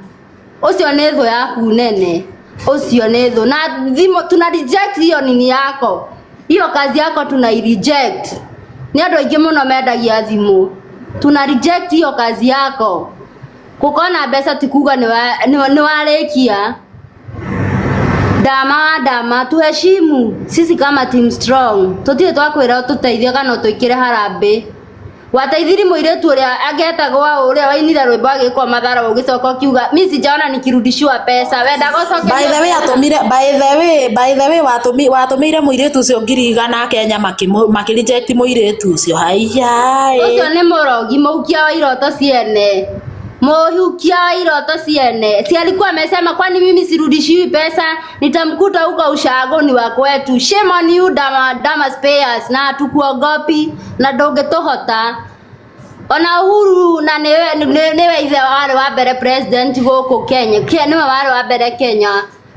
ũcio nĩ thũ yaku nene, ũcio nĩ thũ. Na thimũ tuna reject hiyo nini yako, hiyo kazi yako tuna reject. Nĩ andũ aingĩ mũno mendagia thimũ, tuna reject hiyo kazi yako. Gũkorwo na mbeca ti kuga nĩ warĩkia. Ndama wa ndama, tuheshimu sisi kama team strong. Tũtirĩ twakwĩra ũtũteithie kana ũtwĩkĩre harambĩ. Wateithirie mũirĩtu ũrĩa angetagwo ũrĩa wainire rwĩmbo agĩkwo mathara ũgĩcoka ũkiuga mi sijaona nikirudishiwa pesa. Wendaga By ũcokerio the way mbeca. atũmire by the way by the way watũmĩire mũirĩtu ũcio 100,000 Kenya makĩ reject mũirĩtu ũcio haiya Ũcio nĩ mũrogi mũhukia wa iroto ciene. Mũhukia wa iroto ciene. Si alikuwa amesema kwani mimi sirudishiwi pesa, nitamkuta huko ushagoni wa kwetu. Shame on you dama, dama spares na hatukuogopi na ndũngĩtũhota. Ona Uhuru na niwe ithe warĩ wa mbere president gũkũ Kenya. Niwe warĩ wa mbere Kenya.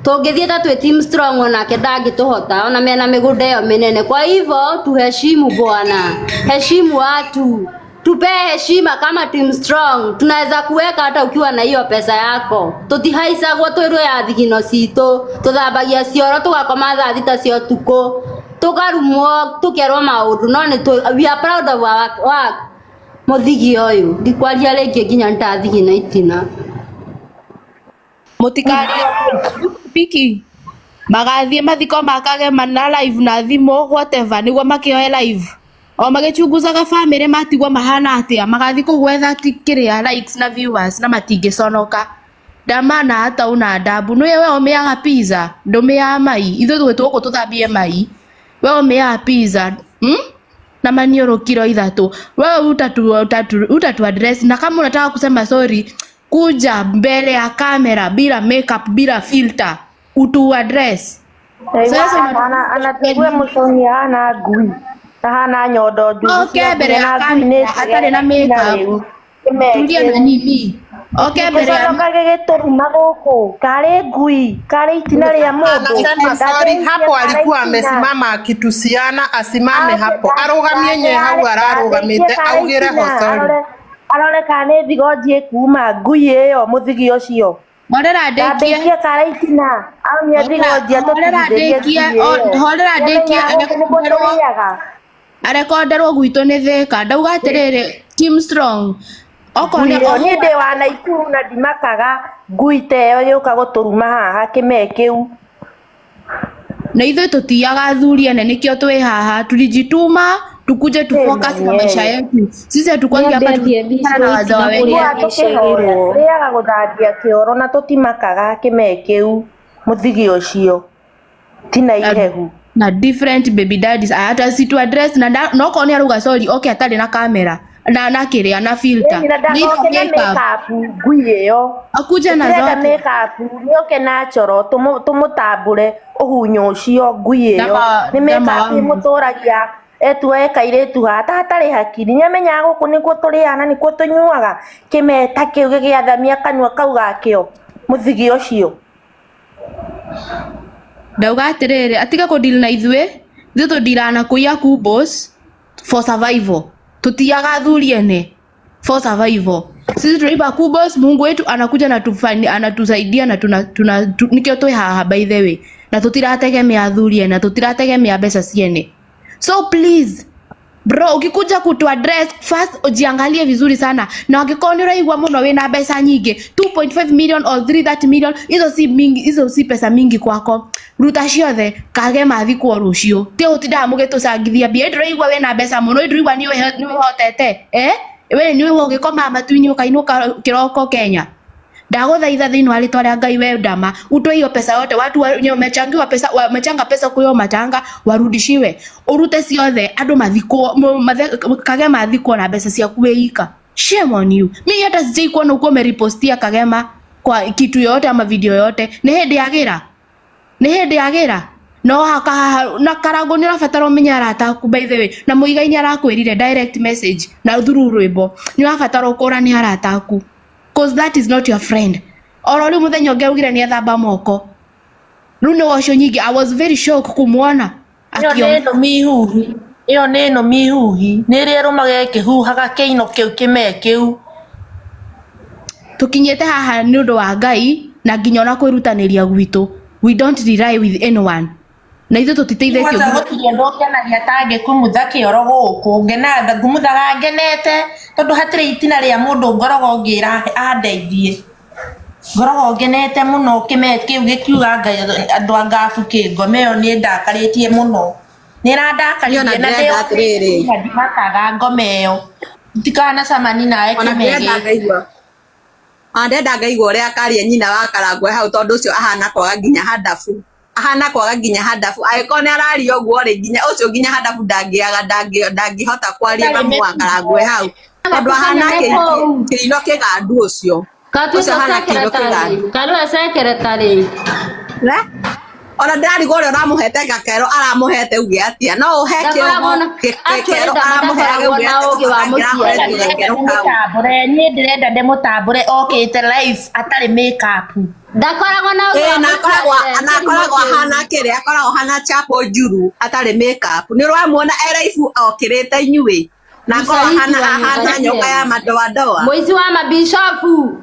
Tũngĩthiĩ ta twĩ team strong onake ndangĩtũhota ona mena mĩgũnda ĩyo mĩnene. Kwa hivyo tuheshimu bwana, heshimu watu, tupee heshima kama team strong. Tunaweza kuweka hata ukiwa na hiyo pesa yako. Tũtihaicagwo twĩrwo ya thigino citũ, tũthambagia cioro tũgakoma thaa thita cia ũtukũ, tũkarumwo tũkerwo maũndũ no nĩ we are proud of our work. Mũthigi ũyũ ndikwaria rĩngĩ nginya nĩtathigina itina. Mũtikarie piki magathiĩ mathiko makagema na live na thimũ whatever nĩguo makĩoe live o magĩchunguzaga famĩlĩ matigwo mahana atĩa magathiĩ kũu gwetha kĩrĩa likes na viewers na matingĩconoka ndamana hata una adabu nĩwe we ũmĩaga pizza ndũmĩaga mai ithuĩ twĩ gũkũ tũthambie mai we ũmĩaga pizza Na manioro kilo 3 wewe utatu address na kama unataka kusema sorry kuja mbele ya kamera bila makeup bila filter utu address. Sasa anatugue muconi hana ngui na hana nyondo njuru oke mbere ya kamera hatarĩ na makeup tulia na nini oke mbere ya gĩconoka gĩgĩtũruma gũkũ karĩ ngui karĩ itina rĩa mũndũ Anasema sorry hapo, alikuwa amesimama akitusiana, asimame hapo arugamie nye hau ararugamite augire ho sorry. Arore kana nĩ thigonji ĩkuma ngui ĩyo mũthigi ũcio. Horera ndĩkie. Ndambĩtie kara itina aunia thigonji Horera atũtigithĩrie ndĩkie ngui ĩyo. horera ndĩkie Nĩmenya gũkũ nĩkuo tũrĩaga. Arekonderwo gwitũ nĩ Thĩka ndauga atĩrĩrĩ team strong okorwo Ngui ĩyo niĩ ndĩ wa Naikuru na ndimakaga ngui ta ĩyo yũka gũtũruma haha kĩmee kĩu. Na ithuĩ tũtiaga athuri ene nĩkĩo twĩ haha tulijituma tukuje tufocus na maisha yetu. Sisi hatukwangi hapa tukipigana na wazee wa wenyewe. Tũkĩhoya rĩaga gũthambia kĩoro na tũtimakaga kĩmee kĩu mũthigi ũcio tina ihehu na different baby daddies hata si tu address na no korwo nĩ arauga sorry okay atarĩ na kamera na kĩrĩa na filter. Ĩni, na Nĩ hizo ndagoke na makeup. makeup ngui ĩyo Akuje na Tũtirenda zote. makeup nĩoke natural tũmũtambũre ũhunyũ ũcio ngui ĩyo nĩ Dama makeup wangu. ĩmũtũragia etuoe kairĩtu haha hatarĩ hakiri nĩamenyaga gũkũ nĩkuo tũrĩaga na nĩkuo tũnyuaga kĩmeta kĩu gĩgĩathamia kanua kau gakĩo mũthigi ũcio. Ndauga atĩrĩrĩ atige kũdeal na ithuĩ ithuĩ tũdealaga na kũiya kubos for survival tũtiaga athuri ene for survival. Sisi tunaiba kubos, Mungu wetu anakuja na tufani, anatusaidia na tuna, tuna tu, nikio twĩ haha by the way na tutirategemea athuri ene tutirategemea mbeca ciene. So please bro ukikuja kutu address first ujiangalie vizuri sana na angĩkorwo nĩ ũraigua mũno wĩna mbeca nyingĩ 2.5 million or 330 million hizo si mingi, hizo si pesa mingi kwako ruta ciothe kage mathikwo rũciũ ti ũtindaga mũgĩtũcangithia mbia ndĩraigua wĩna mbeca mũno ndĩraigua nĩ wĩhotete eh we nĩ ũgĩkomaga matu-inĩ ũkainũka kĩroko Kenya ndagũthaitha thĩinĩ wa rĩtwa rĩa Ngai we ndama utoe hiyo pesa yote watu wenye wamechangiwa pesa wamechanga pesa kuyo matanga warudishiwe urute ciothe andũ mathikwo Kagema mathikwo na mbeca ciaku wĩika. Shame on you. Mimi hata sijai kuona uko umeripostia Kagema kwa kitu yoyote ama video yoyote. Nĩ hĩndĩ yagĩra nĩ hĩndĩ yagĩra no haka na Karango nĩ ũrabatara ũmenye arata aku by the way na Muigai nĩ arakwĩrire direct message na through rwĩmbo nĩ ũrabatara ũkũrane arata aku cause that is not your friend. Oro rĩu mũthenya ũngĩ augire nĩ ethamba moko rĩu nĩ wocio nyingĩ I was very shocked kumuona ĩyo nĩ ĩno mihuhi ĩyo nĩ ĩno mihuhi nĩ ĩrĩa ĩrũmaga ĩkĩhuhaga kĩino kĩu kĩmee kĩu. Tũkinyĩte haha nĩ ũndũ wa Ngai na nginya ona kwĩrutanĩria gwitũ we don't rely with anyone na ithuĩ tũtiteithĩtio Kwanza gũtirĩ ũndũ ũngenagia ta ngĩkumutha kĩoro gũkũ ngenaga ngumuthaga ngenete tondũ hatirĩ itina rĩa mũndũ ngoragwo ngĩra andeithie ngoragwo ngenete mũno kĩmee kĩu gĩkiuga Ngai andũ a ngabu kĩngome ĩyo nĩ ndakarĩtie mũno nĩ ĩrandakaririe Niĩ ona na ndĩrenda atĩrĩrĩ. ndĩmakaga ngome ĩyo ndikanacemani nawe Ona kĩmee ndĩrenda gĩkĩ. ngaigua ona ndĩrenda ngaigua ũrĩa akaria nyina wa Karangwe hau tondũ ũcio ahana kwaga nginya handabu ahana kwaga nginya handabu angĩkorwo nĩ araria ũguo rĩ nginya ũcio nginya handabu ndangĩaga ndangĩhota kwaria mamu wa Karangwe hau tondũ ahana kĩino kĩgandu ũcio ũcio ahana kĩino kĩgandu Karua secretary. Ona ndĩrarigwo ũrĩa ũramũhete gakero aramũhete uge atĩa no ũhe Ndakoragwo kĩogo na actually kero ndama aramũheaga ndakoragwo uge na atĩa ũgĩ wa mũciari. angĩramũhete gakero kau ndĩmũtambũre niĩ ndĩrenda ndĩmũtambũre okĩte live atarĩ make up. Ndakoragwo na ũgĩ Ĩĩ wa na akoragwo mũciari. na akoragwo ahana kĩrĩa akoragwo ahana chapo njuru atarĩ make up nĩ ũramuona e live okĩrĩte inyuĩ na akoragwo Msaliti ahana wa nyumba ahana nyoka ya yenu. madoadoa Mũici wa mabishofu.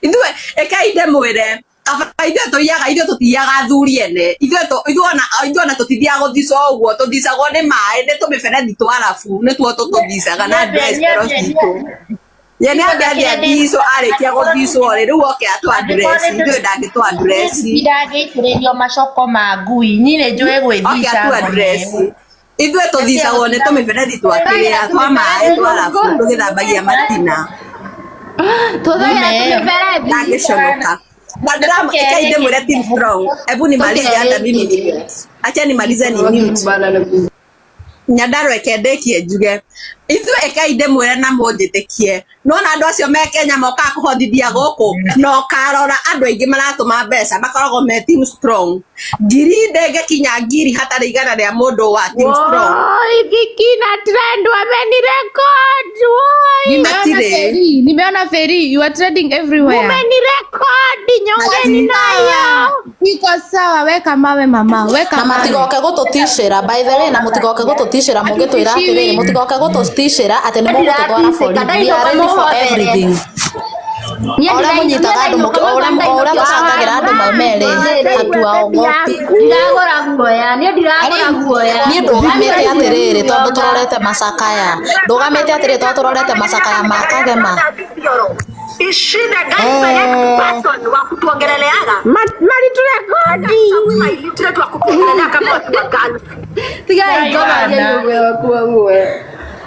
Ithuĩ ĩkai ndĩmwĩre kaba ithuĩ tũiyaga ithuĩ tũtiiyaga athuri ene ithuĩ ithuĩ ona tũtithiaga gũthicwo ũguo tũthicagwo nĩ maĩ nĩ tũmĩberethi twa arabu nĩtuo tũtũthicaga na dress citũ ye nĩ ambe athiĩ athicwo arĩkia gũthicwo rĩ rĩu oke atũ address ithuĩ ndangĩtũ address ndangĩitĩrĩrio macoko ma ngui niĩ nĩ njũĩ oke gwĩthica atũ ngome address ĩyo. ithuĩ tũthicagwo nĩ tũmĩberethi twa kĩrĩa twa maĩ twa arabu tũgĩthambagia matina Tũthagĩra tũmĩberethi. ndangĩconoka na ndĩram ĩkai ndĩmwĩre team strong hebu nimalize hata mimi ni mute acha nimalize ni mute Nyandarua eke ndĩkie njuge ithuĩ ĩkai ndĩmwĩre na mũnjĩtĩkie nona andũ acio me Kenya mokaga kũhothithia gũkũ na ũkarora andũ aingĩ maratũma mbeca makoragwo me team strong ngiri ndĩngĩkinya ngiri hatarĩ igana rĩa mũndũ wa team strong. Woi, Viki na trend wamenirecord. Woi. Nimeona Hatirĩ. Feri, nimeona Feri, you are trending everywhere. Mumenirecord nyongeni nayo. Iko sawa, weka mawe mama, weka na mawe. matigoke gũtũticĩra by the way na mũtigoke gũtũticĩra mũgĩtwĩra atĩrĩrĩ mũtigoke gũtũticĩra atĩ nĩ mũgũtũtwara borithi we are ready for everything Niĩ o ũrĩa mũnyitaga andũ o ũrĩa mũcangagĩra andũ maume rĩ hatuaogopi Ndiragũra guoya, niĩ ndiragũra guoya. niĩ ndũgamĩte atĩrĩrĩ tondũ tũrorete macakaya ndũgamĩte atĩrĩrĩ tondũ tũrorete macakaya ma Kagema. Is she the direct person wa kutuongeleleaga? Maliturekodi. Illiterate wa kutuongelelea kama watu wa Gulf. Tigai ngoma guo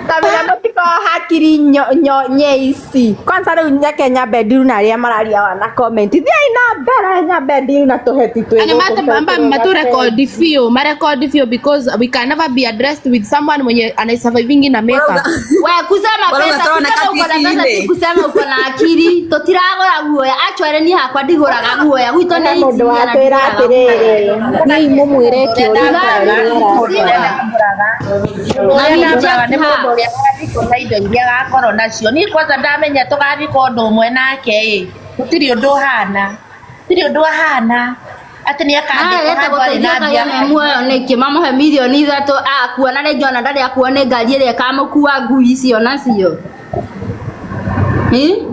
tabira mũtikorwo hakiri nyeici kwanza rĩu nyeke nyambe ndiru na arĩa mararia wana comment thiai na mbere nyambe ndiru na tũheti twĩ Ani gũkũ mate mamba matu record fio, ma record fio because we can never be addressed with someone mwenye anasurviving na makeup. We kusema Bora pesa, unatoa na kusema uko na kati pesa si ile. kusema uko na akili. Tutiragura guoya. Actually ni hakwa ndiguraga guoya. Gwitũ He nĩ mũndũ itimia na watwĩra ndiguraga atĩrĩrĩ Niĩ mũmwĩre Ũrĩa ndamũraga nĩ mũndũ ũrĩa agathikwo na indo iria agakorwo nacio niĩ kwanza ndamenya tũgathikwo ũndũ ũmwe nake ĩ gũtirĩ ũndũ ũhana gũtirĩ ũndũ ahana atĩ nĩ akandĩkwo Arete handũ arĩ gũteithia na Ngai mbia ame muoyo nĩkĩ mamũhe mirioni ithatũ akua na rĩngĩ ona ndarĩ akua nĩ ngari ĩrĩa ĩkamũkua ngui icio nacio. Ĩ?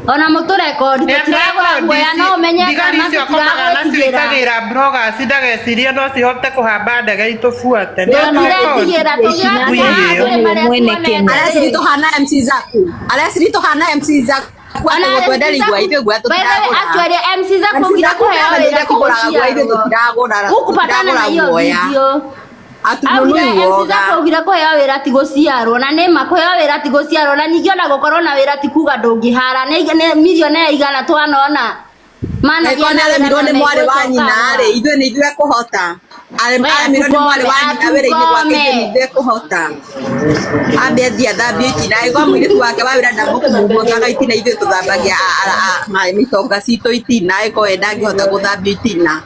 Ona mũtũrekondi tũtiragũra guoya no ũmenye thigari kana icio akomaga nacio tũtiragwĩtigĩra. ikagĩra bloggers ndagecirie no cihote kũhamba ndege itũbuate. Tũtiretigĩra Ngui ĩyo. Areciri tũhana MC Zaku. Areciri tũhana MC Zaku. Ona Atĩ gũtwenderia MC igwa ithuĩ guoya By the way, tũtiragũra. actually MC Zaku MC nginya Zaku kũheo ndamenyire wĩra ti kũgũraga guoya ithuĩ gũciarwo. tũtiragũra Gũkũpatana na tũtiragũra hiyo guoya. video. Atununui Augire MC guoga. Zaku augire kũheo wĩra ti gũciarwo na nĩma kũheo wĩra ti gũciarwo na ningĩ ona gũkorwo na wĩra ti kuga ndũngĩhara nĩ milionea igana twanona Angĩkorwo managĩa nĩ na wĩra aremirwo na nĩ mwarĩ wa megũcoka nyina rĩ, ithuĩ nĩ ithuĩ ekũhota. We Aremirwo nĩ mwarĩ wa atukome nyina wĩra-inĩ gwake ithuĩ nĩ atukome ithuĩ ekũhota. Ambe athiĩ athambie itina angĩkorwo mũirĩtu wake wa wĩra ndamũkumuthaga itina ithuĩ tũthambagia mĩtonga citũ itina angĩkorwo we ndangĩhota gũthambia itina.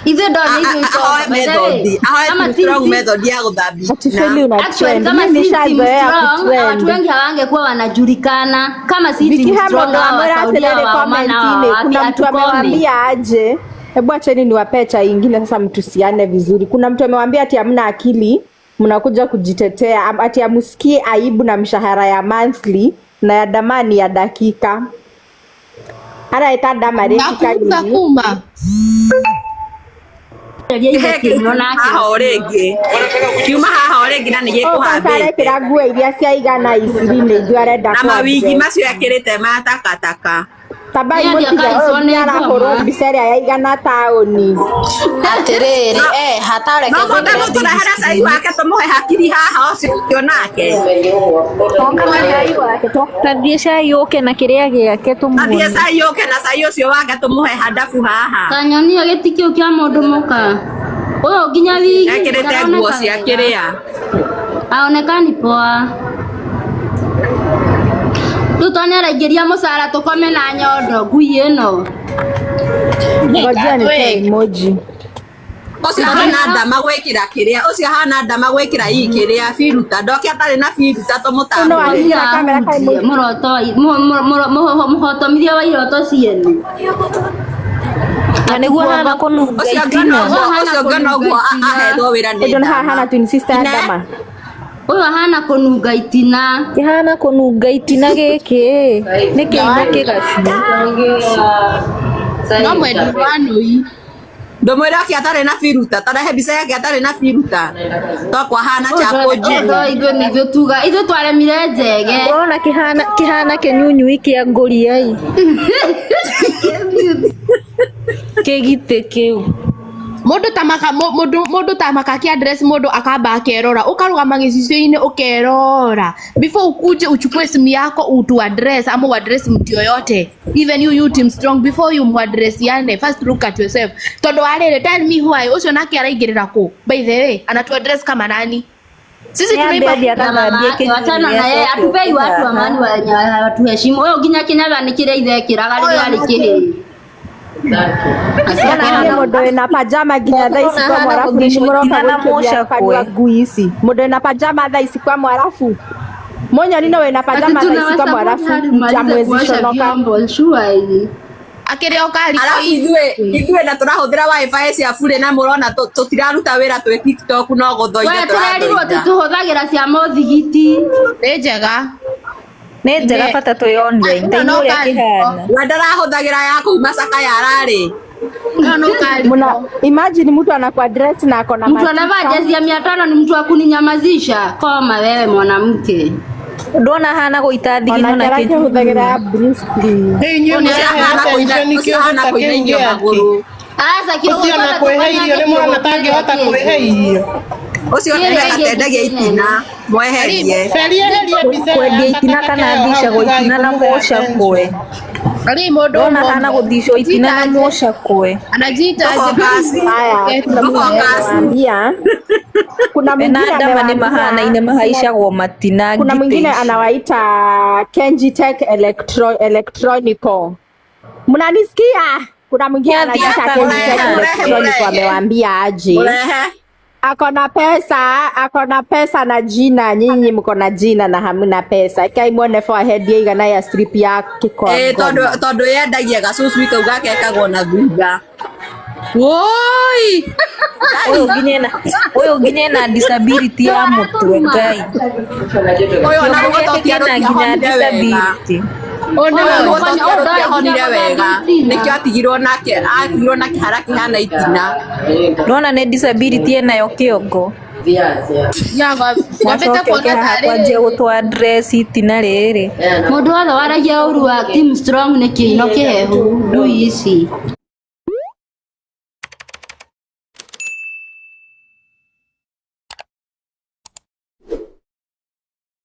Ithuĩ ndona ithuĩ Ahoe itonga by the way method, ahoe kama team strong sisi method ya gũthambia Ati itina. Feli una actually trend. kama Mimi si team nishazoea strong kutrend. watu wengi hawangekuwa wanajulikana kama si Viki team he strong mũndũ hawa wamwĩra wasaudia atĩrĩrĩ wa Oman hawa comment-inĩ wapi kuna mtu hatukome amewaambia aje hebu acheni niwapee chai ingine sasa mtusiane vizuri kuna mtu amewaambia ati hamna akili mnakuja kujitetea ati amsikie aibu na mshahara ya monthly na ya damani ya dakika araita Nakuuza damarĩcikaini kuma. Haha o rĩngĩ. Kiuma haha o rĩngĩ na nĩ kwanza gĩkũhambĩte. arekĩra nguo iria cia igana ishirini ithuĩ arenda Na mawigi kũ-address. macio ekĩrĩte ma takataka. Tabai Nĩ mũtige atĩa ũyũ kaicwo nginya nĩ arahũrwo ngoma mbica ĩrĩa ya igana taũni Atĩrĩrĩ, eh, hatareke No mũndũ ngwĩkĩre big mũtũrehere cai screen. wake tũmũhe hakiri haha ũcio nake. Tathiĩ cai ũke na kĩrĩa gĩake Athiĩ tũmuone. cai ũke na cai ũcio wake tũmũhe handabu haha. Kanyonio gĩti kĩu kĩa mũndũ mũka ũyũ nginya wigi Ekĩrĩte nguo ndaroneka cia wega kĩrĩa. aonekani poa rĩu to nĩaraingĩria mũcara tũkome na nyondo ngui ĩno ngojea nitoe emoji Ũcio ahana ndama gwĩkĩra kĩrĩa, ũcio ahana ndama gwĩkĩra ii kĩrĩa biruta. Ndoke atarĩ na biruta no tũmũtambũre. ahingĩra kamera kaĩ ahunjie mũroto mũhotomithia wa iroto ciene Na nĩguo hana kũnunga Ũcio itina. ngana ũyũ ũguo, ahana ũcio ngana kũnunga ũguo itina ahetwo wĩra nĩ Ũndũ ndama. hahana twin sister ya Ine Dama. ũyũ ahana kũnunga itina Kĩhana kũnunga itina gĩkĩ. Nĩ kĩino kĩgacu. No mwendi wa nũi. Ndũmwĩre oke atarĩ na biruta, tarehe mbica yake atarĩ na biruta. Tokwa ahana chapo ũyũ njigu. ndo ithuĩ nĩ ithuĩ tuga ithuĩ twaremire njege Ũrona kĩhana kĩhana kĩnyunyui kĩa ngũriai. Kĩgitĩ kĩu. Mundu ta maka mundu mundu ta maka ki address mundu akamba akerora ukarugama gĩcicio-inĩ ukerora before ukuje uchukue simu yako utu address ama uaddress mtu yoyote even you, you team strong before you muaddress yane first look at yourself tondu warĩrĩ tell me why ũcio nake araingĩrĩra kũ by the way anatu address kama nani sisi Nĩ ambe tunaimba athiĩ na mama akathambie yake wachana kĩnyunyui na yeye acoke atupei ũke watu haha. amani wenye watuheshimu ũyũ nginya kĩnyatha nĩ kĩrĩa ithe ekĩraga rĩrĩa arĩ kĩhĩĩ Ona niĩ mũndũ wĩna pajama nginya thaa ici Ũrona kwa hana mwarabu nĩ gũthicwo mũroka itina na gũikĩria kanua mũcakwe. ngui ici mũndũ wĩna pajama thaa ici kwa mwarabu mũnyoni no wĩna ati pajama thaa ici kwa tunawasupport mwarabu hadi mmalize mcha kuosha conoka vyombo sure akĩrĩ o Arabu ithuĩ ithuĩ na tũrahũthĩra wifi cia bure na mũrona tũtiraruta wĩra twĩ TikTok no gũthoitha we tũrerirwo tũrathoitha. tũtũhũthagĩra cia mũthigiti nĩ njega Nĩ njega bata twĩ online ĩno ta no ũrĩa kariko kĩhana. We ndarahũthagĩra ya kũu Macakaya ararĩ. ĩno no kariko Muna imagine mtu anakuwa dress na ako na mtu anavaa matika jezi ya 500 ni mtu wa kuninyamazisha koma wewe mwanamke Ndona hana gũita thigino Onake na arakĩhũthagĩra Rĩu inyuĩ mũrahe attention kĩũndũ ta kĩu gĩake. Aca Ũcio ona kwĩhe irio nĩ mũrona tangĩhota kwĩhe irio. Ũcio nĩwe atendagia itina mweherie. Feria eheria mbica ĩyo Kwendia ya itina takataka kana ĩyo hau thicagwo tigai itina na kũmũhe mũcakwe. attention. Ari mũndũ Ndona ũmwe hana gũthicwo itina na mũcakwe. anajiita aje Haya, kuna mwingine amewaambia, kuna Ena mwingine ndama nĩ amewaambia, mahanaine mahaicagwo matina kuna ngitĩ mwingine ici. anawaita Kenji Tech Electronico. Mnanisikia? Kuna mwingine anajiita Kenji Tech Electronico, amewaambia aje Murehe. ako na pesa na jina, nyinyi mko na jina na hamna pesa. Kai mwone forehead igana ya strip ya Ĩĩ kikwa tondũ ngoma. tondũ yendagia gacucu kau gake kagwo na thutha. Woi! Ũyũ nginya ena ũyũ nginya ena disability ya mũtwe Ngai. Ũyũ ona Kĩongo rũgoto gĩake kĩna nginya rũtiahonire wega. disability. Ũyũ rũgoto rũtiahonire wega. Nĩkĩo atigirwo nake atigirwo na kĩhara kĩhana itina. Ndona nĩ disability enayo kĩongo. Wambĩte Wacoke kuona ũke haha tarĩ kwanjia gũtũ address itina rĩrĩ. Mũndũ wothe waragia ũru wa team strong nĩ kĩino kĩhehu ndui ici.